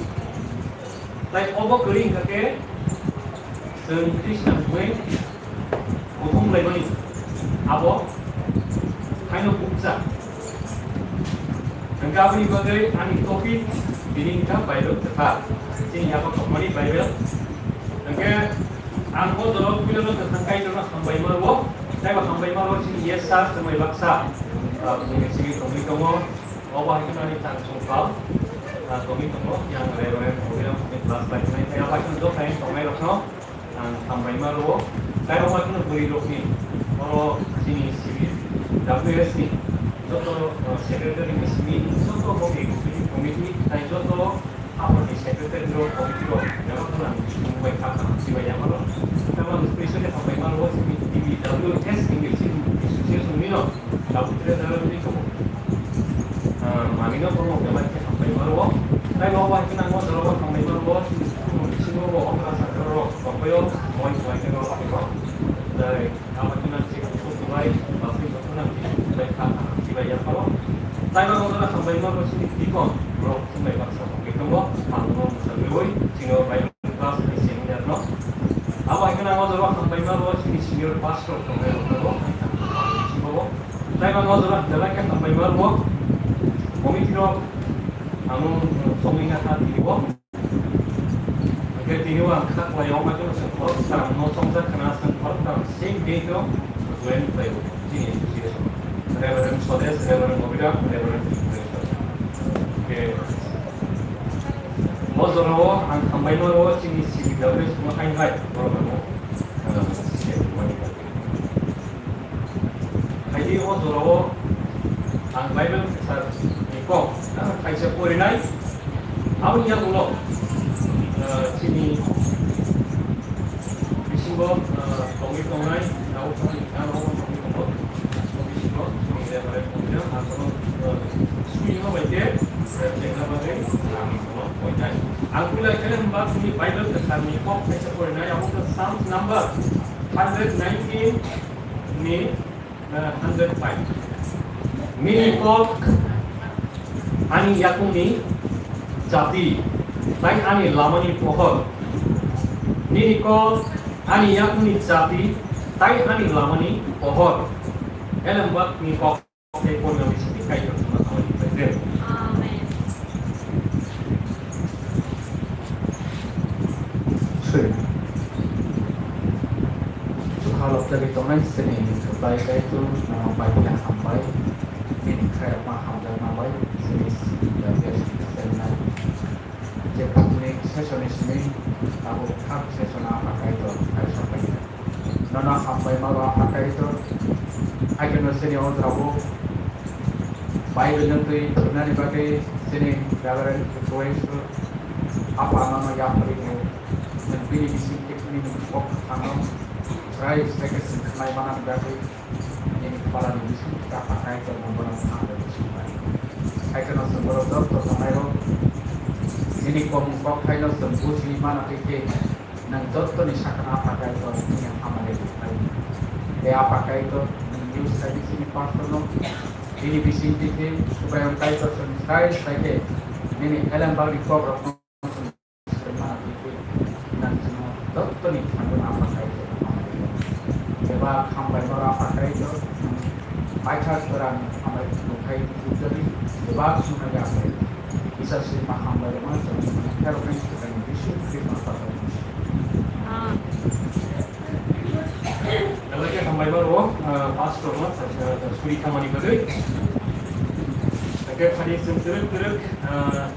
Tai obo kwrwi hwnkha khe chwng Christian hwnwi kuthum laimani abo haino bukcha. Hwnkhe aboni bagwi ani topic tini hwnkha Bible kwthar. Chini yago tongmani Bible. Hwnkhe ang o jorao puilano kwthang Kaitorno hambai ma rwo. Taibo hambai ma rwo chini yes sir, chwngbai baksa, ah, chini tongwi tongo. Obo hai kheno ani chang chwng pal, ah, tongwi tongo, yang Reverend Obirang ni class bai tongnai, tei abo hai kheno joto hai tongnai rokno ang hambai ma rwo. Tei obo hai kheno bwrwi rokni, oro chini C B W S ni joto, ah, secretary ni simi joto bo executive committee, tai joto Aboni secretary rok, committee rok, bebak kheno ang chumung bai kha kha, chibai ya mano. Tamo specially hambai mano, chini T B W S English Association ni no, tabuk tre jara ni tongo. Ah, mami no tongo, bebak khe hambai mano. Tai bo bai kheno ang o jora bo hambai mano, chini bisingo bo okra sakra rok, rok bai o, moi bai kheno rok bai o. Tai Abo kheno chini kuthum bai, basing kuthum nang chini kuthum bai kha kha chibai ya pharo. Tai ma oro hambai ma bo chini deacon rok khum bai baksa tongwi tongo, ang no mwsagwi chini Bible class ni senior no. Abo hai kheno ang o jora hambai ma bo chini senior pastor tongwi rok tongo, ang thang thang bo. Tai ma o jora belai khe hambai ma bo committee rok ang no songwi na kha tini bo. Hwnkhe tini o ang kha khlai o, omo khe chwng khoroksa no chongjak khna, chwng khoroksa same day o join khlai o chini association. Reverend Sodesh, Reverend Obirang, Reverend Viktoria. Hwnkhe o jora o ang hambai ma rwo chini C B W S no hai hai borok rok no, ah, siyam mani. Haidi o jorao ang Bible kwthar ni kok, ah, kaisa porinai. Aboni yagulo, ah, chini bisingo, ah, tongwi tongnai, nao tongwi, nao tongwi tongo. Bisingo chini Reverend Pondya, ang kono, ah, sui ma bai khe, ah, chengna bagwi ang kono poinai. Ang puila khe hwnba chini Bible kwthar ni kok kaisa porinai, abo khe Psalms number hundred nineteen ni, eh, hundred five. Nini kok ani yakungni chati, tai ani lamani pohor. Nini kok ani yakungni chati, tai ani lamani pohor. Elembak ni kok. Tei porno bisingtwi Kaitor thangma tongwi pai de. Amen. Sui. Chukha lok jagwi tongnai chini Chuklai Kaitor, nono bai khe hambai. Nini khairokma hamjakma bai chini simi jagwi chennai. Je phungni session ni simi tabuk third session o Apha Kaitor kaitor pai kha. Nono hambai ma rwo Apha Kaitor. Haikhe no chini o jora bo Bible no twi thwinani bagwi chini Reverend Viktoria Apha nono yapharwi khe nwng bini bising khe nini kok kwthangno chwrai chwrai khe swng khlai manani bagwi. Nini phalani bising khe Apha Kaitor no bono hambai bising bai. Hai kheno chwng borok joto tongnai rok, nini kok, kok thaino chwng bujwi mano tei tei nwng jotoni sakno Apha Kaitor nini hamari rwkhlai. Tei Apha Kaitor nwng use khaidi chini pastor no, nini bising twi twi Subraiyung Kaitor chwng sai sai khe nini elembakni kok rokno Nang chwngno jottoni thangwi Apha Kaitor hambai. Bebak hambai no Apha Kaitor, paithak kwran hambai nukhai tubjadi, bebak chwngno ya hambai. Isa sima hambai rwma chwng kheroknai swkang Jisu Khristo Apha Kaitor. Belai khe hambai ba rwo, ah, pastor no, ah, suri khamani bagwi. Hwnkhe phani chwng twrwk twrwk, ah,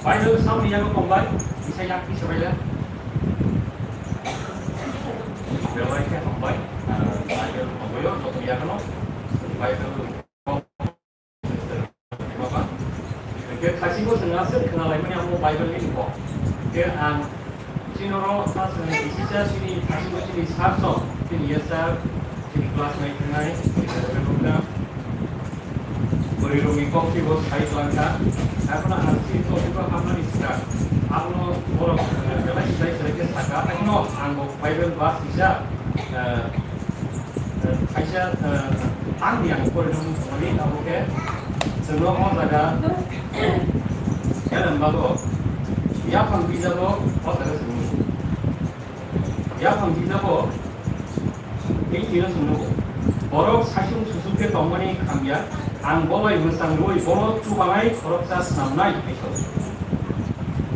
Bible samni yago tongbai, kisa yak kisa baila. Belai khe hambai, ah, Bible tongbaio, joto yagono Bible. Hwnkhe thaisingo chwng aswk khwnalaimani amo Bible ni kok. Hwnkhe ang chini oro ta chwng kisisa chini thaisingo chini sir song, chini yasa, chini class nai thangnai, chini program, bwrwi rokni kok chibo sai twlang kha. Haphano ang chini topic o hapnani swkang, abono borok, eh, belai swlai swlai khe saka, haino ang bo Bible verse kisa, eh, Kaisa, eh, ang yang porinani abo khe chwngno o jaga elem bago yaphang bijabo o jaga chwngno. Yaphang bijabo tei tino chwngno. Borok saichung susuk khe tongmani hamya, ang bolai mwchang rwui bono chubanai khoroksa snamnai hai kho.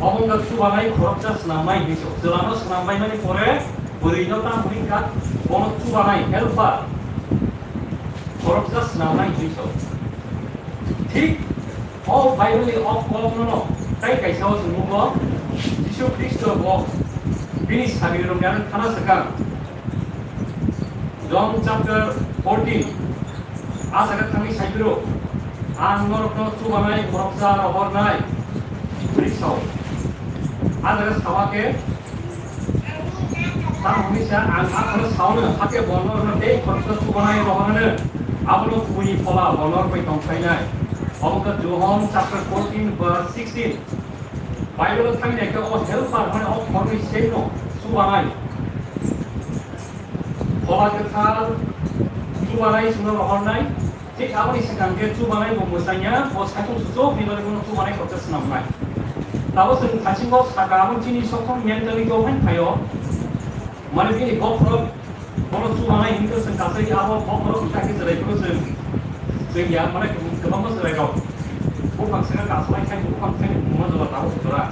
Omo wngkha chubanai khoroksa snamnai hinwi se. Chwlano snambaimani pore bwrwino tamo hwnwi kha, bono chubanai helper khoroksa snamnai hinwi se. Thik o Bible ni o kokno no tai kaisa o chwng nugo, Jisu Khristo bo bini sagrirokni ano khana swkang. John chapter fourteen, a jaga thangwi sai phiro, "Ang norokno chubanai khoroksa rohornai," hwnwi sao. A jaga sawa khe, tamo hwnwi sa, "Ang a khorok saono, hakhe bo norokno tei khoroksa chubanai rohornano, abono kubuini phola bo norok bai tongkhlainai." Omo wngkha John chapter fourteen verse sixteen. Bible o thangwi naikhe o helper hwnwi o khoroknwi selno chubanai. Phola kwthar chubanai chwngno rohornai, thik aboni swkang khe chubanai bo mwchangya, bo saichung susuk ni bagwi bono chubanai khoroksa swnamnai. Tabuk chwng thaisingo saka, abo chini sokhor mentality o phai phaio. Mane bini bokhorok bono chubanai hinwi chwng kasai abo bokhorok wngkha khe chwrai phuru chwng, chwng ya mane kwbangma chwrairok buphang saka kasalai khai buphang khai mungma jora tabuk jora.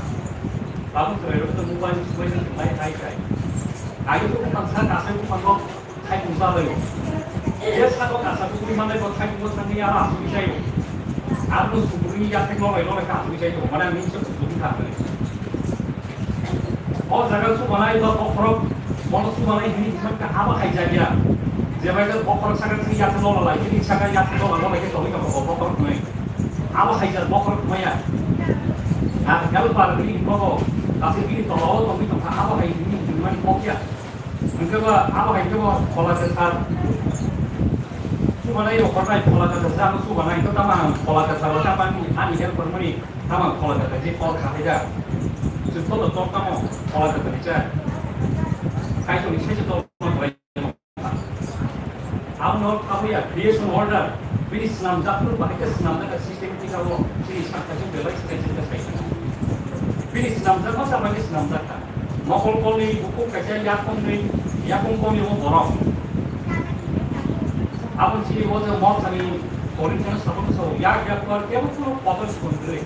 Tabuk chwrairok chwng mobile subai chwng lai khai khai. Age to buphang saka kasai buphang rok khai mungsa lai. Je saka kasa bukuri manai bo khai mungsa thangni aro asugwi chai. Aro suguri ya khai lolai lolai ka asugwi chai to mane ang nini se suguri thangni. O jaga chubanai ba bokhorok, bono chubanai hwnwi thangkha abo hai jakya. Jebai khe bokhorok saka thwi yakhe lola lai, bini saka yakhe lola lola khe tongwi tongkha bo bokhorok hwnwi. Abo hai jak bokhorok hwnmaya. Ar helper bini bobo, kasi bini tolao tongwi tongkha abo hai hwnwi hwnmani kokya. Hwnkhe ba abo hai khe bo phola kwthar. Chubanai rok hornai phola kwthar se ano chubanai, hwnkhe tamo ang phola kwthar o tamo ani, ani helper mani. Tamo phola kata je kok kha phaida. Chwng photo tok tamo phola kata ni cha. Kaitor ni sese tok tamo khlai. Abono tamo ya creation order. Bini swnamjak phuru bahai khe swnamjak kha system tika o chini sakha chwng belai swkang swkang sai kha. Bini swnamjak ma sa bahai khe swnamjak kha. Mokol kolni bukhuk kaisa yakung ni, yakung kolni o borok. Aboni sini o je mothani Korinthano sabon sao, yak yak kor kebo kunu kotor sikon kwrwi.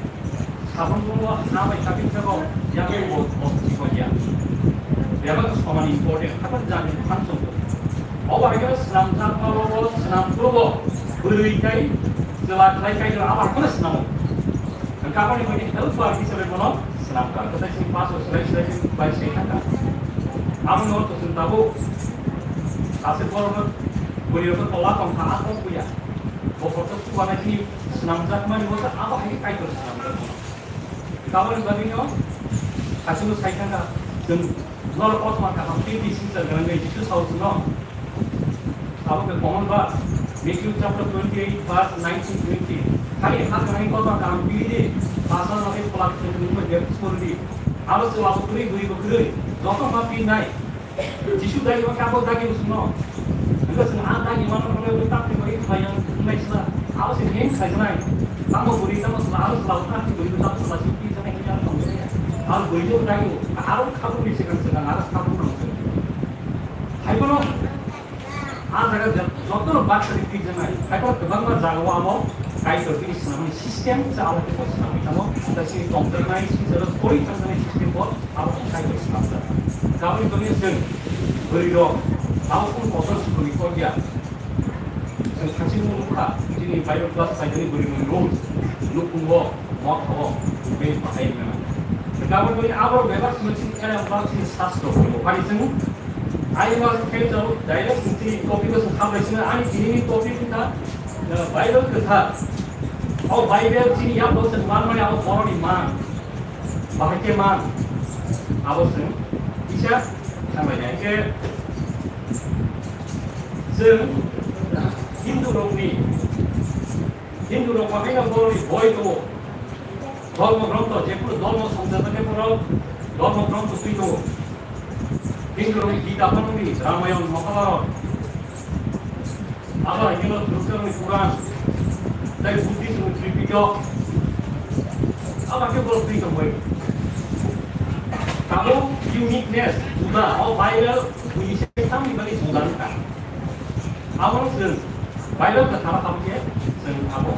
Sabon bo ha bai kapi jago, yakung bo kotor sikon ya. Bebak somani important, hapan jani phan songko. O bahai khe swnamjak ma bo, swnam kuro bo, bwrwi kai, chwla khlai kai, abo haikhe swnamo. Hwnkhe aboni bagwi helper hisabe bono swnamkha. Kwthai sini paso swlai swlai bai se thangkha. Aboni ortho chwng tabuk aswk borokno bwrwirokno tola tongkha, a tong puya. Bokhorok chubanai chini swnamjakmani bwsa abo hai khe Kaitor swnamjakmano. Aboni bagwino aswkno sai thangkha chwng norok kothoma kaham tei tei singcha gwnangwi Jisu sao chwngno. Abo khe common verse, Matthew chapter twenty-eight, verse nineteen, twenty. Hai, ha, hai, kota, kam, bidi, pasal, hai, pelak, hai, bidi, bidi, bidi. Aro se labu kuri, bui, bui, kuri. Joto ma pi nai. Jisu dagi ma kabo dagi usno. Because a dagi ma no kore tak te kore khayan nai sila. Aro se name khai nai. Tamo buri, tamo sila, aro sila, tamo buri, tamo sila, si pi, tamo khayan, tamo khayan. Aro bui, bui, dagi, aro khabu ni sekan, sekan, aro khabu ni sekan. Hai, kono A jaga je-, joto no baksa di twijak nai. Haiphano kwbangma jagao abo Kaitor bini swnamani system se abo khe bo swnamwi thango. Tei chini tongthoknai, chini jaga kori thangjaknai system bo abo khe Kaitor swnamjak. Kabui tongwi chwng bwrwi rok abo kunu kotor sukuni kok ya. Chwng thangsi nukha, chini Bible class phaijani bwrwi rok rules, nukhungo, motha o, tei bahai mano. Kabui tongwi abo bebak chwng chini area ba chini sastro bo. Bari chwng Ani mas khe chalo direct niti topic o khambai sina ani tini ni topic kha, uh, Bible kwthar. O Bible chini ya bo se man mani abo boroni man. Bahai khe man. Abo se isa khambai nai khe chwng Hindu rokni Hindu rok bahai no boroni boi tongo. Dhormo grontho, je kunu dhormo songjajaknai borok dhormo grontho twi tongo. Hindu rokni Gita phano wngdi, Ramayon, Mahabharat. Abo hai kheno Dhrutarokni Puran, tei Buddhist rokni Tripitok. Abo khe borok twi tongbai. Abo uniqueness, juda, o Bible, buini se tamni bagwi juda wngkha. Abo chwng Bible kwtharo habwi khe chwng abo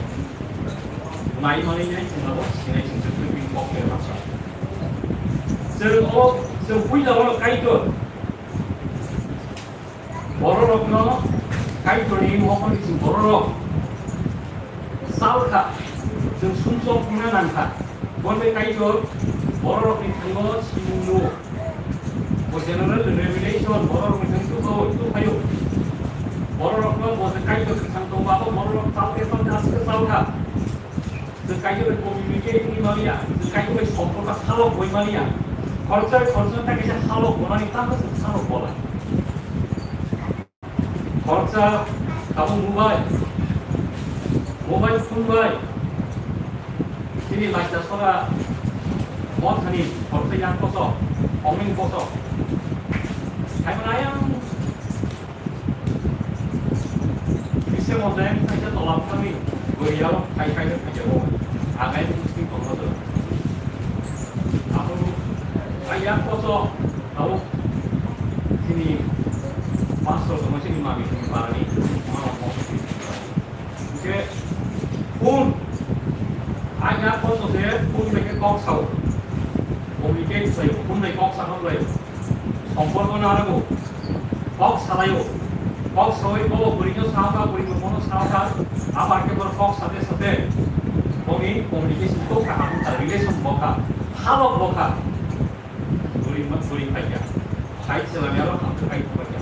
nai manwi nai chwng abo sinai chwng chwng chwng bini kok khe rwkha. Chwng o chwng puila o Kaitor bororokno Kaitorni mokol ni chwng bororok salkha, chwng sumsok wngna nangkha. Bonbai Kaitor bororokni thango simung nuo. Bo general revelation, bororokni thani tubao, tubphaio. Bororokno bo je Kaitor kwthang tongba, abo bororok chal khe chal khe, aste chal kha. Je Kaitor bai communicate wngwi maliya, je Kaitor bai somporko salok bai maliya. Khoroksa bai khoroksa ta kaisa salok bonani, tamo se salok bola. Khoroksa tabuk mobile, mobile phone bai chini laisa sora mothani khoroksa yang kosok, ongning kosok. Hai mano ayang bisa mothai kaisa tola phani gori yalo khai khai khai jabo. Agai muslim tongma do. Apo ayang kosok. Abo chini pastor tongma chini mami chini barani mama mama. Hingke phone, aina koso se phone bai khe kok sao. Communicate khlaio, phone bai kok sakha khlaio. Somporko narago. Kok salaio. Kok sawi bo bwrwino sakha, bwrwino bono sakha. Abo khe bor kok sate sate boni communication to kaham wngkha, relation bokha, halok bokha. Bwrwi ma-, bwrwi paikha. Hai chwla mero hamkhe hai paikha.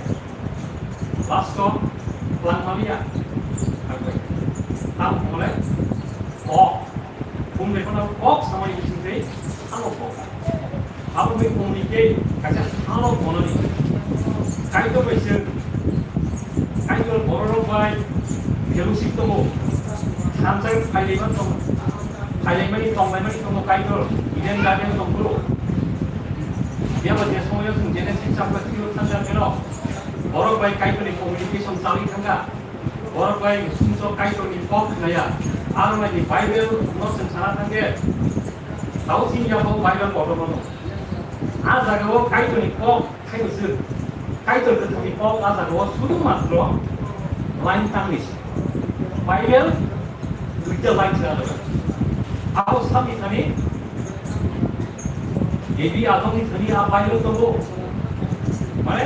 Last o twlang maliya. Hai bai. Tam hole kok. Bumle kono kok samani bising tei halok kok. Abo bai communicate kaisa halok bonani. Kaitor bai se Kaitor bororok bai fellowship tongo. Sanjak phailaima tong-, phailaimani tonglaimani tongo Kaitor. Eden garden tongphuru. Phiya ba je somoyo chwng Genesis chapter three o thangkha pheno borok bai Kaitorni communication chaliui thangkha. Borok bai sumsok Kaitorni kok khnaya. Aro nai Bible no chwng sana thangkhe. Tao chini yaphao Bible kotor mano. A jagao Kaitorni kok Kaitor se, Kaitor kwthangni kok a jagao sudu matro line tangni se. Bible duita line se a jaga. Abo samni thani Ebi Adamni thani a Bible tongo. Mane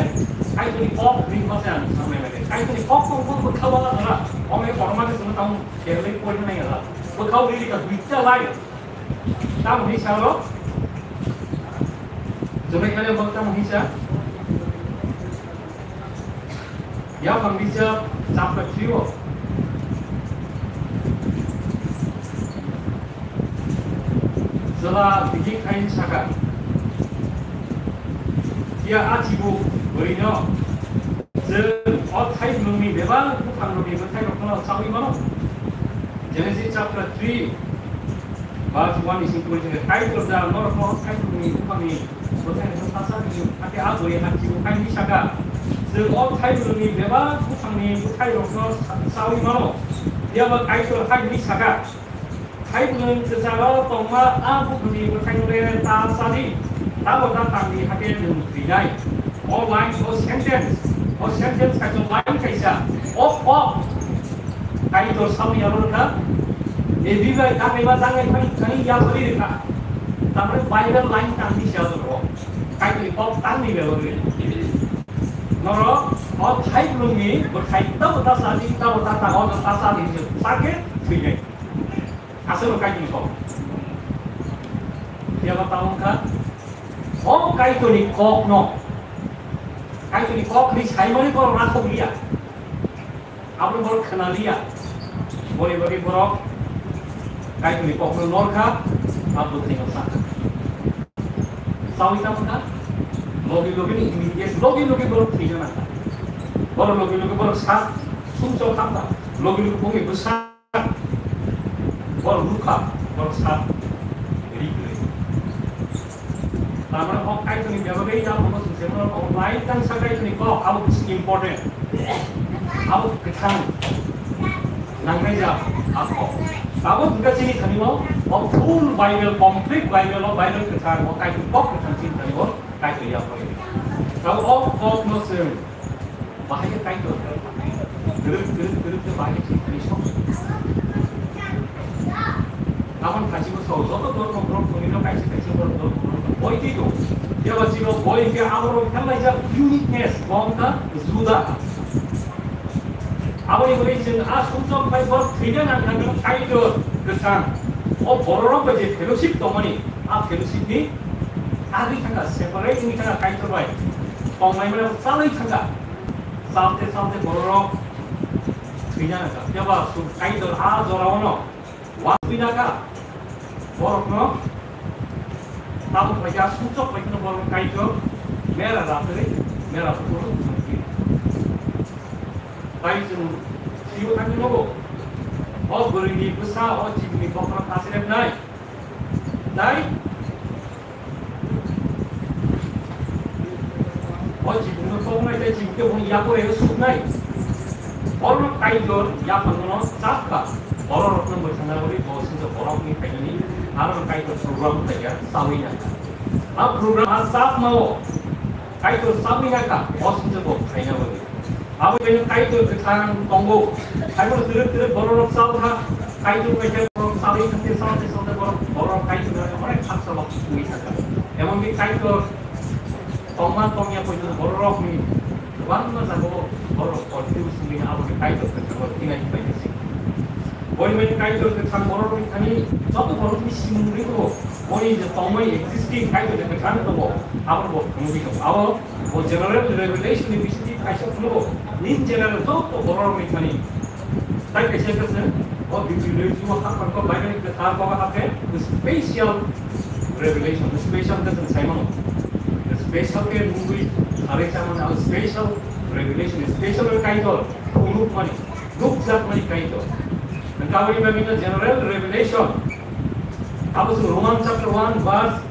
Kaitorni kok ring ma se ang samai mane. Kaitorni kok tong tong bwkha wala dara. Ome korma ke sunu tang kerle koi nai ala. Bwkha ring ka duita line. Tamo hinwi sa oro? Jomai kale bo tamo hinwi sa? Yaphang bijap chapter three o. Chwla bini khain saka. Phiya a chibu bwrwino chwng o thaimungni bebak buphangrokni bwthairokno chaui mano. Genesis chapter three, verse one ni simi twi se, Kaitor da norok no Kaitor ni buphang ni bwthai no sasa ni ake a bwrwi ha chibu hai ni saka. Chwng o thaibwrwng ni bebak buphang ni bwthai rok no sa-, sawi mano. Phiya ba Kaitor hai ni saka. Thaibwrwng kwcharo tongma a buphang ni bwthai no le ta sa di. Tamo ta tang di hake nwng thwinai. O line, o sentence, o sentence kaisa line kaisa. O kok. Kaitor samni abo rwkha. Ebi bai tangni ma jangai phani thani ya phani rwkha. Tamre Bible line tangni se abo rwkha. Kaitor ni kok tangni belo rwkha. Norok o thaibwrwng ni bwthai tabo ta sa di, tabo ta ta, o ta sa di, sake thwinai. Aswk no Kaitor ni kok. Phiya ba ta wngkha, o Kaitor ni kok no, Kaitor ni kok ni saimani borok rakhok liya. Abo borok khna liya. Boni bagwi borok Kaitor ni kok no norkha, abo bwthai no sakha. Sawi ta wngkha, logi logi ni immediate, logi logi borok thwina nangkha. Borok logi logi borok sa, sumsok khamkha, logi logi bongni bwsa. Borok nukha, borok sa ri kwrwi. Tamani o Kaitorni bebagwi ya omo singse borok o lai tang sa Kaitorni kok abo bisi important. Abo kwthang nangnai ja a kok. Abo hwnkha chini thani o, o full Bible, complete Bible o Bible kwthang o Kaitorni kok kwthang chini thani o Kaitor ya phai. Abo o kok no chwng Bahai khe Kaitor. Kwrwk, kwrwk, kwrwk khe bahai khe thwngwi sok. Aboni thaichikgo sao, joto dormo borok thwngwino kaisa kaisa borok dormo borok boi twi tongo. Phiya ba chini boi hwnkhe aborok wngkha laijak uniqueness, bo wngkha juda. Aboni bagwi chwng a sumsok bai borok thwina nangkha, Kaitor kwthang. O bororok bai je fellowship tongmani, a fellowship ni agwi thangkha, separate wngwi thangkha Kaitor bai. Tonglaimani chalwi thangkha. Salte salte bororok thwina nangkha. Phiya ba Kaitor a jorao no uansukwi nangkha. Borokno tabuk bai khe a sumsok bai kheno borok Kaitor mera ratwi mera bukhuk thangkhe. Tai chwng sio thangwi nogo. O bwrwini bwsa o chibini bokhorok kasirepnai. Tai O chibukno toknai tei chibuk tei boni yakureno suknai. Borokno Kaitor yapharmano chapkha. Bororokno mwthangna bagwi bo swngjak borokni phainani aro Kaitor program khlaikha, sawi nangkha. A program a chapmao Kaitor sawi nangkha, bo swngjak bo phaina bagwi. Abo bini Kaitor kwthang tongo. Kaitor twrwk twrwk bororok chal kha. Kaitor bai khe borok chalwi thangkhe, chalwi thangkhe borok, borok Kaitor bai onek khaksa lok twi thangkha. Emonki Kaitor tongma tongya poito bororokni kwbangma jagao borok confuse wngwi aboni Kaitor kwthango thinai bai se. Boni bai Kaitor kwthang borokni thani joto borokni simung ri tongo. Boni je tongmani existing Kaitor je kwthang tongo, abo bo phunugwi tongo. Abo O general revelation ni bisingtwi kaisa phunukgo, in general joto bororokni thani. Tai kaisa khe se, o Bible ni jua hakor ko Bible ni kwthar ko hakhe special revelation, special khe chwng sai mano. Special khe nugwi kharwi chamani, abo special revelation, special khe Kaitor phunukmani, nukjakmani Kaitor. Hwnkhe aboni bagwino general revelation. Abo chwng Roman chapter one verse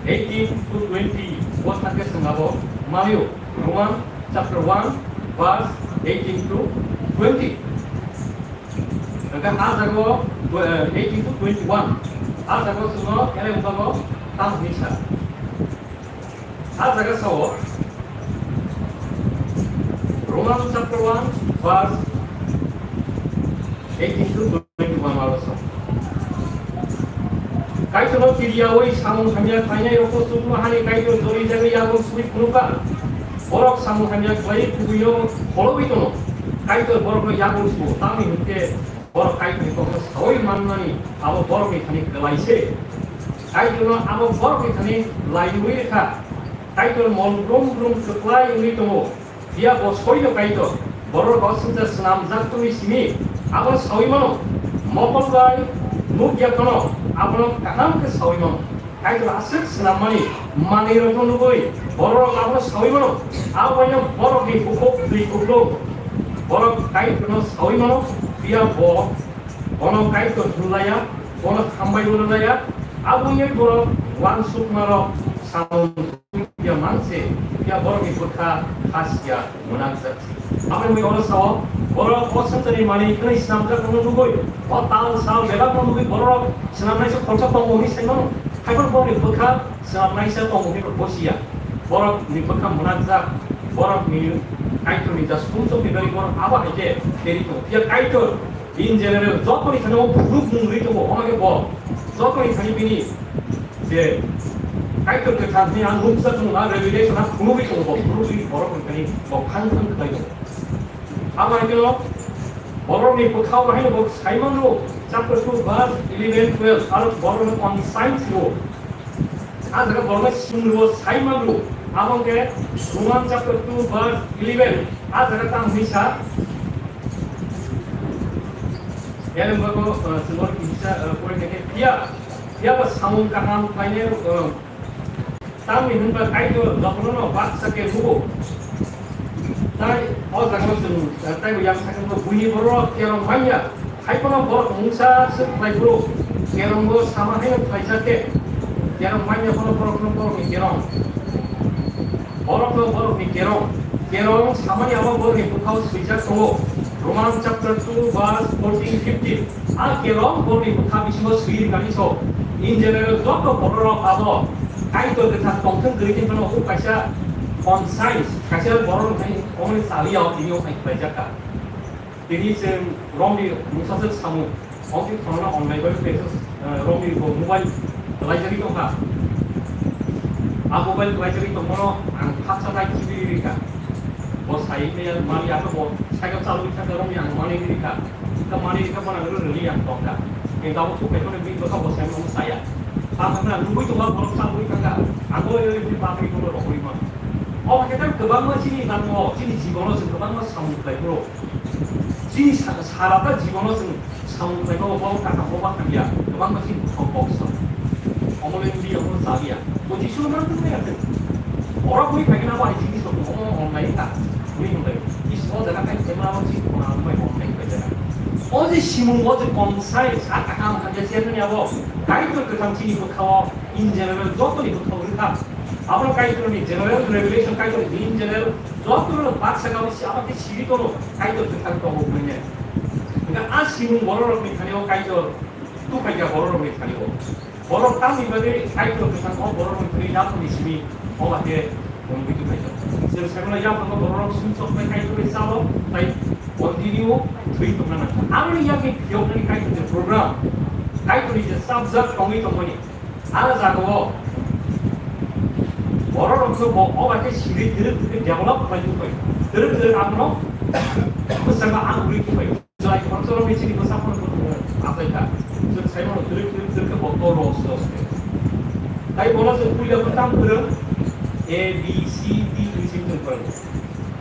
eighteen to twenty o thangkhe chwng abo mario. Roman chapter one verse eighteen to twenty. Hwnkhe a jagao, eh, eighteen to twenty-one. A jagao chwngno ere wngkha bo tamo hinwi sa. A jaga sao, Roman chapter one, verse eighteen to twenty-one alo sao. Kaitorno kiriyawi samung hamya khlainai rokno chukno hani Kaitor jori jagwi yakung sugwi phunukha. Borok samung hamya khlaiwi kubuino kholobwi tono. Kaitor borokno yakung sugo, tamni hwnkhe Borok Kaitorni kokno saui manmani abo borokni thani kwlai se. Kaitorno abo borokni thani lairwi rwkha. Kaitor mol brum brum kwplai wngwi tongo. Phiya bo soino Kaitor. Borok bo swngchar swnamjak tongwi simi abo saui mano. Mokol bai nukya phano abono kaham khe saui mano. Kaitor aswk swnammani manwirokno nugwi bororok abono saui mano. Abono borokni bukhuk twi kuplung. Borok Kaitorno saui mano, phiya bo Bono Kaitor thumlaya, bono hambai bo rwlaya, abo wngwi borok uansukmarok samung ya manse, ya borokni bwkha khasiya mwnakjak. Aboni oro sao, borok o swngcharni manwi khwnwi swnamjak wngno nugwi, o tal sal bebak no nugwi borok swnamnaisa khoroksa tongo hwnwi sai mano. Haiphano borokni bwkha swnamnaisa tongo hwnwi bo bosiya. Borokni bwkha mwnakjak, borokni Kaitorni ja sumsokni bagwi borok abo hai khe keri tongo. Phiya Kaitor in general jotoni thani o phunuk mung rwi tongo, omo khe bo jotoni thani bini je Kaitor kwthar hwnwi ang nukjak mung, ang revelation ang phunugwi tongo, bo phunugwi borokni thani bo phang phang khlai tongo. Abo hai khe borokni bwkhao haino bo Simon rw chapter two verse eleven, twelve, aro borokno conscience rw. A jaga borokno swngo Simon rw. Abo hwnkhe Roman chapter two verse eleven. A jaga tamo hwnwi sa. Yang bago, eh, swngo kisa, eh, pore khe phiya, phiya ba samung kaham khlainai, eh, tamni hwnba Kaitor jotono baksa khe nugo. Tai o jaga chwng, eh, taibo yang sakhe buini borok kerong manya. Haiphano borok mungsa swk khlai phuru, kerongbo sama haino khlaijak khe, kerong manya phano borokno borokni kerong. Borokno borokni kerong. Kerong samani abo borokni bwkhao swijak tongo. Roman chapter two verse fourteen, fifteen. A kerong borokni bwkha bisingo swi rwkani so. In general joto bororok abo Kaitor kwthar tongthwng kwrwi khe phano o kaisa conscience, kaisa borok hai omoni chaliya o tini o hai khlaijak kha. Tini chwng romni mungsaswk samung, ongkhe khorokno online bai Facebook, eh, romni bo mobile kwlaijagwi tongkha. A mobile kwlaijagwi tongmano ang khaksa nai chibiri rikha. Bo sai maya mani abo bo cycle chalwi thangkha romni ang mani rikha. Ta mani rikha bono ang rwrwli ang tongkha. Kintu abo thuk khaimano bini bwkha bo sai mano saya. Tamo wngkha nugwi tongma borok chalwi thangkha. Ang bo oi oi bakri bono rohorwi mano. Obo khe kwbangma chini nango, chini jibono chwng kwbangma samung khlai phuru. Chini sa-, sarata jibono chwng samung khlaima bo borok kaka bo ba hamya, kwbangma chini bukhuk kok sa. Omo le wngya, omo chalia. O Jisu no mano tongmani ase. Borok ui phai khe na bo ai chini sok omo online ta. Ui hwnbai. Is o jaga kai khe ma bo chini kona bai online bai jaga. O je simung o je konsai sa kaham hamya se nani abo. Kaitor kwthang chini bwkhao in general jotoni bwkhao rwkha. Abo Kaitorni general revelation, Kaitor in general jotono baksa gao si abo khe siri tono Kaitor kwthang tongo hwnwi. Hwnkhe a simung bororokni thani o Kaitor tuphai kha bororokni thani o. Borok tamni bagwi Kaitor kwthang o bororokni thani yaphangni simi o ba khe wngwi tuphai kha. Chwng sai mano yaphango bororok sumsok bai Kaitor bai chalo, tai continue thwi tongna nangkha. Aboni yakni phiyoknani Kaitorni program, Kaitorni je chapjak tongwi tongmani, A jagao bororokno bo o bai khe siri twrwk twrwk develop khlai tongbai. Twrwk twrwk angno bwskango ang uri tongbai. Jai khoroksa rok ni chini bwsa phano bo achaikha. Chwng sai mano twrwk twrwk twrwk khe bo to ros ros khe. Tai bono chwng puila bo tam kwrwng A B C D hwnwi se chwng kwrwng.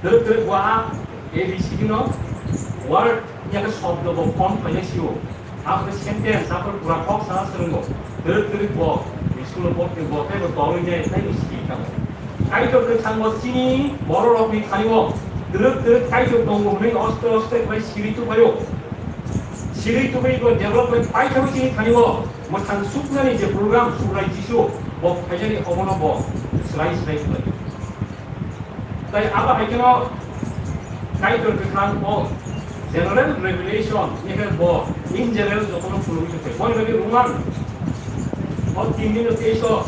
Twrwk twrwk bo a A B C D no word ya khe shobdo bo form khlainai sio. Abo khe sentence, abo pura kok sana swrwngo. Twrwk twrwk bo, school bo, bo tei bo torwi nai, tei bo siri thango. Kaitor kwthang bo chini bororokni thani-o twrwk twrwk Kaitor tongo hwnwi oste oste khlai siri tubaio. Siri tubai bo development paithakgo chini thani-o. Mwthang suknani je program Subrai Jisu bo phainani obono bo swrai swrai khlai. Tai abo hai kheno Kaitor kwthang o general revelation ni khe bo in general jotono phunugwi tongkhe. Boni bagwi Roman o tin din o teis o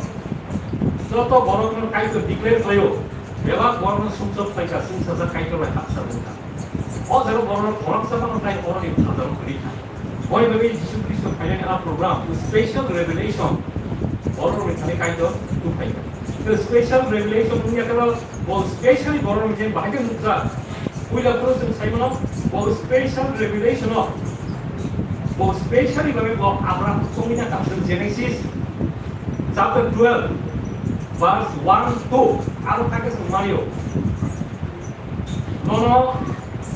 joto borokno Kaitor declare khlaio. Bebak borokno sumsok phaikha, chwngsajak Kaitor bai hapsa wngkha. O jaga borokno khoroksa phano tai oroni phataro kwrwi kha. Boni bagwi Jisu Khristo phainani a program, special revelation, borokni thani Kaitor tuphai kha. Special revelation wngya khe bo specially borokni je bahai khe nukjak. Puila phuru chwng sai mano, bo special revelation o, bo specially bagwi bo Abraham songwina kha. Chwng Genesis chapter twelve, verse one, two, aro kha khe chwng manio. Nono,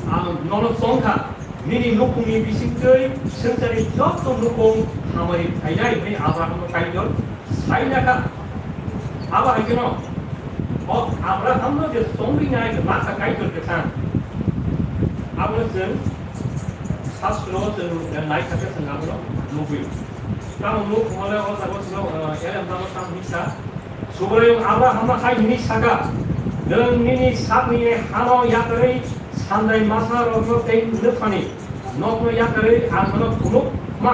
ang nono chongkha, nini nukhungni bisingtwi swngcharni joto nukhung hamari phainai hwnwi Abrahamno Kaitor saina kha. Abo hai kheno, o Abrahamno je chongrinai lakha Kaitor kwthang, abono chwng First floor chwng nai kha khe chwng abono nugwi. Tamo nuk hwnmale o jaga chwng, eh, elem jaga tamo hinsa. Subraiyung Abrahamno hai hwnwi saka, "Nwng nini sakni hano yakarwi sandai masa rokno tei nwphani nokno yakarwi ang nono phunukma.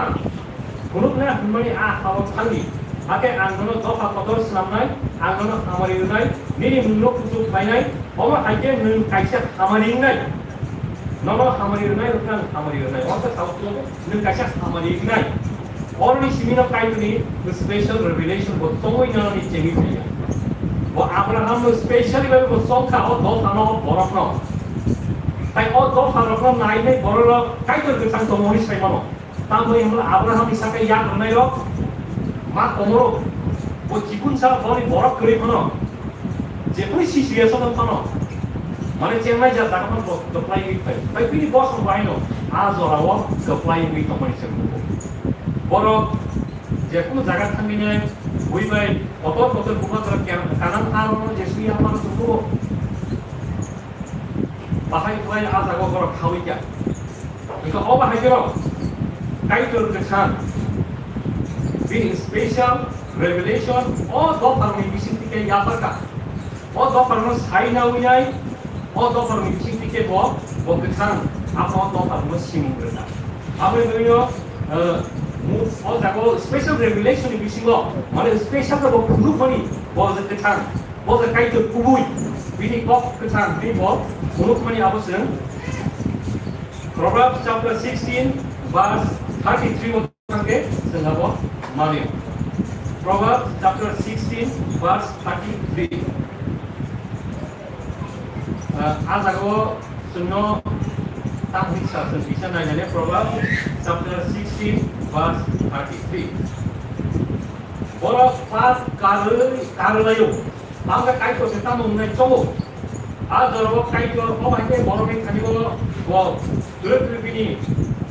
Phunukna hwnmani a ha-o thangdi. Hakhe ang nono dopha kotor swnamnai, ang nono hamari rwnai, nini mungno kuchuk khlainai, omo hai khe nwng kaisa hamari wngnai." Nono hamari rwnai, rwkha ang hamari rwnai. Omo khe sao, nwng kaisa hamari wngnai. Oroni simi no Kaitorni special revelation bo tongwi nani chengwi phaiya. Bo Abraham no specially bai bo chongkha o dopha no, o borok no. Tai o dopha rok no nai nai borok rok Kaitor kwthang tongmani sai mano. Tamo hwnmale Abraham ni sakhe yak rwnai rok ma komoro bo chikun sa boni borok kwrwi phano. Jekuni situation no phano. Mane chengnai ja jaga phano bo kwplai wi phai. Bai bini bosong bai no a jora o kwplai wi tongmani se buko. Borok jekunu jaga thangmine bui bai kotor kotor bubagra Kanaan ha rok no Jesu ya phano tukuo. Bahai khlai a jaga borok khawi kha. Hingkhe o bahai khe rok Kaitor kwthang bini special revelation o dopharni bising tike yapharkha. O dopharno sai nawi nai, o dopharni bising tike bo, bo kwthang abo dopharno simung rwkha. Aboni bagwino, eh, mu-, o jaga special revelation ni bisingo, mane special khe bo phunukmani, bo je kwthang. Bo je Kaitor kubui, bini kok kwthang, bini bo phunukmani abo chwng Proverbs chapter sixteen verse thirty-three o thangkhe chwng abo mani. Proverbs chapter sixteen verse thirty-three. Ah, a jaga o chwngno tang hwnsa chwng kisa nainani Proverbs chapter sixteen verse thirty-three. Borok pap karwi, karwi laio. Tamo khe Kaitor se tamo wngnai chobo. A jorao Kaitor o bai khe borokni thani o bo twrwk twrwk bini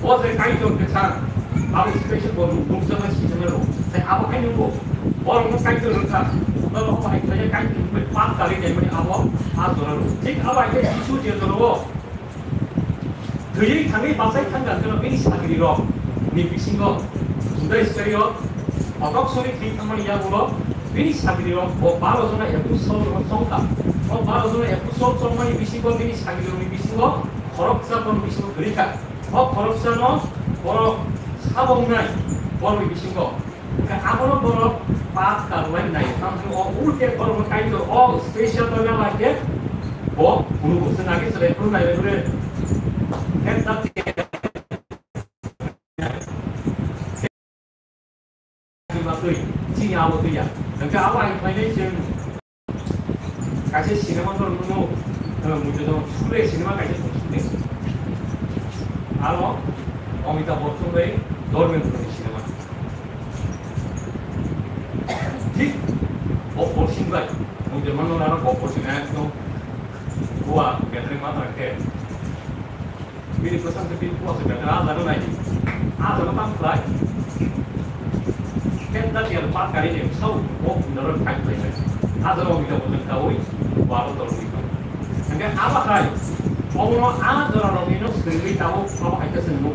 bo je Kaitor kwthang. Abo special bo nuk-, nukjaknai swijagnairok. Tei abo hai nukgo. Borokno Kaitor rwkha. Borok o bai khe Kaitor rwkha pap karwi naimani abo a jorao. Thik abo hai khe Jisu je jorao Thwiwi thangwi bachai thangkha hwnkhe bini sagrirok ni bisingo Juda Iskariot, kotok suri thwi thangmani yagulo bini sagrirok bo baro jona apostle rok chongkha. O baro jona apostle chongmani bisingo bini sagrirokni bisingo khoroksa borokni bisingo kwrwi kha. O khoroksano borok sabo wngnai borokni bisingo. Hwnkhe abono borok pap karwlai nai. Tamni o ulte borok no Kaitor o special no nang lai khe bo phunuk bo se nagi se phunuk nai re. Hep da ma twi, chini abo twi ya. Hwnkhe abo hai khlainai chwng Kaisa cinema no rwngmano, eh, muitu no sure cinema kaisa sure. Aro Amitabh Bachchan bai Dharmendra ni cinema. Thik Gabbar Singh bai, muitu mano aro Gabbar Singh ekdom bua gathering ma thangkhe. Bini bwsang se bini bwsang se better a jaga nai di. A jaga tam khlai. Ken da tiar pat kari ni sau o kundaro khai khlai nai. A jaga o bida bwsang kaui baro dor ni kau. Hingke abo hai. Omo a jora rok ni no sengwi tabo abo hai khe sengmo.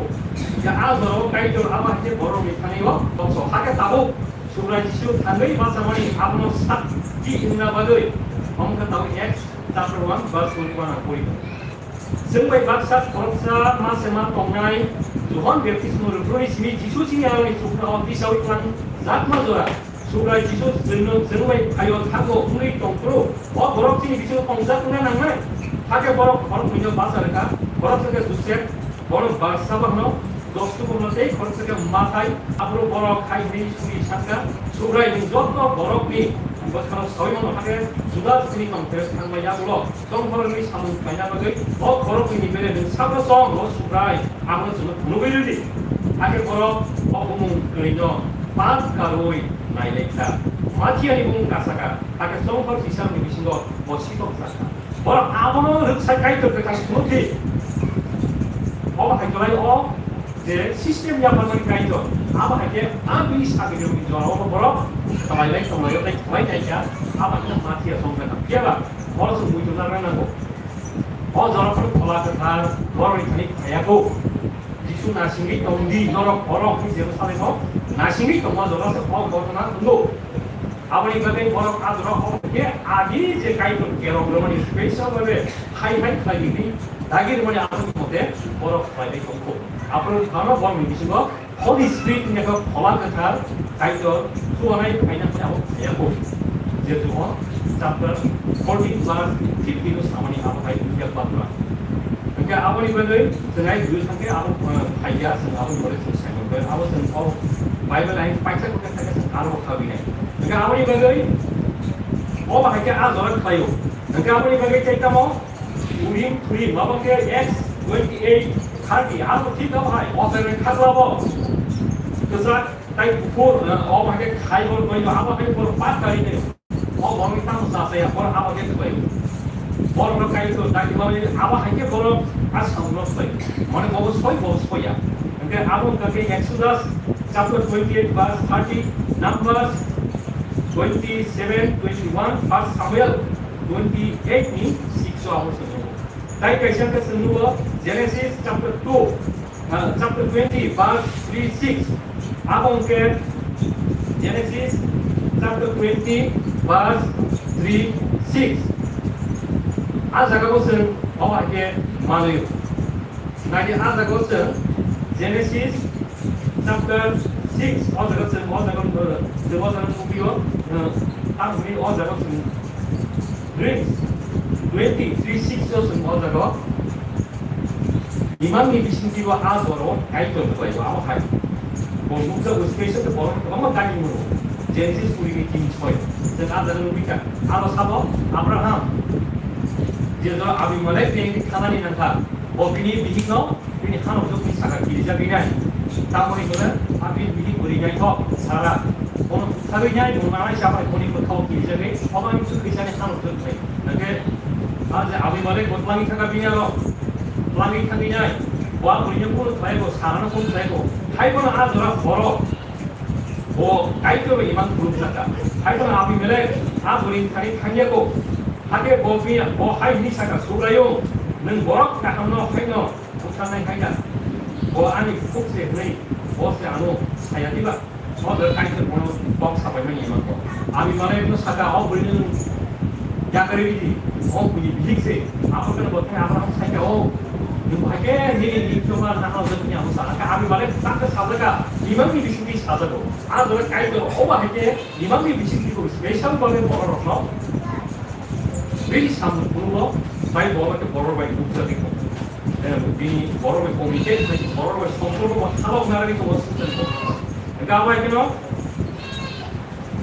Ya a jora o kai jor abo hai khe borok ni thani o tokso. Hakhe tabo Subrai Jisu thangwi bachamani abono sakti wngna bagwi. Omo khe tabo Acts chapter one verse twenty-one ang pori. Chwng bai baksa khoroksa ma se ma tongnai Johon Baptismo rwphruini simi Jisu chini aroni chukno o tisaui tlang jakma jora. Subrai Jisu chwngno chwng bai phaio thango wngwi tongphuru. O borok chini bisingo tongjak wngna nangnai. Hakhe borok khoroknwino bacha rwkha. Khoroksa khe Josep, borok Barsaba hwno, Joseph hwno tei khoroksa khe Mathai. Aphuru borok hai hwnwi suri sakha, Subrai nwng joto borokni bwkhano saui mano hakhe Judas chini tongphuru thangma yagulo. Tongphorni samung khlaina bagwi o khoroknwini bere nwng sakno chong, o Subrai, abono chwngno phunugwi rwdi. Hakhe borok o bumung kwrwino pap karwi nailaikha. Mathiani bumung kasakha, hakhe chongphor chisarokni bisingo bo sitok jakha. Borok abono rwksa Kaitor kwthang phunukdi. Obo hai kwlai o je system yapharmani Kaitor, abo hai khe a bini sagrirokni jorao borok khlailai tonglaio tei khlai naikha, abo hai khe Mathias wngkha. Phiya ba? Oro chwng muitu narwkna nango. O jorao phano Phola Kwthar borokni thani phaiya kho. Jisu nasingwi tongdi, norok borok hwnwi Jerusalemo nasingwi tongma jora se o ghotona wngo. Aboni bagwi borok a jora o khe agi je Kaitor kerong rwmani special bhabe hai hai khlai di, dagi rwmani aboni mote borok khlai bai tongkho. Aboni thano borokni bisingo Holy Spirit ni khe Phola Kwthar Kaitor chubanai phaina khe abo phaiya kho. Jesu o chapter fourteen verse fifteen o samani abo hai ya patra. Hingke aboni bagwi chwngai dui thangke abo, eh, phaiya, chwng abo gore chwng saimon bai abo chwng o Bible ai paisa kok thangke chwng aro khabinai. Hingke aboni bagwi o bahai khe a jora khlaio. Hingke aboni bagwi tei tamo Urim Thurim, abo khe Acts twenty-eight thirty, abo thik abo hai, o jaga khaklabo. Kwchak tai kuphur, eh, o hai khe khai bo goi, abo hai borok pat kari de. O borok ni tamo cha cha ya, borok abo khe kwbai. Borok no kai to dagi mani, abo hai khe borok a samung no kwbai. Mane bo soi, bo soi ya. Hingke abo wngkha khe Exodus chapter twenty-eight verse thirty, Numbers twenty-seven, twenty-one, First Samuel twenty-eight ni six o abo se nugo. Tai kaisa khe se nugo Genesis chapter two, uh, chapter twenty verse three six. Abo hwnkhe Genesis chapter twenty verse three six. A jaga bo se abo hai khe manwi. Naidi a jaga o chwng Genesis chapter six, o jaga o chwng, o jaga o, chwng o jaga o tubio, uh, tamni o jaga o chwng Dreams twenty three six o chwng o jaga o imang ni bisingtwi o a jora o Kaitor khlai o abo hai. Bo nukjak o space o borok kwbangma gani mano. Genesis kuri ni tin soi. Chwng a jaga o nukgwi kha. Abo sabo Abraham. Je jora Abimelek ni khanani nangkha. Bo bini bihik no Bini hanokjwk ni saka kirijagwi nai. Tamoni hwnwi a bini bihik bwrwi naithok Sara. Bono butharwi nai, bo nanai chabai boni bwkhao kirijagwi, obo wngkha Khristianni hanokjwk bai. Hwnkhe a je Abimelek bo twlangwi thangkha bini aro. Twlangwi thangwi nai. Bo a bwrwino phunuk khlai bo, Sarano phunuk khlai bo. Hai bono a jora horo. Bo Kaitor bai imang khulumjakha. Hai bono Abimelek a bwrwini thani thangya kho. Hakhe bo bini, bo hai hwnwi sakha, Subraiyung, nwng borok kahamno haino butharnai hai da? Bo ani bukhuk se hwnwi bo se ano saya diba? O jaga Kaitor bono kok sabaimani imang kho. Abimelekno sakha, o bwrwino nwng yakarwi ridi, o buini bihik se. Abo kheno bo thai Abraham sakha, o nwng hai khe nini bihikno ma nahal jagni abo sa. Hakhe Abimelek sakha sajakha, imangni bisingtwi sajago. A jaga Kaitor obo hai khe imangni bisingtwi bo special bhabe bororokno bini samung phunukno bai borok khe borok bai nukjagwi tongo. Eh, bini borok bai communicate khai borok bai somporko bo thalok narwgwi tongo. Hwnkhe abo hai kheno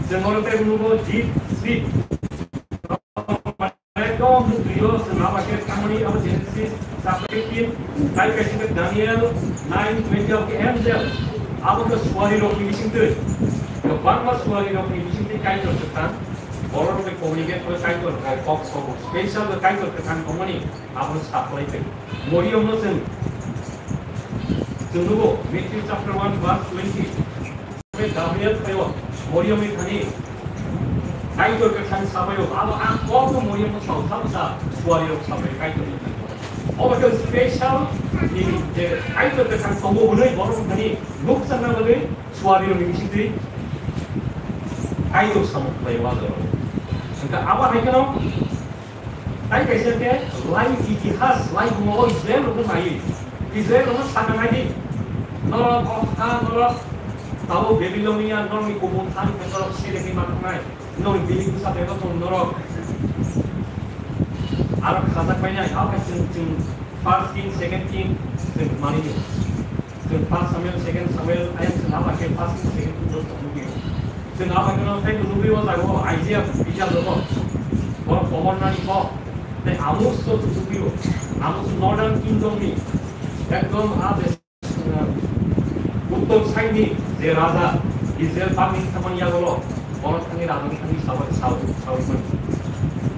chwng oro tei nugo deep sleep. Ekdom bwtwi o chwng abo hai khe thangmani abo Genesis chapter eighteen, tai kaisa khe Daniel nine twenty o khe angel abo khe suarirokni bisingtwi, kwbangma suarirokni bisingtwi Kaitor kwthang. Borok bai communicate khlai Kaitor bai kok sobo. Special bai Kaitor kwthang tongmani abo sa khlai phai. Moriyomno chwng, chwng nugo Matthew chapter one verse twenty. Gabriel phaio Moriyomni thani Kaitor kwthang sabaio. Abo ang kokno Moriyomno sao, sao sa suarirok sabai Kaitorni thani. Obo khe special ni je Kaitor kwthang tongo hwnwi borok thani nukjakna bagwi suarirokni bisingtwi Kaitor samung khlaio a jorao. Hwnkhe abo hai kheno tai kaisa khe lai itihas, lai bumung o Israel rokno naiwi. Israel rokno sakha naidi. Norok o kha, norok tabuk Babilonia, norokni kubun thani khe norok selengwi ma thangnai. Norok bini bwsa bego tong norok. Aro khajak painai, abo hai chwng, chwng First King, Second King, chwng manwi. Chwng First Samuel, Second Samuel, ayang chwng abo hai khe First King, Second King rok tong nukliyo. Chwng abo hai kheno tei nukliyo o jaga o Isaiah bijap rogo. Borok komor nani kok. Tei Amos o chwng nukliyo. Amos Northern Kingdom ni ekdom a Uttor side ni je raja Israel bangni thangmani yagulo, bono thangwi raja ni thangwi sawi, sawi, sawi mani.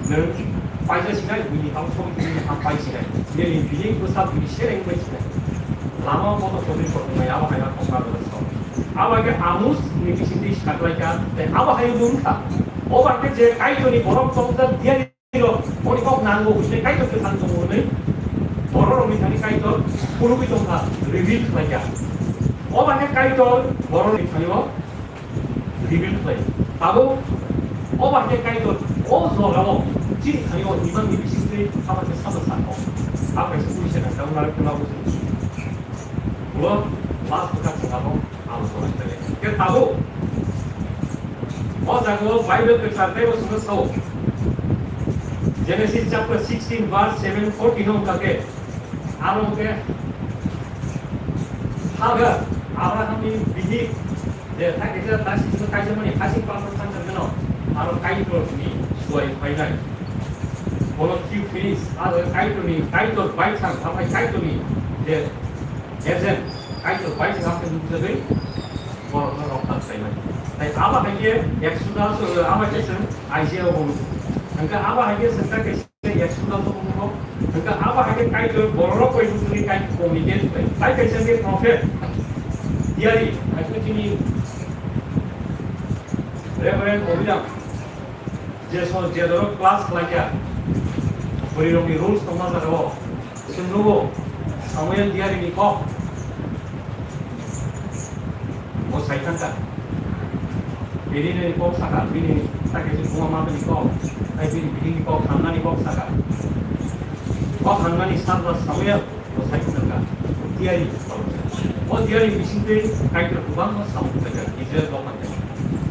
Nwng paisa sinai, buini ham sobi, buini ham pai sinai. Nini bini bwsa, bini sereng bai sinai. Lama o kotor kotor kotor nai, abo hai ma kokma bai sao. Abo hai khe Amos ni bisingtwi saklaikha, tei abo hai wngkha. Obo hai khe je Kaitorni borok tongthok diya rok, boni kok nango hwnwi Kaitor kwthang tongo hwnwi Bororokni thani Kaitor phunugwi tongkha, reveal khlaikha. O bahai khe Kaitor bororokni thani-o reveal khlai. Tabuk o bahai khe Kaitor o jora-o chini thani-o imangni bisingtwi abo khe sabo sakho. Abo kaisa puisa nang tamo narwk khna buji. Ulo last kha sakha bo. Abo soro sitale. Khe tabuk. O jaga o Bible kwchar tei bo sino sao. Genesis chapter sixteen verse seven fourteen o wngkha khe. Aro khe. Hagar, Abraham ni bihik. Je, ta kisa, ta sisino kaisa mani, hasing pangno thangkha gano. Aro Kaitor ni suai phainai. Bolo ki finish, aro Kaitor ni, Kaitor bai thang, amai Kaitor ni. Je, Ejen, Kaitor bai se haphai nukjagwi, borokno rok tak khlaimani. Tai abo hai khe Exodus, abo hai khe chwng Isaiah o bo nukgo. Hwnkhe abo hai khe chwng ta khe Exodus o bo nukgo. Hwnkhe abo hai khe Kaitor borok bai nukjagwi Kaitor communicate khlai. Tai kaisa khe prophet, diari, hai khe chini Reverend Obiram. Je so, je doro class khlaikha, bwrwirokni rules tongma jagao, chwng nugo, Samuel diarini kok, bo sai thangkha. Bini nini kok sakha, bini ta khe buma mabini kok, tai bini bihikni kok, Hannani kok sakha. Kok Hannani sakha Samuel. Bo sai khna kha, diari. O diari bisingtwi Kaitor kwbangma samung khlaijak Israel rok hai.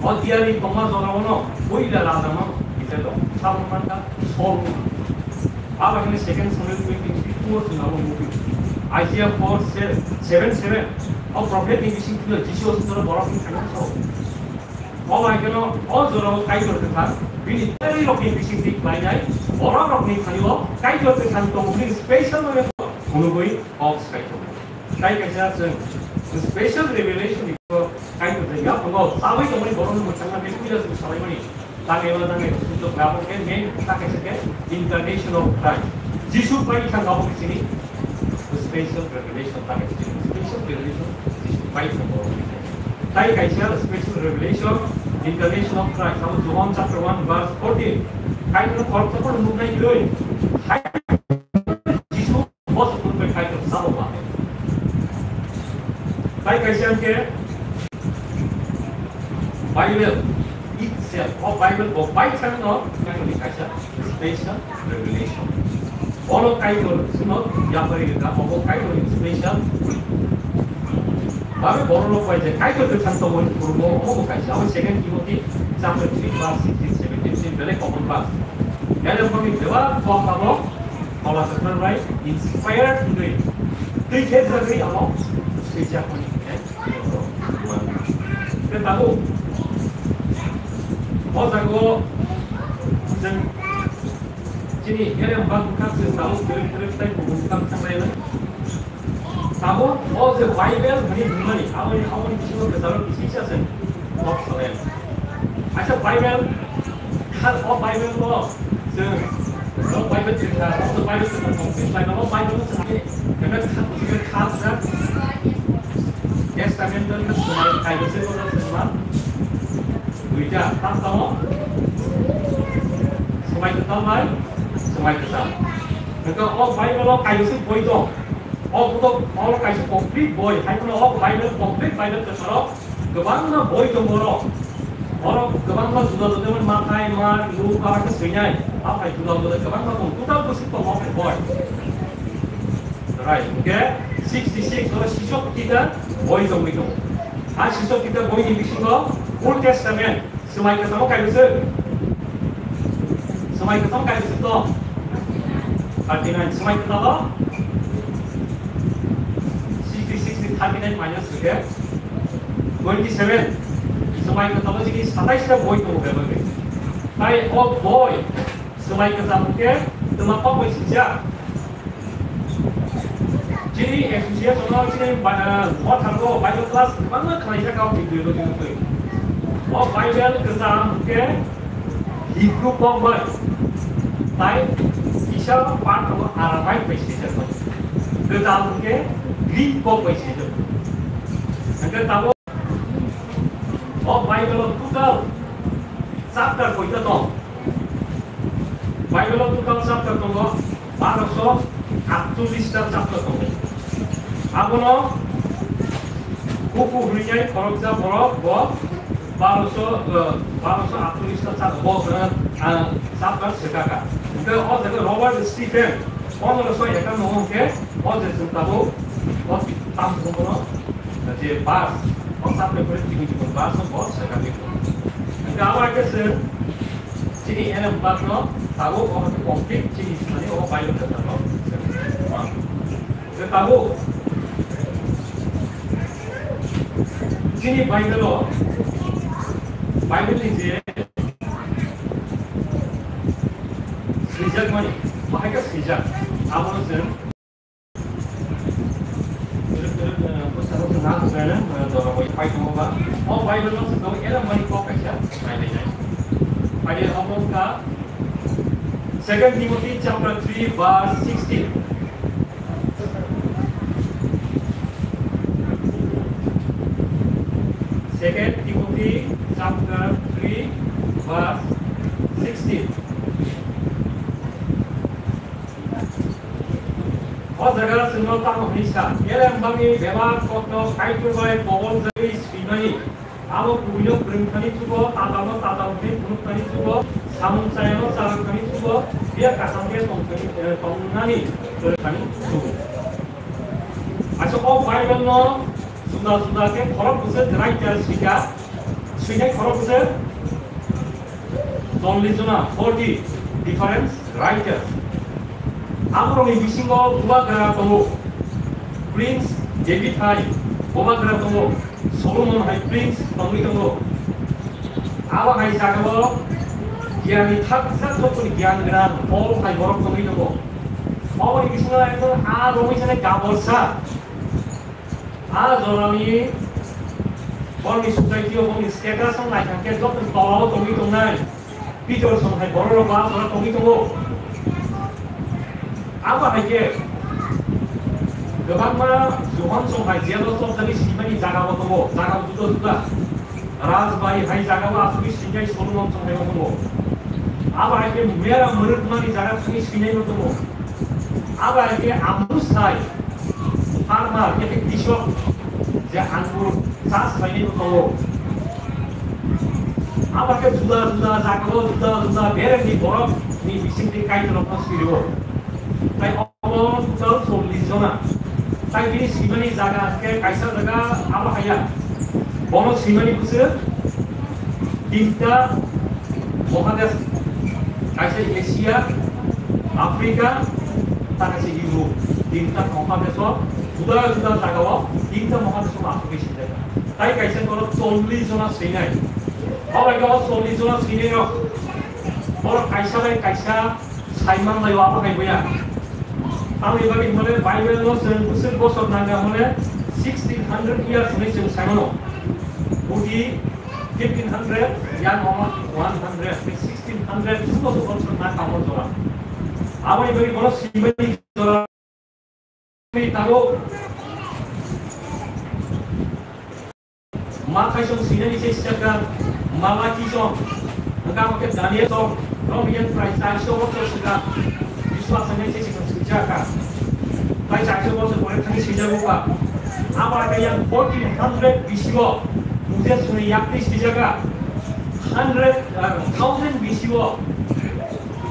O diari tongma jorao no puila rajama Israel rok. Samung mankha Saul. Abo hai second Samuel twenty-two o chwng abo nukgo. Isaiah four seven seven. O prophet ni bisingtwi Jisu o chwng borok ni thani sao. O bai kheno o jorao Kaitor kwthar bini tei rokni bisingtwi khlainai borok rokni thani-o Kaitor kwthar tongmani special mane phunugwi kok sai tongo. Tai kaisa chwng special revelation ni Kaitor tei yaphangno chawi tongmani borokno mwchangna bini puila chwng salaimani. Tangwi ma tangwi sujok rabo khe main ta kaisa khe incarnation of Christ. Jisu pai thang rabo khe chini special revelation ta kaisa chini special revelation Jisu pai thang rabo khe. Tai kaisa special revelation, incarnation of Christ. Abo John chapter one verse fourteen. Hai no khoroksa phano nuknai kwrwi. Hai Jisu bo se phunukbai khai khe sabo ba. Tai kaisa hwnkhe Bible itself, o Bible bo bai thangno kaisa special revelation. Bono Kaitor sino yapari rwkha, obo Kaitorni special. Babe borok rok bai je Kaitor kwthang tongmani phurungo, obo kaisa. Abo Second Timothy chapter three verse sixteen, seventeen, sini belai common verse. Ele boni bebak kok abo Kola Kwthar bai inspired wngwi twi khe jagwi abo swijak mani hwnwi. Khe tabuk o jaga o chwng chini ele bwkha bwkha chwng tabuk kwrwi kwrwi tei kubun bwkha bwkha nainai. Tabuk o je Bible hwnwi hwnmani aboni aboni bisingo kwcharo kisa kisa chwng kok salai. Acha Bible, ha, o Bible o chwng, o Bible chwng, o Bible chwng complete khlaina, o Bible chwng ani, ebe kha, ebe kha jak, Testament o swmai kaibo se o swma, duita, tak tamo, swmai kwtal bai, swmai kwtal. Hwnkhe o Bible o kaibo se boi dong, o buto, o kaisa complete boi, hai phano o Bible, complete Bible kwcharo, Kwbangma boi tongo oro. Oro kwbangma juda juda, jemon Mathai, Mark, Luk, aro khe swinai. Aphai juda juda kwbangma tongo. Total bwswk tongo aphai boi. Right, hwnkhe sixty six, oro sisok kita boi tongwi tongo. A sisok kita boi ni bisingo Old Testament, Swmai Kwchamo kaibo se. Swmai Kwchamo kaibo se to. Thirty nine. Swmai Kwchamo sixty six ni thirty nine minus hwnkhe twenty seven. Swmai Kwchamo chini satais ta boi tongo bebak bai. Tai o boi Swmai Kwchamo khe twma kok bai swijak. Chini association no chini ba-, mothargo Bible class kwbangma khlaijak o theology ni twi. O Bible Kwcham hwnkhe Hebrew kok bai, tai kisa part abo Aramaic bai swijak bai. Kwtal hwnkhe Greek kok bai swijak. Hwnkhe tabuk o Bible o total chapter koita tong? Bible o total chapter tongo barosho Aatchollish ta chapter tongo. Abono Khufu hwnwi khoroksa borok bo baroso, eh, baroso aatchollish ta chapter bo, eh, ah, chapter swkaka. Hwnkhe o jaga Robert Stephen, pondroso ekanno hwnkhe o je chwng tabuk o tam songbono je verse, o chapter kore tini tini verse bo swkagwi tongo. Hwnkhe abo hai khe chwng Chini L M Bhagno tabuk o complete chini thani o Bible jatano. Je tabuk chini Bible o, Bible ni je swijak mani, bahai khe swijak, abono chwng O Bible no sitong era mani kok kaisa nai nai nai. Pai omo ka Second Timothy chapter three verse sixteen. Second Timothy chapter three verse sixteen. O jaga chwngno tamo hwnwi sa, L M Bhagni bebak kokno Kaitor bai kobol jagwi swimani, abo kubuino kwrwng thani chugo, tatalno tatal hwnwi phunuk thani chugo, samung chayano chalok thani chugo, biya kasam khe tong thani, eh, tongnani kwrwng thani chugo. Aswk o Bible no juda juda khe khorok bwswk writer swika, swinai khorok bwswk Chollish jona, forty different writers. Aborokni bisingo bubagra tongo, Prince David hai bubagra tongo, Solomon hai prince tongwi tongo. Abo hai jagao giyani thaksa jotoni giyan gwnang Paul hai borok tongwi tongo. Aboni bisingo ekdom a romwi sanai gaborsa. A jorani borokni society o borokni status wng naithang khe joto tolao tongwi tongnai. Peter song hai borok rok ba jora tongwi tongo. Abo hai khe kwbangma Johon song hai jail o chopjagwi swimani jaga bo tongo, jaga bo juda juda. Rajbai hai jaga o asugwi swinai Solomon song hai bo tongo. Abo hai khe mera mwrwkmani jaga thangwi swinai bo tongo. Abo hai khe Amrus hai farmer, khe khe krishok, je angur chas khlainai bo tongo. Abo khe juda juda jagao juda juda beremni borokni bisingtwi Kaitorno sirio. Tai obo total chollish jona. Tai bini swimani jaga khe kaisa jaga abo haya. Bono swimani bwswk tinta Mohadesh, kaisa Asia, Africa, ta kaisa Europe, tinta mohadesh o, juda juda jaga o tinta mohadesh o asugwi swijak. Tai kaisa borok chollish jona swinai. Obo khe o chollish jona swinai rok, borok kaisa bai kaisa saiman lai o abo hai boya. Tamni bagwi hwnmale Bible no chwng bwswk bosor nanga hwnmale sixteen hundred years hwnwi chwng sai mano. Budi fifteen hundred, yang omo one hundred, sixteen hundred, suko suko chwng na kamo jora. Aboni bagwi bono swimani jora ni tabo. Mathai song sinani se sijakha, Malaki song, hwnkha hwnkhe Daniel song, rok yang prai chaiso bochor sika, Jisua sanai se sika sijakha. Tai chaiso bochor pore thani sijago ba. Abo hai yang fourteen hundred B C o, Moses ni yakti sijakha, hundred, uh, thousand B C o,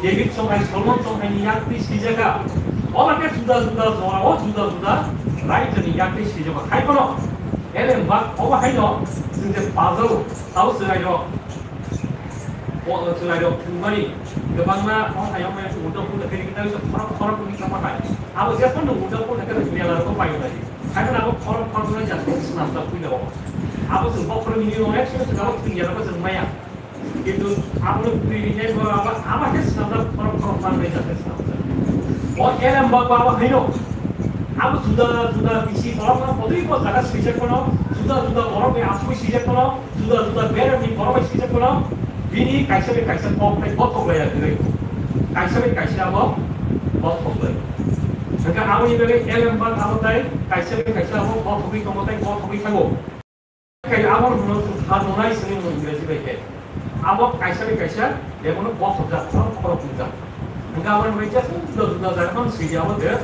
David song hai, Solomon song hai ni yakti sijakha. Obo khe juda juda jora o juda juda raijani yakti sijakha. Hai kono L M Bhag obo haino chwng je puzzle tao chwrairok, o chwrairok thwngmani kwbangma o hai o mai ulta pulta khe rikhe tei khorok khorok wngwi thangma hai. Abo je phano ulta pulta khe mela rok paio nai. Hai phano abo khorok khorok wngwi jat khe swnamjak puila o. Abo chwng bokhorok nini onek sino chwng abo thwngya rok chwng maya. Kintu abo twi rinai bo abo abo khe swnamjak khorok khorok manwi jat khe swnamjak. O L M Bhag bo abo haino. Abo juda juda bisi borok no bodui bo jaga swijak phano, juda juda borok bai asugwi swijak phano, juda juda beremni borok bai swijak phano, bini kaisa bai kaisa kok tai bothok lai ya kwrwi. Kaisa bai kaisa abo bothok lai. Hwnkhe aboni bagwi L M Bhag abo tai kaisa bai kaisa abo bothogwi tongo tai bothogwi thango. Kai abo no ha nonai sini no Ingreji bai khe. Abo kaisa bai kaisa, ebo no bothok jak, khorok khorok jak. Hwnkhe abo ni bai just juda juda jaga phano swijak abo de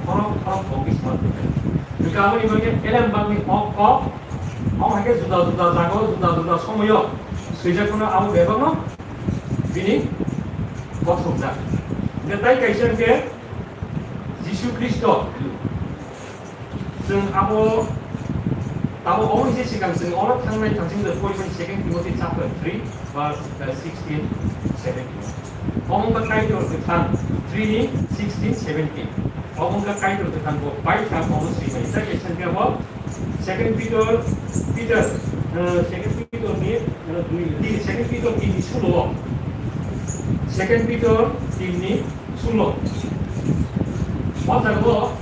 khorok khorok bongwi sima tongkha. Hwnkhe aboni bagwi elem bagwi o kok, o hai khe juda juda jaga o, juda juda somoyo swijak phano abo bebakno bini kothokjak. Hwnkhe tai kaisa hwnkhe Jisu Khristo. Chwng abo, abo omo se sikang chwng oro thangnai thangching de poribani Second Timothy chapter three verse, uh, sixteen, seventeen. Omo wngkha Kaitor kwthang three ni sixteen, seventeen. Omo wngkha Kaitor kwthang bo pai thang omo swi nai. Tei kaisa hwnkhe abo Second Peter, Peter, uh, Second Peter ni, uh, dui, di, Second Peter three ni sulo. Second Peter three ni sulo. O jaga o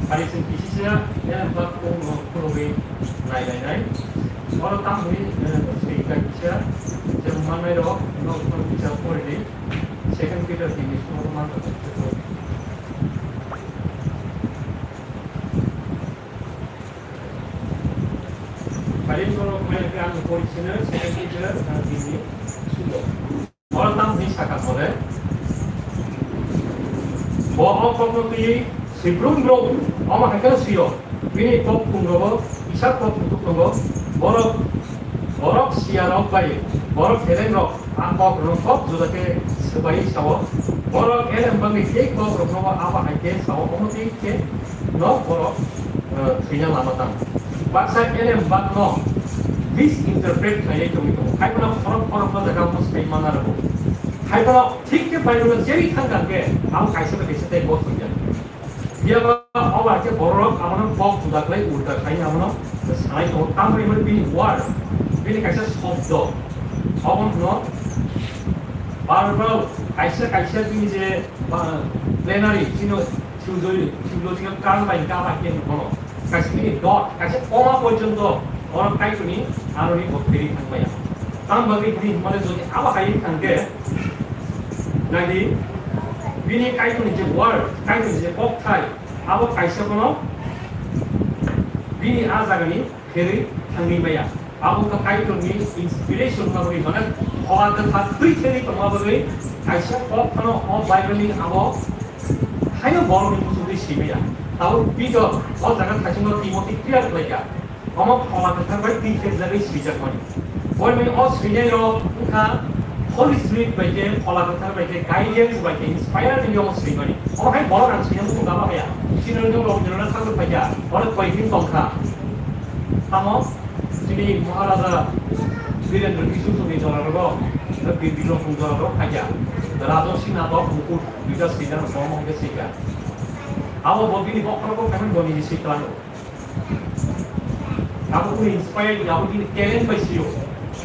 Hari chwng kisisa, eh, bak kung no khulugwi nai nai nai. Oro tam hwnwi, eh, swi kai kisa, je manai rok, no khulug kisa pori di. Second Peter three ni sulo man rok. Hari oro mai ke ang pori sina, Second Peter, eh, three ni sulo. Oro tam hwnwi sakha sole. Bo o kokno twi sibrum bro, omo hai khe swiyo. Bini kok thum rogo kisa kok kutuk tongo. Borok, borok siya rok bai, borok helengrok a kok rok kok juda khe swbai sao. Borok elem bagwi tei kok rokno abo hai khe sao, omo twi khe no borok, eh, thwina lama tang. Baksa elem bagno misinterpret khlaiwi tongwi tongo. Hai bono khorok khorok no jaga omo sai mana rwgo. Hai bono thik khe Bible-o jerwi thang kha khe abo kaisa bai kaisa tei bo thwngya. Phiya ba obo hai khe borok abono kok juda khlai ulta khlai abono sanai tongo. Tamoni hwnwi bini word, bini kaisa shobdo. Obo hwno Bible kaisa kaisa bini je, ba, plenary, chino theology-, theological term bai hwnka bai khe bono. Kaisa bini dot, kaisa comma porjonto oro Kaitorni aroni bo pheri thang maya. Tam bagwi bini hwnmale jodi abo hai thang khe, naidi bini Kaitorni je word, Kaitorni je kokthai, abo kaisa bono bini a jagani pherwi thangwi maya. Abo wngkha Kaitorni inspiration wngma bagwi, mane, Phola Kwthar twi theri tongma bagwi kaisa kok phano o Bible-ni abo haino borokni muchungwi swi maya. Tabuk Peter o jaga thaichingno Timothy clear khlai kha. Omo Phola Kwthar bai twi khe jagwi swijakmani. Boni o swinai rok wngkha Holy Spirit bai khe, Phola Kwthar bai khe, guidance bai khe, inspire ni omo swimani. Omo hai borok ang swina muchung kama haya. Chini rok Rabindranath Tagore phaikha, oro koi din tongkha. Tamo chini Maharaja Birendra Kishore Songni jora rogo, Bi-, Bikram Song jora rogo phaikha. Raja Singha to Mukut, duita swina rok omo hwnkhe swikha. Abo bo bini bokhorogo khaimani boni ni swikha. Abo bini inspire, abo bini talent bai sio.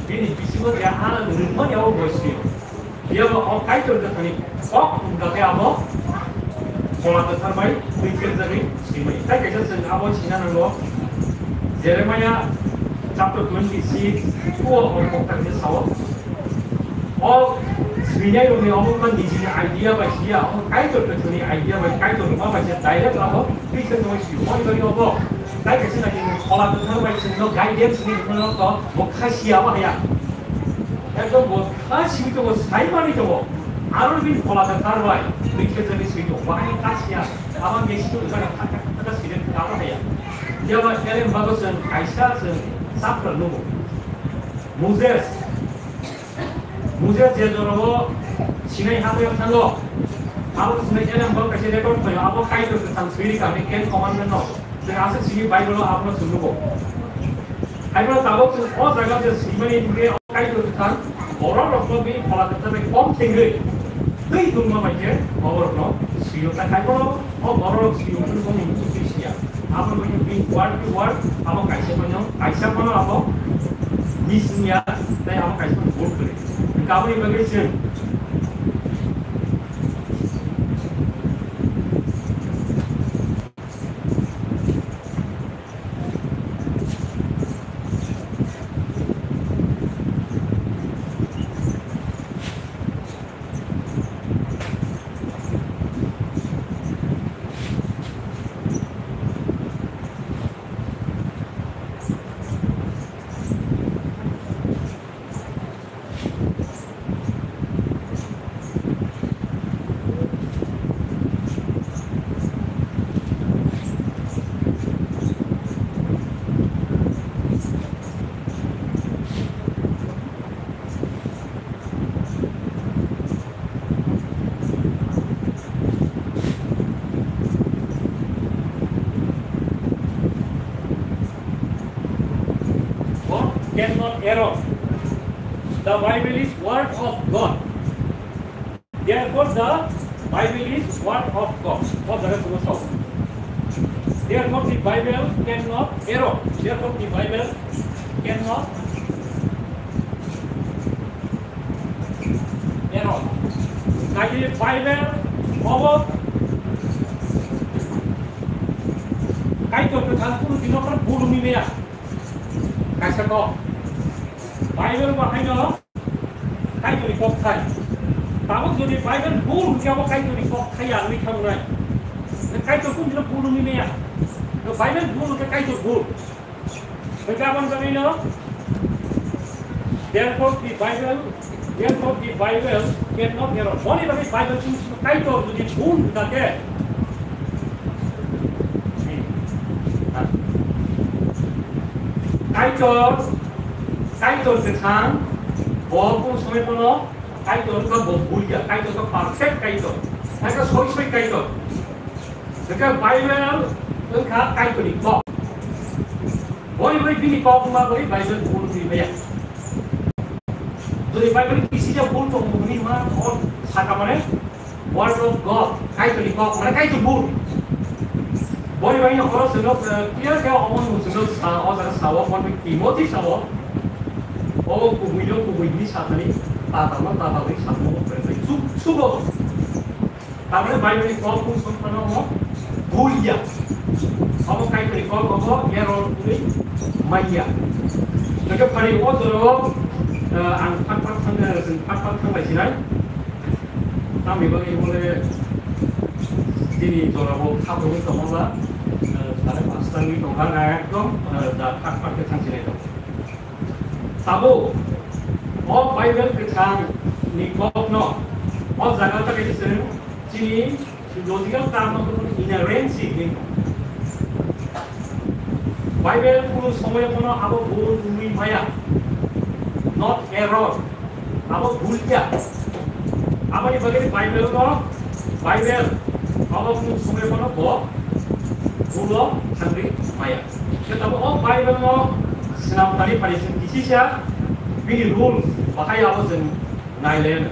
Bini bisingo je ha rwngmani abo bo sio. Phiya ba o Kaitor kwthani kok wngkha khe abo Phola Kwthar bai twi khe jagwi swimani. Tai kaisa chwng abo sina nango. Jeremiah chapter twenty-six, two o kok ta khe sao. O swinai rokni omo wngkha nijini idea bai siya, omo Kaitor kwthani idea bai Kaitor rwma bai se direct abo twi khe tongwi sio. Moni bagwi obo tai kaisa nai Phola Kwthar bai chwngno guidance ni hwnwi rok bo kha siya abo haya. Ekdom bo kha siwi tongo, sai manwi tongo. Aro bini Phola Kwthar bai twi khe jagwi swi tongo. Bahai kha siya, abo nesi to jagwi kha kha kha swi tongo abo haya. Phiya ba elem bago chwng kaisa chwng chapter nugo. Moses Moses je jorao Sinai habuya thango, abo Sinai elem bo kaisa record khayo, abo Kaitor kwthang swiri kha, Ten Commandment no. Chwng aswk simi Bible o abono chwng nugo. Haiboro tabuk chwng o jaga je swimani hwnkhe o Kaitor kwthang borok rokno bini Phola Kwthar bai kom thengwi twi tongma bai khe borok rokno swio. Tei haiboro O borok swiyung wngkha bini muchungtwi siya. Abo wngkha bini word to word, abo kaisa phano, kaisa phano abo miss wngya, tei abo kaisa phano bhul kwrwi. Hwnkhe aboni bagwi chwng cannot error. The Bible is word of God. Therefore, the Bible is word of God. O jaga chwng sao. Therefore, the Bible cannot error. Therefore, the Bible cannot error. Nai di Bible obo Kaitor kwthang kunu dino khe bul wngwi maya. Kaisa kok. Bible bo haino Kaitorni kok thai. Tabuk jodi Bible bul hwnkhe abo Kaitorni kok thai ya wngwi thangwi nai. Kaitor kunu dino bul wngwi maya. Bible bul hwnkhe Kaitor bul. Hwnkhe aboni bagwino, therefore the Bible, therefore the Bible cannot error. Boni bagwi Bible chwng Kaitor jodi bul hwnkha khe, Kaitor, Kaitor kwthang, bo kung somoi bono Kaitor wngkha bo bul ya, Kaitor wngkha perfect Kaitor, wngkha soi soi Kaitor. Hwnkhe Bible wngkha Kaitorni kok. Boni bai bini kok wngma bai Bible bul wngwi maya. Jodi Bible ni kisi ja bul tong mani ma on saka mane Word of God, Kaitorni kok, mane Kaitor bul. Boni bai no khoro sino, eh, clear khe omo no sino sa, o jaga sao, boni Timothy sao. O kubui no kubui ni sakani, tata no tata bai sakmo, bai bai su, sugo. Tamani Bible ni kok kung song phano mo bul ya. Omo Kaitorni kok omo error wngwi maya. Hwnkhe phari o joro, eh, ang phak phak thang, eh, phak phak thang bai sinai. Tamni bagwi bole chini jorabo khapogwi tongma ba, eh, sare pasta wngwi tongkha, ang ekdom, eh, da phak phak khe thang sinai tong. Tabuk o Bible kwthang ni kokno o jaga ta kaisa chwng chini theological term no inerrancy hinwi tongo. Bible kunu somoy kono abo bul wngwi maya, not error, abo bul ya. Aboni bagwi Bible no, Bible abo kunu somoy kono bo bulo thangwi maya. Khe tabuk o Bible no swnam thani phai chwng kisisa bini rules bahai abo chwng nai le.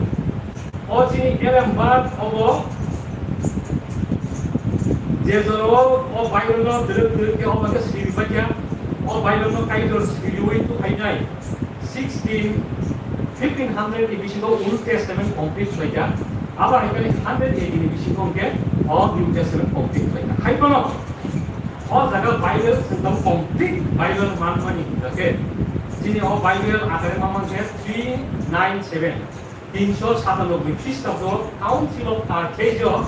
O chini Ellen White obo je joro o Bible no dwrwk dwrwk khe obo khe siri paikha, o Bible no Kaitor siriwi tubui nai. Sixteen, fifteen hundred ni bisingo Old Testament complete khlaikha. Abo hai khe hundred A D ni bisingo hwnkhe o New Testament complete khlaikha. Hai phano o jaga Bible chwng tamo complete Bible manmani hwnkha khe chini o Bible akhare ma mankhe three nine seven, tinso satanoboi Khristabdo Council of Carthage o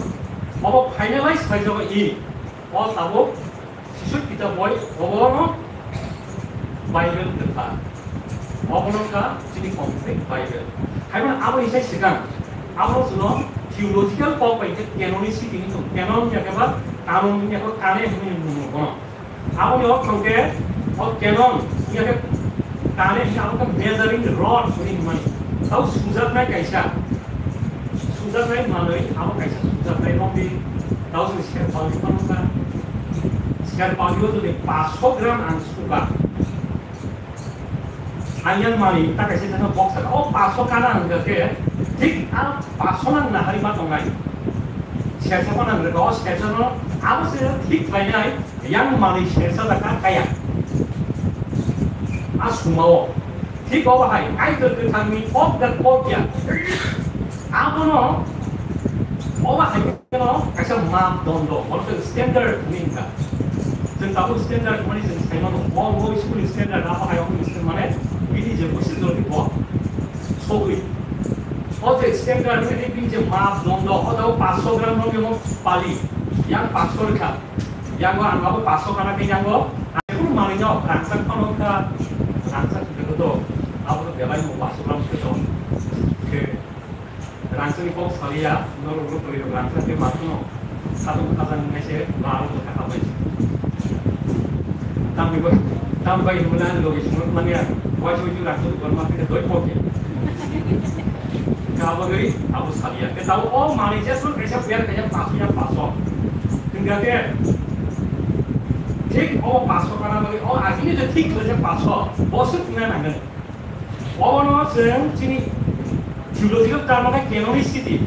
obo finalize khlaijago i. O tabuk Sisoi kitab boi obono Bible kwthar. Obono wngkha chini complete Bible. Haibano aboni sai swkang abo chwngno theological kok bai khe canonicity hinwi tongo. Canon wngya khe ba kanon wngya khe kane hinwi mung bono. Aboni ortho hwnkhe o canon wngya khe kane hinwi abo khe measuring rod hinwi hwnmani. Tao sujaknai kaisa. Sujaknai manwi abo kaisa sujaknai rod ni tao chwng serpal ni phano kha. Serpal ni jodi paanch sho gram ang suka. Ang yang mani ta kaisa jano box saka, o paanch sho kana hwnkha khe, thik a paanch sho nang nahari ma tongnai. Sersa ma nang rwkha, o sersa no abo se thik khlainai, yang mani sersa da ka kaya. A sumao. Thik obo hai, Kaitor kwthangni kok da kok ya. Abono, obo hai. Keno kaisa mapdondo, oro khe standard hinwi wngkha. Chwng tabuk standard hinmani chwng sai mano, o, o school ni standard, abo hai o school ni standard mane bini je busi jodi bo sogwi. O je standard hinwi bini je mapdondo, o tabuk paanch sho gram no kemo pali, yang paanch sho rwkha. Yango ang abo paanch sho kana khe yango, ang kunu manwi no rangchak phano wngkha, rangchak khe to, abo to belai no paanch sho gram khe to. Khe Rangchakni kok saliya, norok rok kwrwi rok rangchak khe ma phano satung khajang wngnai se ba aro bwkha habai se. Tamni bai, tam bai hwnmani ani logi swngo manya, waisa waisa rangchak rok ma khe doi kok ya. Kha bagwi abo saliya. Khe tabuk o manwi jeswk kaisa player kaisa paso ya paso. Hwnkha khe, Thik o paso kana bagwi o agini je thik je paso bo se tuna nangani. Obono chwng chini theological term khe canonicity.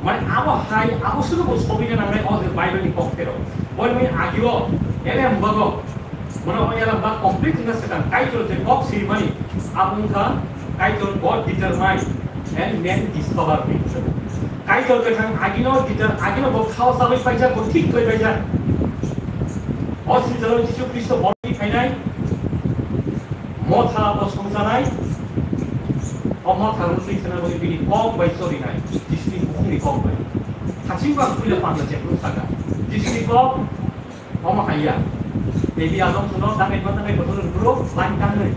Mane abo hai abo sudu bo sobina nangnai o je Bible ni kok thero. Bo ni agio elem bago. Mane o elem bag complete na sekan Kaitor je kok siri mani abo wngkha Kaitor God determine and man discover me. Kaitor kwthang agino deter agino bo khao sabai paijak bo thik thoi paijak. O swijalo Jisu Khristo borokni phainai, motha bo songjanai, o motha rwngtwi thwna bagwi bini kok bai cholinai, Jisuni bukhukni kok bai. Hachingbo ang puila panda jephru saka, Jisuni kok, omo haiya. Baby Adam suno dangai ba dangai bothor bro, line tangnai.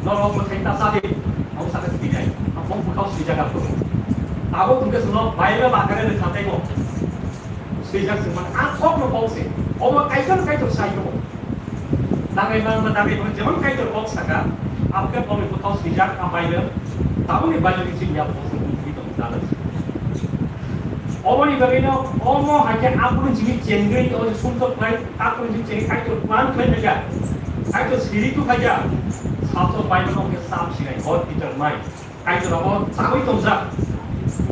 Norok bo thai ta sadi, omo saka swijai. Ang phone bukhao swijak ang. Abo tungke suno, Bible bakare de khatai mo. Swijak se man, a kok no kok se. Omo Kaitor, Kaitor sai ko. Dangai man ma dangai man, jemon Kaitor kok saka, apke kok no kok swijak a Bible. Taboni Bible ni sing ya kok se bumi tong dala. Omo ni bagwi no, omo hakhe apun jimi chengri, o sumto klai, apun jimi chengri Kaitor plan klai naga. Kaitor siri tu khaja. Sabto Bible no ke sab sinai, God Peter mai. Kaitor abo chagwi tongjak.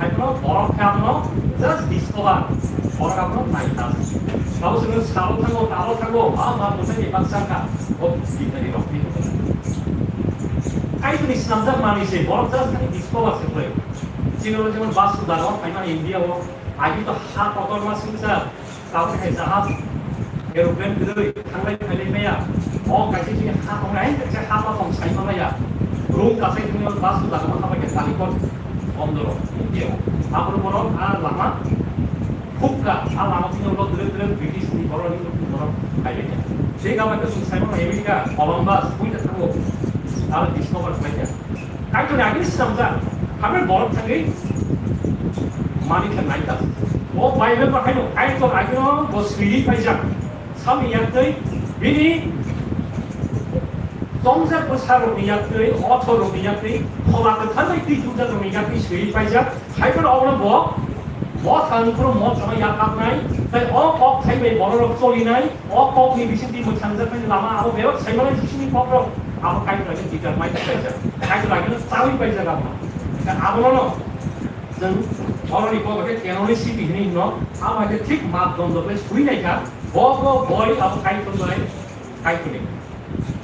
Kaitor borok khe abono just discover. Borok abono naikha. Abo chwngno salo thango, talo thango, ma ma bwsai ni baksa kha. O bidari rok ni. Kaitor ni swnamjak manwi se borok just khani discover se khlai. Chini oro jemon bus daga o phaima India o agi to ha kotorma swngsa. Tabuk hai jahaj, aeroplane kwrwi thanglai phailai maya. O kaisa chini ha tongnai, hai kaisa ha ma tong sai ma maya. Room kasai chini bus tu lama ma khabai khe Kalikot bondoro. India o. Aboni borok a lama hukka, a lama chini ulo dwrwk dwrwk British ni borok ni borok phaibai khe. Tei gabai khe chwng sai ma America, Columbus, buina thango. Aro discover khlai khe. Kaitor ni agini swnamjak, hamya borok thangwi mani khe naikha. O Bible bo haino Kaitor agino bo swiwi paijak. Samni yaktwi bini chongjak bwsarokni yaktwi, othorokni yaktwi, Phola Kwthar bai twi chukjakrokni yaktwi swiwi paijak. Haiphano obono bo, bo thang phuru mo chama yapaknai, tei o kok thai bai bororok cholinai, o kokni bisingtwi mwthangjaknai lama abo bebak saimanai Jisuni kokrok, abo Kaitor bai determine khlaijak, Kaitor bai chawi paijak abo. Abono chwng oroni kok bai canonicity hinwi hino, abo hai khe thik mapdondo bai swi naikha, bo bo boi abo Kaitor bai Kaitorni.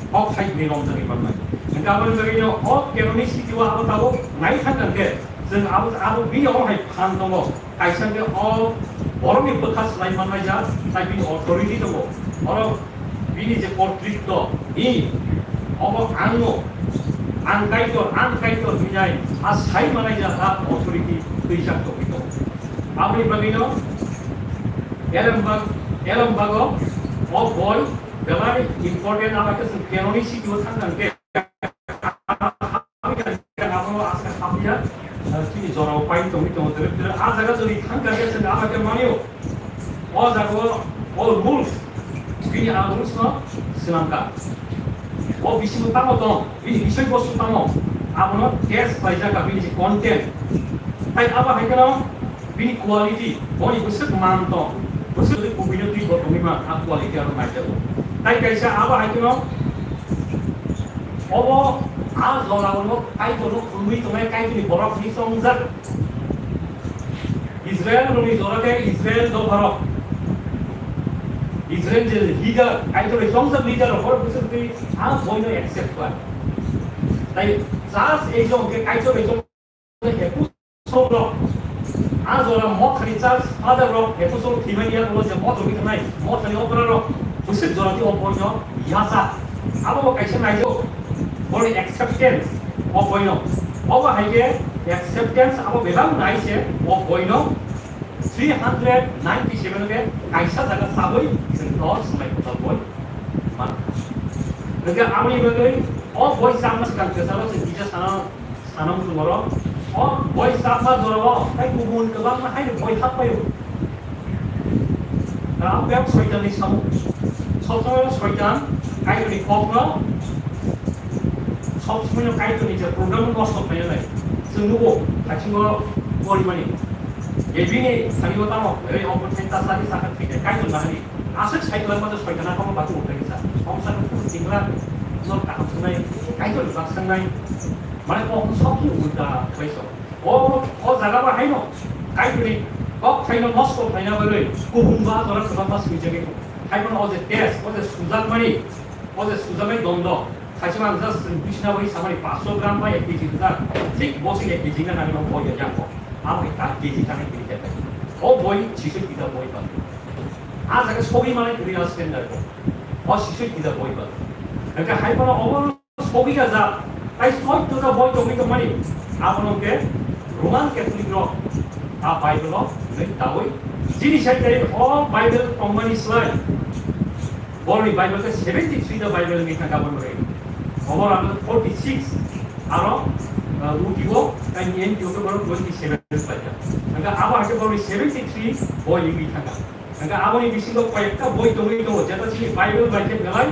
Kok sai ni romjagwi manmani. Hingke aboni bagwino o canonicity o abo tabuk nai thangkha hingke, chwng abo, abo bini omo hai phan tongo. Kaisa hingke o borokni bwkha swlai manmai jak, tai bini authority tongo. Oro bini je kortritto, i, obo ang no, ang Kaitor, ang Kaitor hinai, a sai manai jak, a authority twijak tongwi tongo. Aboni bagwino, elembag, elembago, o boi, Belai important, abo khe chwng canonicity o thang thang khe, abo no aska khapya, chini jorao pai tongwi tongo, tere tere a jaga jodi thang thang khe chwng abo khe manio. O jaga o, o rules, bini a rules no swnam kha. O bisingo tamo tong, bini bisoi bostu tamo, abono test khlaijak kha, bini je content. Tai abo hai kheno, bini quality, boni bwswk man tong, bwswk twi kubui no twi bo tongwi man, a quality aro naijago. Tai kaisa abo hai kheno, obo a jora o Kaitor no khulwi tongnai Kaitor ni borok ni chongjak. Israel rokni jora khe Israel dopha rok. Israel je leader, Kaitor ni chongjak leader rok borok bwswk twi a boino accept khlai. Tai church ekjon khe Kaitor ekjon Ephesor rok, a jora Mothani church father rok, Ephesor thwimani yagulo je Mothani thangnai, Mothani okra rok, bwswk jora di o boino yacha. Abo bo kaisa naijo, boni acceptance o boino. Obo hai khe acceptance abo bebak nai se o boino three hundred ninety seven khe kaisa jaga sabwi chwng to swmai kwtal boi mankha. Hwnkhe aboni bagwi o boi chama swkang kwcharo chwng kisa sana Sanam tongoro, o boi chapma jorao, tei kubun kwbangma haino boi happaio. Ram bek soitanni samung. Sob somoi soitan, Kaitorni kokno, sob somoi Kaitorni je program no nosto khlaina nai. Chwng nugo, hachingo porimani. Ebini sani o tamo, re obo thai ta sani saka thai Kaitor bahani. Aswk sai kwlangma je soitana komo batu uthai sa. Kok sakno kunu tingla, no kaham sangnai, Kaitor ni bak sangnai. Mane kok no sok khe ulta khlai so. O, o jaga ba haino, Kaitor ni kok thaino nosto khlaina bagwi, kubun ba jora kwbangma swijagwi tongo. Hai bono o je test, o je sujakmani, o je sujakmani dondo, khaisa ang just bisna bagwi samani paanch sho gram ba ek kg rijak, thik bo se ek kg na nangno bo ya yang ko. Abo hai ta kg ta hai kg ta. O boi chisu kita boi ba. A jaga sogwi mane kwrwi a standard ko. O sisoi kida boi ba. Hwnkhe hai phano obo sogwi ya ja. Tai soi to ja boi tongwi tongmani. Abono hwnkhe Roman Catholic rok a Bible o hwnwi dawi. Chini sai tai o Bible tongmani slai. Borni Bible khe seventy three ta Bible ni thangka borno rei. Obo rang forty six. Aro, uh, uti bo tai ni N T O khe borok twenty seven slai ta. Hwnkhe abo hai khe borni seventy three boi wngwi thangka. Hwnkhe aboni bisingo koyekta boi tongwi tongo, jeta chini Bible bai khe belai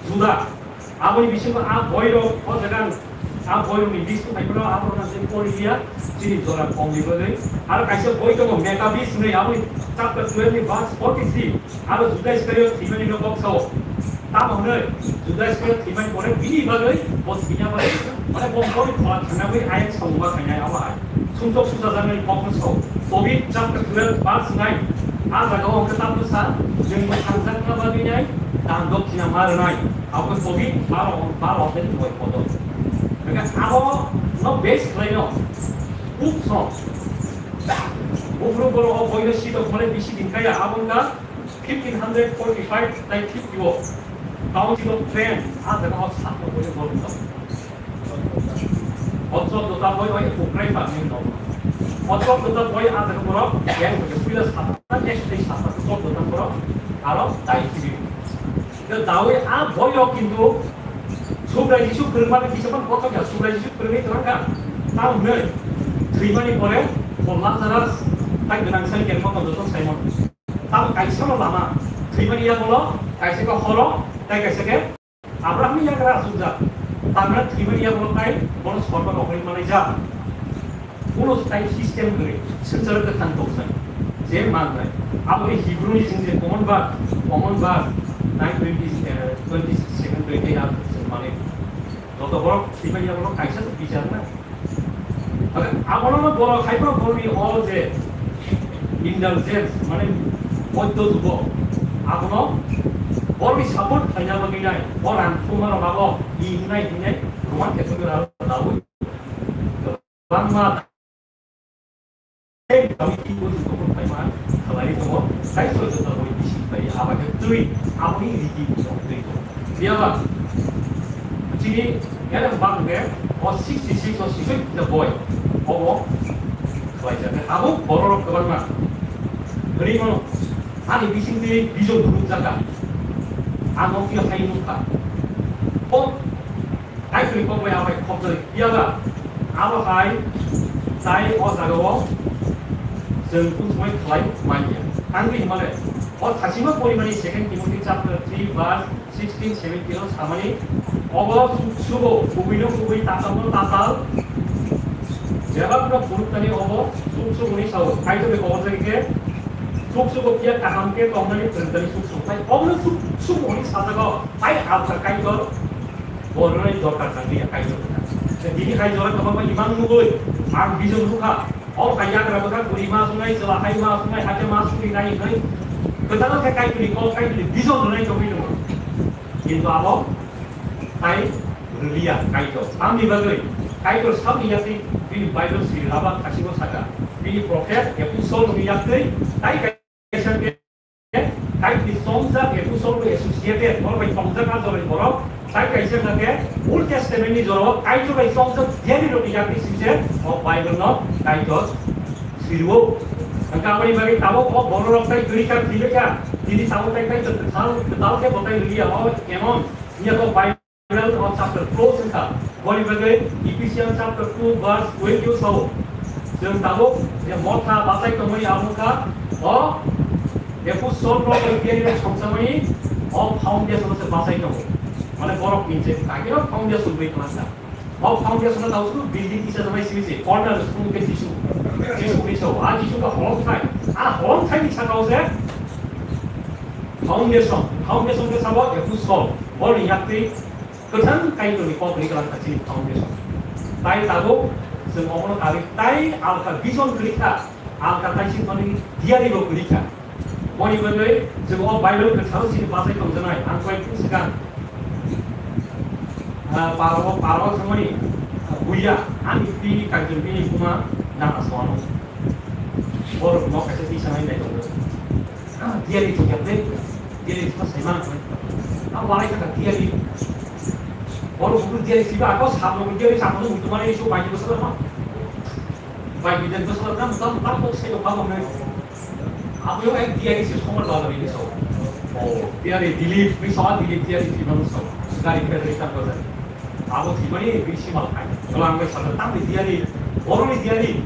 juda. Aboni bisingo a boirok, o jaga ang a boirokni list-o phai phano aborokno je pori liya, chini jora kongni bagwi. Aro kaisa boi tongo, Maccabees hwnwi, aboni chapter twelve ni verse forty three. Aro Juda Iskariot thwimani no kok sao. Tamo hwnwi Juda Iskariot thwimani pore bini bagwi bo thwina bagwi, mane bo boni phola thangna bagwi ayang samungma khainai abo hai. Sumsok susajaknai kokno sao. Tobit chapter twelve verse nine. A jagao hwnkhe tabuksa, chwng bo thangjakna bagwi nai dan dokthina ma rwnai. Abo khe Tobit baro, baro adhyay ni noi kotor. Hwnkhe abo no base khlaino. Book song. Buphuru borok o boino sidok mane bisi din kaya, abo wngkha fifteen hundred forty-five tai fifty o. Council of Trent, a jaga o sakno boino borok wngkha. O chwddo ta boi o Apocrypha ni wngkha. O chwddo ta boi a jaga borok yang puila sata, next day sata chwddo ta borok aro dai khibi. Hwnkhe dawi a boyo kintu Subrai Jisu phwrwngmani kisa phano kothok ya, Subrai Jisu phwrwngwi twlang kha. Tamo hwnwi thwimani pore bo Lazarus tai gwnang sani kerma kondo to Simon. Tamo kaisa no lama, thwimani yagulo kaisa khe horo, tai kaisa khe Abrahamni yagra asukjak. Tamra thwimani yagulo tai bono sorgo rok ri manai jak. Ulo tai system kwrwi, swngcharo kwthang toksa. Je manai. Abo ni Hebrew ni sing je common verse, common verse, nine twenty, eh, twenty-seven, twenty-eight ar se mane. Joto borok sibani abono kaisa se bichar na. Abo no borok hai borok borok ni o je indulgence, mane, moddo jugo. Abono borok ni support khaina bagwi nai. O rang thuma rok abo, i hinai hinai, Roman Catholic rok abo. Bangma tei kami ki ko ko pai ma khalai tongo, sai so jota boi bisi pai aba khe twi aboni riti twi ko. Biya ba chini yada bang ge o sixty six o sisoi the boy obo khalai jate abo borok rok kwbangma. Rimo ani bising twi bijo dulu jaka. Ano ki hai nukha. O Kaitorni kok bai abai khopjagwi phiyaba, abo hai tai o jagao chwng kung sumai khlai manya. Tangwi hwnmale, o thachima porimani Second Timothy chapter three verse sixteen seventeen o samani, obo suk sugo, kubuino kubui, tatalno tatal, bebakno phunuknani obo suk sugoni sao. Kaitorni kok jagwi khe suk sugo phiya kaham khe tongnani phwrwngtani suk sugo. Tai obono suk sugo hwnwi sajagao, tai alka Kaitor. Bornai dorkar nang ya Kaitor. Te bini hai jora kwbangma imang nugui, ang bijong nukha. O hai yagra bwkha guri ma sunai, chwla hai ma sunai, hakhe ma suri nai hnai. Kwtal khe Kaitorni kok, Kaitorni bijong rwnai tongwi tongo. Kintu abo tai rwliya Kaitor. Tamni bagwi Kaitor sabni yakni bini Bible siri laba khasibo saka. Bini prophet, apostle ni yakni tai kaisa khe Kaitorni chongjak apostle bai associated, borok bai tongjak a jorani borok. Tai kaisa hwnkha khe Old Testament ni jorao Kaitor bai chongjak jeni rokni yakni singse o Bible no Kaitor sirio. Hwnkha aboni bagwi tabuk o borok rok tai twi kha, thwi kha. Tini tabuk tai Kaitor kwtal, kwtal khe bo tai rwliya o Canon. Nya ko Bible Bible o chapter close wngkha. Boni bagwi Ephesians chapter two verse twenty o sao. Chwng tabuk je motha bachai tongmani abo wngkha o apostle rok bai biyani rok songchamani o foundation se bachai tongo. Mane borok ni je kagiro foundation bai twlangkha. O foundation no tabuk building kisa jamai simi se corner stone ke Jisu. Jisu ni sao. A Jisu ka holong thai. A holong thai ni sakao se Foundation, foundation khe sabo epistle, borni yaktwi kwthang Kaitorni kok ri kwlang kha chini foundation. Tai tabuk chwng omono karwi tai alka vision kwrwi kha, alka tai singkoni diari bo kwrwi kha. Boni bagwi chwng o Bible kwtharo chini bachai tongjanai, ang koi phung swkang, ah, parao, parao thangmani, ah, buya, ani twi kaitor bini buma nana soano. Borok nok kaisa twi sanai nai tongo. Ah, diari thwngya ble, diari thwngma saimano hwnwi. Ah, walai kha diari. Borok buku diari siba ako sabno diari sabno mutumani isu bai bwswk ma. Bai bidan bwswk na mutam mutam kok sai kok bang hwnwi. Abo ek diari si somar baba ni so. Oh, diari Dilip, mi so Dilip diari si bang so. Gari khe ri tam bajai. Abo thwimani bisi mal khai. Kwlwng bai sajak tamni diari, borokni diari.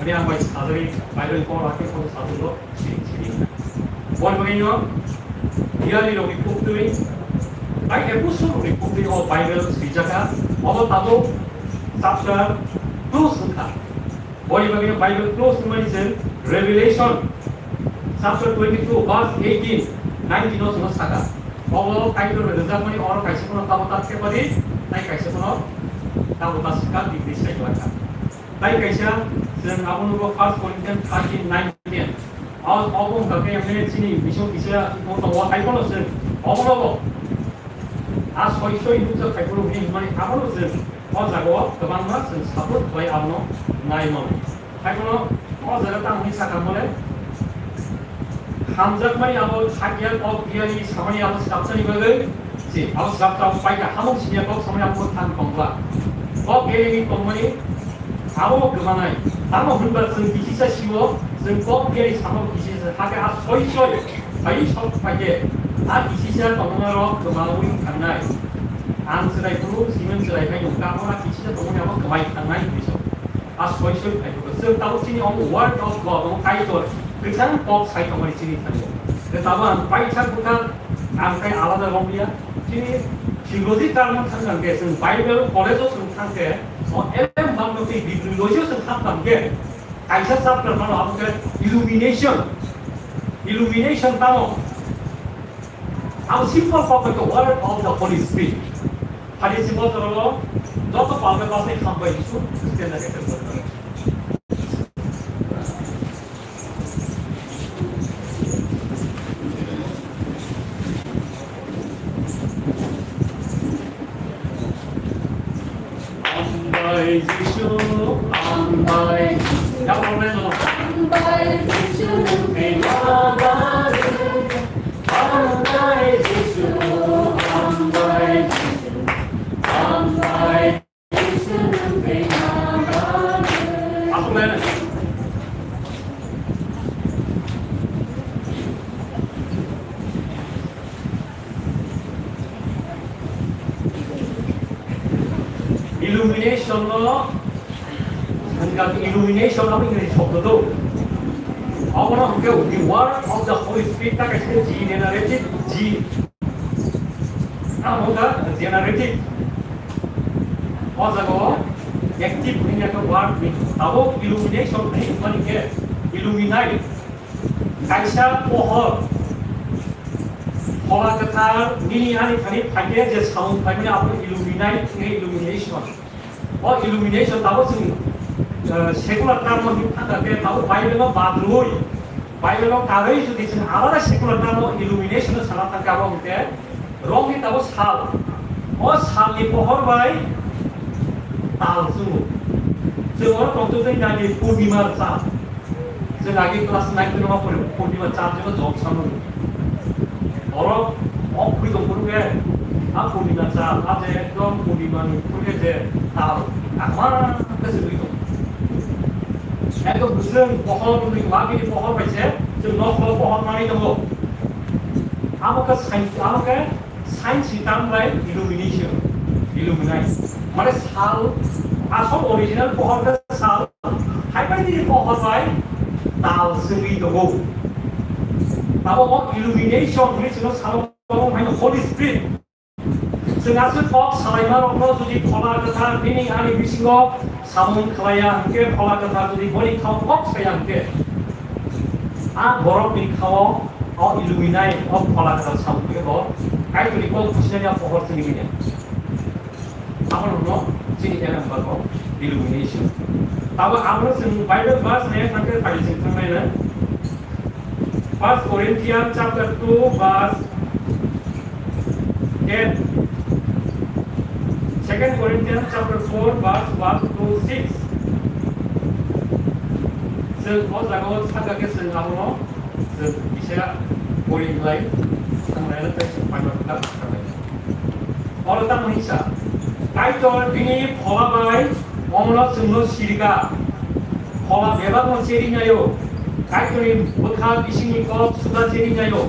Ani ang bai sajagwi Bible kok rakhe kok sajagwi siri siri. Boni bagwino diari rokni kuktwi, bai epistle rokni kuktwi o Bible swijak kha. Obo tabuk chapter two wngkha. Boni bagwi Bible close wngmani se Revelation chapter twenty-two verse eighteen, nineteen o chwngno saka. Obo Kaitor bai rwjakmani oro kaisa phano tamo ta thepadi, tai kaisa phano tamo ta swkang degree sai kwlai kha. Tai kaisa chwng abo nugo First Corinthians thirteen nineteen. O, obo wngkha khe emne chini bising kisa tongo, hai phano chwng obono bo a soi soi nukjak hai phano hwnwi hwnmani abono chwng o jagao kwbangma chwng support khlai abono nai mano. Haiphano o jaga tamo hwnwi sakha mole, hamjakmani abo sakya kok diari samani abo swrapsani bagwi se abo swrapsa abo paikha, hamung siniya kok samani abo thang tongla. Kok diari tongmani abo kwmanai. Tamo hwnba chwng kisisa siwo, chwng kok diari samo kisisa hakhe a soi soi phai sok phaikhe a kisisa tongmani rok kwmawi thangnai. Ang chwrai phuru simon chwrai phai nung, tamo a kisisa tongmani abo kwmai thangnai hwnwi sa. A soi soi phai khe chwng tabuk chini omo word of God, omo Kaitor kwchang kok sai tongmani chini thani. Tei tabuk ang paithak bwkha ang khai alada romliya. Chini theology term thang thang khe chwng Bible college o chwng thang khe o L M Bhante tei bibliology o chwng thang thang khe kaisa chapter mano abo khe illumination. Illumination tamo? Ang simple kok bai khe word of the Holy Spirit. Phadi si botoro joto palme pasai khambai Jisu Christian na kete botoro. Hambai Jisu, hambai Jisu. Hambai Jisu, hambai Jisu. Hambai Jisu, hambai Jisu. Hambai Jisu, hambai Jisu. Illumination no, hwnka illumination abo English shobdo do. Abono hwnke the word of the Holy Spirit ta kaisa G generative, G. Abo da generative. O jaga o active hwnwi khe word ni. Abo illumination hwnwi mani khe illuminate. Kaisa pohor, Phola Kwthar nini ani thani phaikhe je samung khlaimani abo illuminate hwnwi illumination. O illumination tabuk chwng, eh, secular term o himkha khe tabuk Bible no badrwi, Bible no karwi jodi chwng alada secular term o illumination no sana thangkhe abo hwnkhe Rokni tabuk sal. O salni pohor bai tal chwngo. Chwng oro tongthokjak nai Purnima chal. Chwng agi class nine ten o pori Purnima chal jeba jok samung. Oro ok phui tong phuru khe a Purnima chal, a je ekdom Purnima ni phuru khe je tal. Akma khe se ui tong. Ekdom bwswng pohor, wngwi wagini pohor bai se chwng nokho pohor manwi tongo. Abo khe science, abo khe science ni term bai illumination, illuminate. Mane sal, asol original pohor khe sal, hai bai nini pohor bai tal swngwi tongo. Abo bo illumination hwnwi chwngno salo, abo haino Holy Spirit. Chwng aswk kok salaima rokno jodi Phola Kwthar nini ani bisingo samung khlaiya hwnkhe, Phola Kwthar jodi boni khao kok saya hwnkhe, a borokni khao O illuminate, o phola kwtal samung khe bo Kaitorni kok businani a pohor chini manya. Abo no chini N M bago illumination. Tabo abo chwng Bible verse nai thangkhe pai chwng thangnai na. First Corinthians chapter two verse ten. Second Corinthians chapter four verse one to six. Chwng o jaga o sakha khe chwng abono chwng kisa pori lai thangnai na tei chwng pai ma kha thangnai. Oro tamo hinsa, Kaitor bini phola bai omono chwngno sirika. Phola bebakno cheri naio. Kaitorni bwkha bisingni kok suda cheri naio.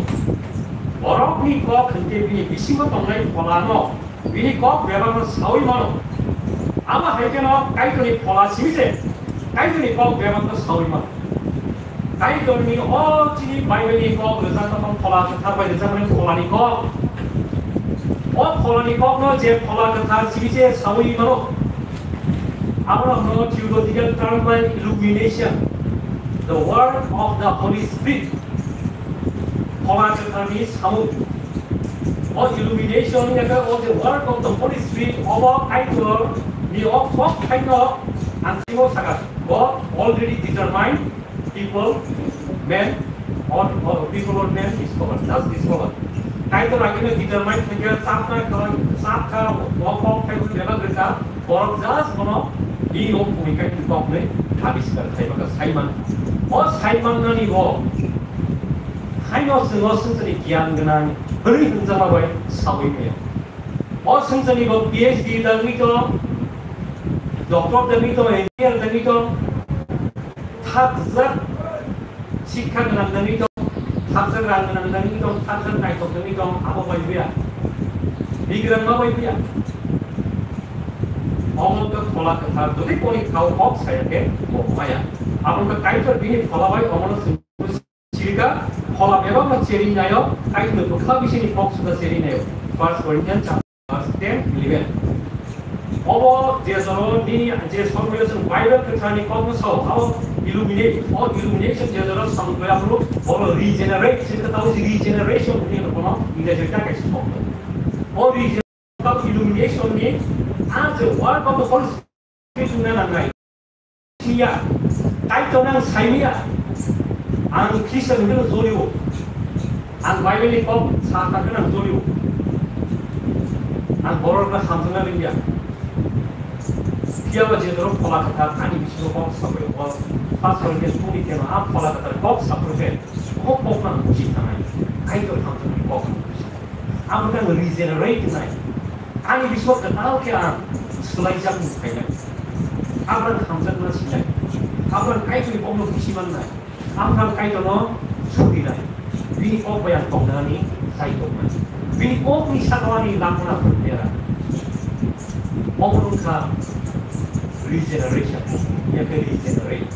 Borokni kok hwnkhe bini bisingo tongnai pholano bini kok bebakno saui mano. Amo hai kheno Kaitorni phola simi se Kaitorni kok bebakno saui mano. Kaitorni o chini Bible ni kok rwjak tongkha phola kwthar bai rwjakmani pholani kok. O pholani kokno je phola kwthar simi se saui mano. Abono hwno theological term bai illumination, the work of the Holy Spirit. Phola kwtharni samung. O illumination wngkha khe o je work of the Holy Spirit, obo Kaitorni o kok phaino ang twibo sakha. God already determined people, man, or, or people or man discover, just discover. Kaitor agino determine khaikha, sakha, sakha, o kok phaino bebak rwkha, borok just bono bini o bhumika ni koknwi abiskar khaibakha, saiman. O saiman nani bo Haino chwng o swngcharni giyan gwnang hwnwi hwnjakma bai saui maya. O swngcharni bo P H D dagwi tong, doctor dagwi tong, engineer dagwi tong, thakjak sikha gwnang dagwi tong, thakjak rang gwnang dagwi tong, thakjak naithok dagwi tong, abo bai buya. Bigrang ma bai buya. Omo wngkha phola kwthar, jodi koni kau kok saya khe bo maya. Abo wngkha Kaitor bini phola bai omono swng Sirika, phola bebakno cheri naio, Kaitorni bwkha bisingni kok suda cheri naio. First Corinthians chapter verse ten, eleven. Obo je joro nini je somoi chwng Bible kwtharni kokno sao, abo illuminate, o illumination je joro samung khlai aphuru, oro regenerate, sirika tao regeneration hwnwi ano kono English-o ta kaisa sok. O regeneration, illumination ni, a je work of the Holy Spirit wngna nangnai. Siya, Kaitorno ang saimaya, ang Christian hwnwi jolio, ang Bible ni kok sakha hwnwi ang jolio, ang borokno hamjakna rwngya. Phiya ba je borok phola kwthar ani bisingo kok sabai, o pastor ni tongni keno a phola kwthar kok sabai khe, o kok no ang buji thangnai, Kaitor hamjakmani kok no buji thangnai. Abo khe ang regenerate wngnai. Ani bisingo kwtal khe ang swlaijak wng phainai. Abraham hamjakma sinai. Abraham Kaitorni kokno buji mannai. Abraham Kaitorno surinai. Bini kok bai ang tongthani chai tongnai. Bini kokni sakao ani langmano phwrwngya. Obo wngkha regeneration. Yakhe regenerate.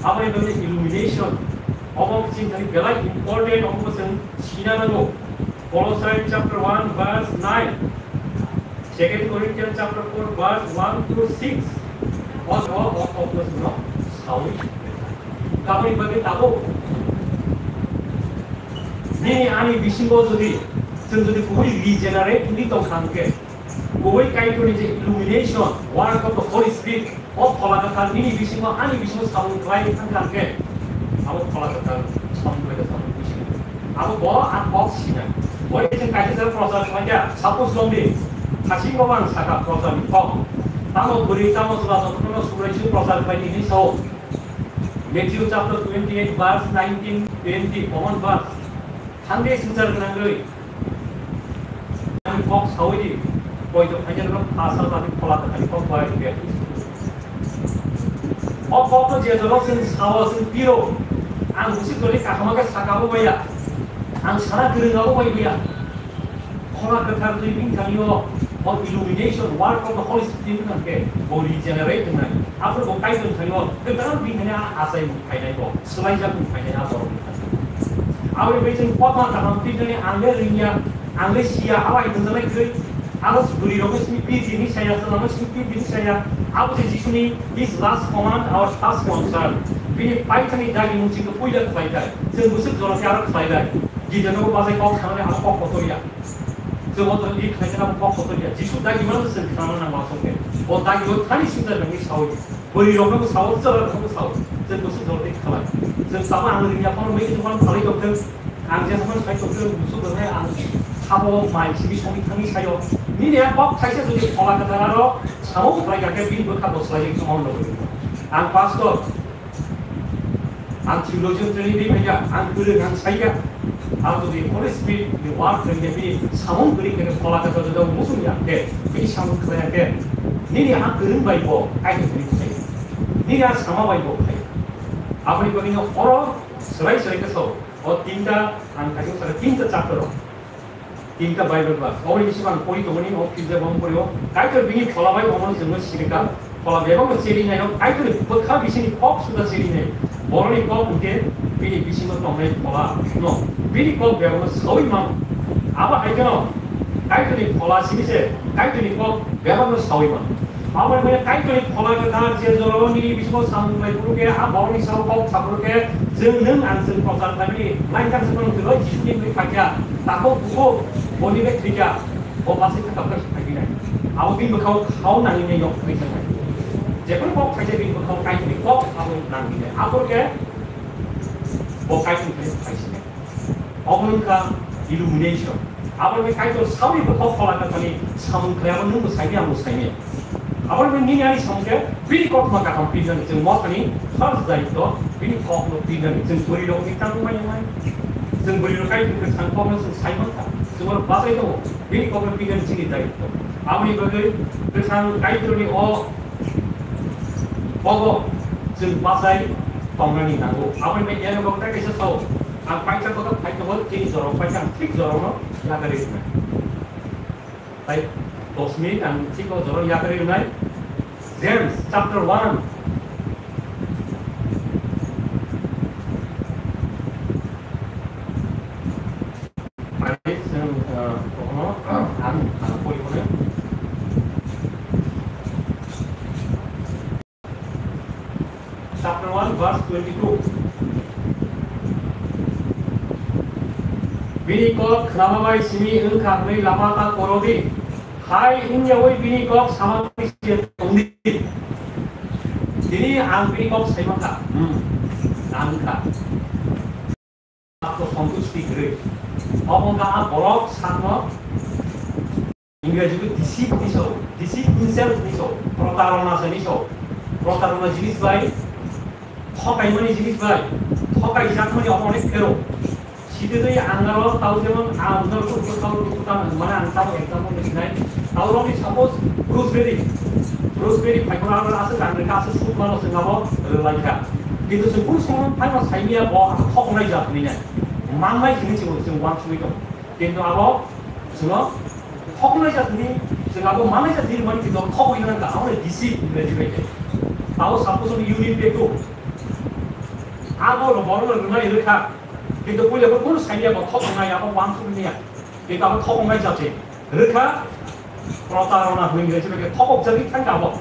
Aboni bagwi illumination. Obo chini thani belai important, obo chwng sina nango. Colossians chapter one verse nine, Second Corinthians chapter four verse one to six. O, o, o, o, o, no, sawi. Kaboni bagwi tabo. Nini ani bisingo jodi, chwng jodi kubui regenerate wngwi tongkha hwnkhe, kubui Kaitorni je illumination, work of the Holy Spirit, o phola kwthar nini bisingo, ani bisingo samung khlai thang kha hwnkhe, abo phola kwthar samung khlai kha samung buji. Abo bo ang kok sinai. Bo chwng kaisa jora prochar khlai kha, suppose long di, hasingo ang sakha procharni kok. Tamo bwrwi, tamo chwla jotono Subraiyung prochar khlai di hinwi sao. Matthew chapter twenty-eight verse nineteen, twenty, common verse. Thangdi swngchar gwnangwi. Ani kok sawi di, poito khaina rok pha sa tani phola kwthar kok bai baptism. O kokno je jora chwng sao, chwng piro, ang bwswk joni kaham khe sakabo baiya, ang sana kwrwngabo bai baiya. Phola kwthar twi bini thani o, o illumination, work of the Holy Spirit wngkha khe, bo regenerate wngnai. Aphuru bo Kaitor thani o, kwtal bini thani a achai mung phainai bo, swlaijak mung phainai a borok ni thani. Aboni bai chwng kotha kaham twi thani ang le ringya, ang le siya, abo hai thwngjaknai kwrwi. Abo bwrwi rokno simi P G ni saya, chwla no simi P G ni saya. Abo se Jisuni his last command, our first concern. Bini paithakni dagi mung chikhe puila khlai thai. Chwng bwswk jora khe aro khlai lai. Gija no bajai kok sanani abo kok kotor ya. Chwng o jora di khlai thai abo kok kotor ya. Jisu dagi mano chwng khna nang ma songke. O dagi o thani sundar nangni sawi. Bwrwi rokno bw sao, chwla rokno bw sao. Chwng bwswk jora di khlai. Chwng sama ang ringya phano mui khe phano khlai tongthwng. Ang je samani sai tongthwng, busu bwrwnai ang sabo mai simi songwi thangwi saio. Nini a kok thaisa jodi phola kwthar aro samung khlai kha khe bini bwkha bo swlaiwi tongma hwnwi. Ang pastor, ang theologian training ri phaikha, ang kwrwng ang saikha. Ang jodi Holy Spirit ni word khlai khe bini samung kwrwi khe phola kwthar jodi musung ya khe, bini samung khlai khe, nini a kwrwng bai bo Kaitor kwrwi khlai. Nini a sama bai bo khlai. Aboni bagwi no oro swrai swrai khe sao. O tinta, ang kaitor saka tinta chapter o. Tinta Bible verse. Oboni bisingo ang pori tongmani, o philja bom pori o. Kaitor bini phola bai omono chwngno sirika. Phola bebakno cherinai rok, Kaitorni bwkha bisingni kok suda cherinai. Boroni kok hwnkhe bini bisingo tongnai phola no. Bini kok bebakno sawi mano. Abo hai kheno Kaitorni phola simi se, Kaitorni kok bebakno sawi mano. Abo hai kheno Kaitorni phola kwthar je jorao nini bisingo samung lai phuru khe, a borokni sao kok sa phuru khe, chwng nwng ang chwng prochar khlaimani lain kang se phano thwilo Jisuni wngwi phaikha, takhuk bukhuk boni bai thwikha, bo basi kha kap kha se phaikha nai. Abo bini bwkhao khao nangwi nai yok thai sanai. Jephuru kok khaijak bini bwkhao Kaitorni kok abo nangwi nai. Aphuru khe bo Kaitorni thani phai sinai. Obo wngkha illumination. Abo wngkha Kaitor sawi bo kok phola kwthani samung khlai, abo nwng bo saimya, ang bo saimya. Abo wngkha nini ani samung khe bini koktma kaham pindani, chwng mothani first daityo bini kokno pindani, chwng bwrwi rokni tangmani nai. Chwng bwrwi rok Kaitor kwthang kokno chwng sai mankha, chwng oro bachai tongo, bini kokno pindani chini daityo. Aboni bagwi kwthang Kaitorni o Bobo chwng bachai tongnani nango. Aboni bai eno bo tei kaisa sao, ang paitha kotor phai tongo, chini jorao paitha ang thik jorao no yakarwi rwnai. Tai dos minute ang thik o jorao yakarwi rwnai. James chapter one. Ani chwng, ah, kono, ah, ang, ah, pori hwnwi. Chapter one, verse twenty-two. Bini kok khnama bai simi wngkha hwnwi lama ta koro di. Hai wngyaui bini kok sama bai se tong di. Tini ang bini kok sai mankha. Hmm. Ang wngkha. Sakno santusti kwrwi. Obo wngkha a borok sakno Ingreji o deceit hinwi sao, deceit himself hinwi sao, protarona se hinwi sao. Protarona jinis bai, thokaimani jinis bai, thokaijakmani obo onek phero. Sititwi ang aro tau jemon ang aro tau tau tau mane ang tau example ni sinai. Tau rokni suppose Bruce Berry, Bruce Berry phaikora aro aswk ang reka aswk suk mano chwng abo rwlaikha. Kintu chwng kunu somo phaima saimya bo ang thoknai jat hinwi nai. Mannai hinwi chwng chwng uansugwi tongo. Kintu abo chwngno thoknai jat hinwi chwng abo mannai jat hinwi mani kintu thokwi nang kha. Abo deceit Ingreji bai khe. Tau suppose ni urine bag o. Abo no borok no rwnai rwkha. Kintu puila bo kunu saimya bo thoknai abo uansugwi ya. Kintu abo thoknai jat se. Rwkha protarona hinwi Ingreji bai khe thokok jagwi thangkha abo.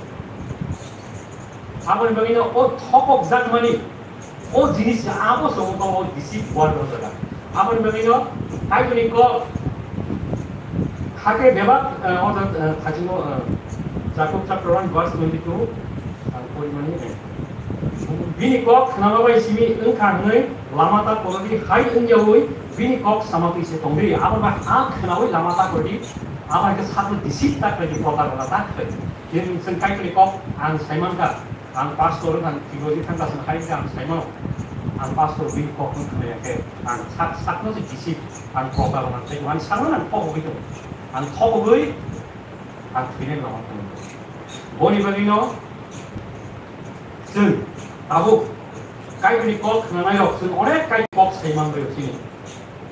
Aboni bagwino o thokok jakmani o jinis abo se wngkha o deceit word o jaga. Aboni bagwino Kaitorni kok hakhe bebak, eh, o jaga, eh, khatingo, eh, Jakob chapter one verse twenty-two, ang porimani, eh. Bini kok khnama bai simi wngkha hwnwi lama ta korodi hai wngyaui bini kok sama twi se tongdi. Abo bai a khnaui lama ta korodi, abo hai khe sakno deceit ta khlai di, protarona ta khlai di. Chwng, chwng Kaitorni kok ang sai mankha, ang pastor wngkha, ang theology thangkha, chwng hai khe ang sai mano. Ang pastor bini kok wng khna ya khe, ang sak, sakno se deceit, ang protarona khai, ang sakno ang thok wngwi tongo. Ang thok wngwi, ang thwinai lama tongo. Boni bagwino chwng tabuk Kaitorni kok khnanai rok, chwng onek Kaitorni kok sai man bai chini.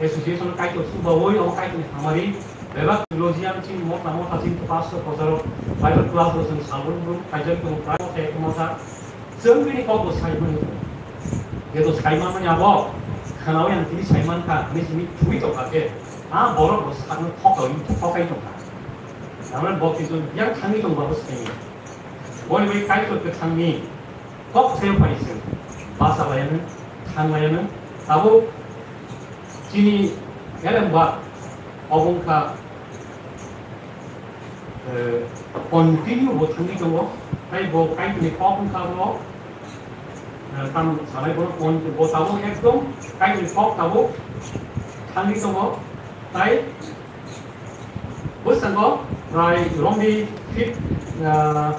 Association Kaitor subaui, omo Kaitorni hamari, bebak theologian chini motha motha chini pastor procharo, Bible class bo chwng salbrum brum khaijak tongo, prai motha ekta motha. Chwng bini kok bo sai mani tongo. Jeto sai man mani abo, khnaui ang tini sai man kha, hinwi simi thwi tong kha khe, a borok bo sakno thokai, thokai tong kha. Tamani bo kisu yang thangwi tong babo sini. Boni bai Kaitor ke thangwi kok sayo pai sini. Basa layana, thang layana. Tabuk chini elem ba obong kha, eh, continue bo thangwi tongo. Tai bo Kaitor ni kok wngkha bo. Eh, tam salai bo kon-, bo tabuk ekdom Kaitor ni kok tabuk thangwi tongo. Tai bwskango prai romni fif-, ah,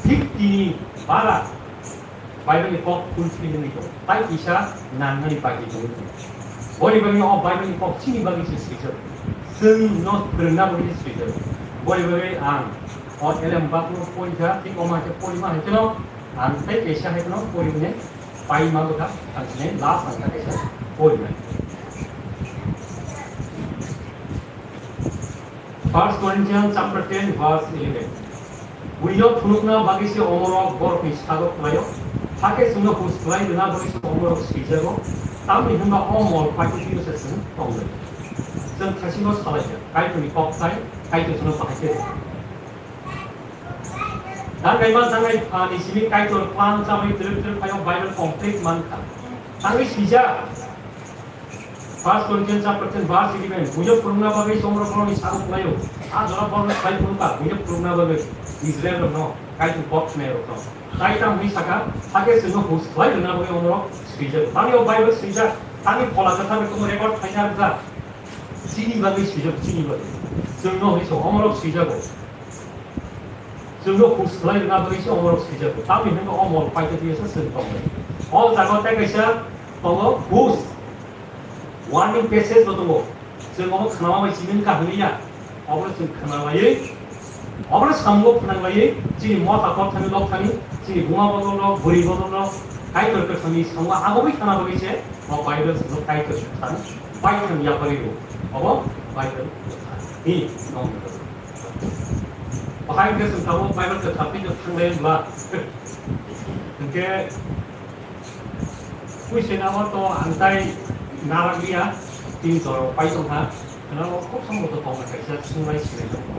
fifty ni bara Bible ni kok fulfill wngwi tongo. Tai kisa nangnani bagwi tongwi tongo. Boni bagwi o Bible ni kok chini bagwi se swijak. Chwng no phwrwngna bagwi se swijak. Boni bagwi ang o elem bakno pori kha, thik omo hai khe pori ma hai kheno ang tei kaisa hai kheno pori hwnwi pai ma bwkha, ang sinai last ang kha kaisa pori nai. First Corinthians chapter ten verse eleven. Buino phunukna bagwi se omorok borokni sago khlaio, hakhe chwngno hus khlai rwna bagwi se omorok swijago, tamni hwnba o mol paithaino se chwng tonglaio. Chwng thaisingo salaikha, Kaitorni kok thai, Kaitor chwngno bahai khe rw. Dangaima dangai phani simi Kaitor plan chabwi twrwk twrwk phaio Bible complete mankha. Tangwi swijak. First Corinthians chapter ten verse eleven, buino phunukna bagwi se omorok borokni sago khlaio. A jora borokno sai phunukha, buino phunukna bagwi Israel rokno, Kaitor kok khnairokno. Tai tamo hwnwi sakha, hakhe chwngno hus khlai rwna bagwi omorok swijak. Tani o Bible swijak, tani Phola Kwthar bai tongo record khaina rwjak. Chini bagwi swijak, chini bagwi. Chwngno hwnwi sa, omorok swijago. Chwngno hus khlai rwna bagwi se omorok swijago. Tamni hwnba o mol paithaino se chwng tongo. O jaga tei kaisa tongo hus. Warning passage bo tongo. Chwng omo khnama bai simi wngkha hwnwi ya. Obono chwng khna laiwi, obono samungo phnang laiwi, chini motha kothani lokhani, chini buma bodolno, bwrwi bodolno, Kaitor kwthangni samungo aboni khna bagwi se o Bible chwngno Kaitor kwthang, Bible yapharwi rwo. Obo Bible kwthang. Hi, nong. Bahai hwnkhe chwng tabuk Bible kwthar twi thanglaiya hwnba? Hwnkhe puisena o to ang tai narakliya, tini jorok pai tongkha. Khwnao khub samboto tongma kaisa swngbai swngbai tongkha.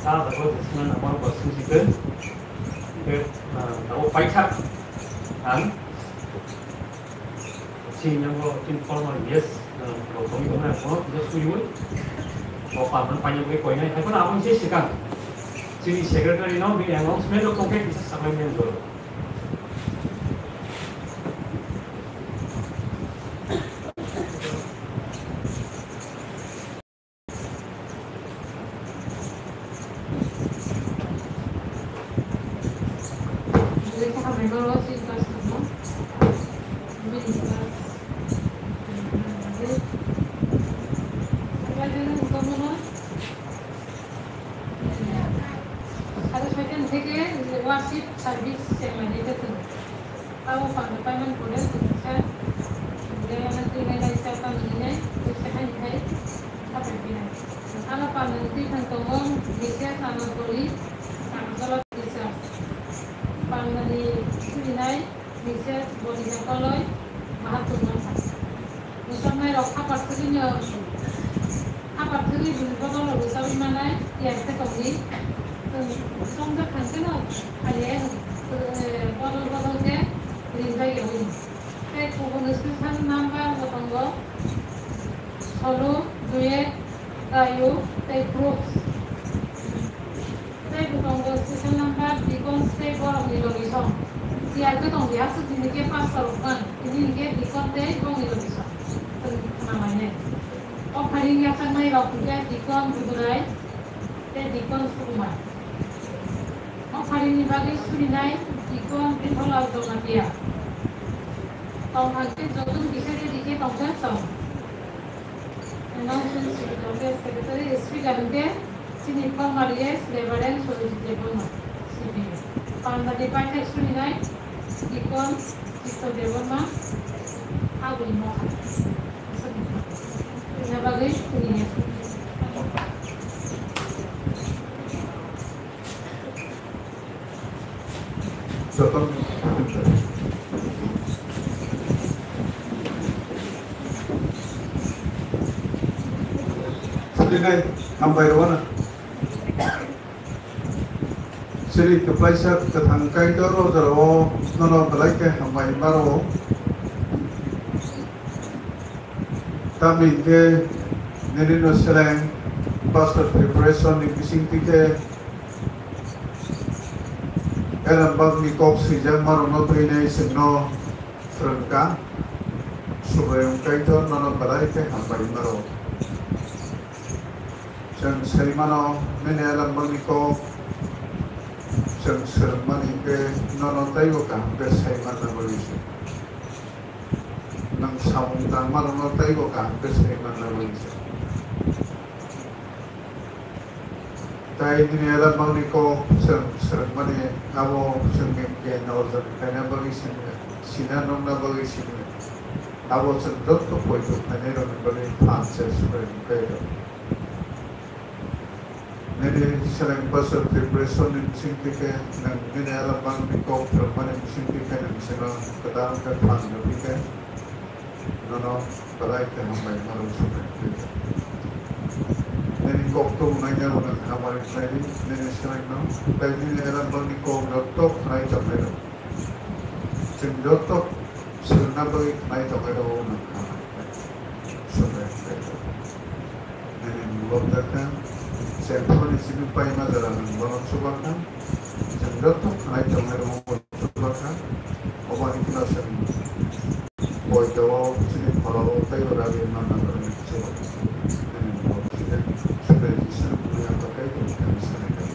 Sa jago je swngna nangma rok swngsi khe. Hwnkhe, ah, tabuk paithak ang. Chini yango chini formal yes, eh, rok tongwi tongnai, ang phone no suiwi. O pal man paina bagwi koinai, hai phano aboni se swkang chini secretary no bini announcement rok tongkhe kisa saklai nai ang jorok. সাড়ে ছয়টা থেকে worship service চেংলাইনাই যাচ্ছিল। Abo panda paimani pore chwngsa, hwnkhe twi nai nai chapa nini nai, twi se haini hai, sapai phi nai. Ano pandani twi thang tongo, Missus Anantoli, Agartala teacher. Pandani suri nai, Missus Bonita Koloi, Mahatur Masa. Musamnai rok hapar thwgwino, hapar thwgwi bini bodol rok rwchapwi manai tiyar khe tongdi. Chwng chongjak thang kheno phaiya, eh, bodol bodol khe rinjak ya hwnwi. Tei kubun special number bo tongo, solo, duet, gayu, tei groups. Tei bo tongo special number deacons tei borokni logi song. Tiyar khe tong di, aswk tini khe pastor rok phano, tini hinkhe deacon tei bongni logi song. Chwng khna mai nai. O pharing yachaknai rok hinkhe deacon Budurai tei deacon Sukumar. O pharingni bagwi surinai deacon Bipholal Jamatia. Tong hwnkhe joto kisa khe rikhe tongkha chwng. Announcement secretary, secretary speaker hwnkhe chini former yes Reverend Surojit Debbarma, C B A. Pandani paithak surinai deacon Chitto Debbarma, aboni mokha. Ina bagwi chini yes. Joto ni Hambai rwna. Chini kwplaisa kwthang Kaitor o jorao nono belai khe hambai ma rwo. Tamni hwnkhe nini no seleng pastor preparation ni bisingtwi khe elembak ni kok swijak ma rwno thwinai chwngno phrwngkha. Subraiyung Kaitor nono belai khe hambai ma rwo. Chwng sai mano, nini elembakni kok chwng swrwngmani hwnkhe nono teibo kaham khe sai manna bagwi se. Nwng samung tangmarokno teibo kaham khe sai manna bagwi se. Tai nini elembakni kok chwng swrwngmani abo chwngni giyan orjon khaina bagwi sini, sina nokna bagwi sini. Abo chwng joto poito khainairokni bagwi phan se Subraiyung Kaitor. Nini seleng bwswk preparation ni bisingtwi khe nwng nini elembakni kok phrwngmani bisingtwi khe nwng chwngno kwtal khe phan rwphi khe nono belai khe hambai ma rwo Subraiyung Kaitor. Nini kok tubunai yago nwng hamari khlai di nini selengno, tei nini elembakni kok joto khwnai tongnairok. Chwng joto swrwngna bagwi khlai tongwi rwo, nwng kha. Swrwngna bagwi. Nini mulok jakha, chengthoni simi paima jora nwng bono chubakha. Chwng joto khlai tongwi rwo, chubakha. Oboni phano chwng poito o chini khorao tei o rabi manna bagwi chubakha. Nini mulok chide, chide Iswr buya bakai tongwi kami sanai kha.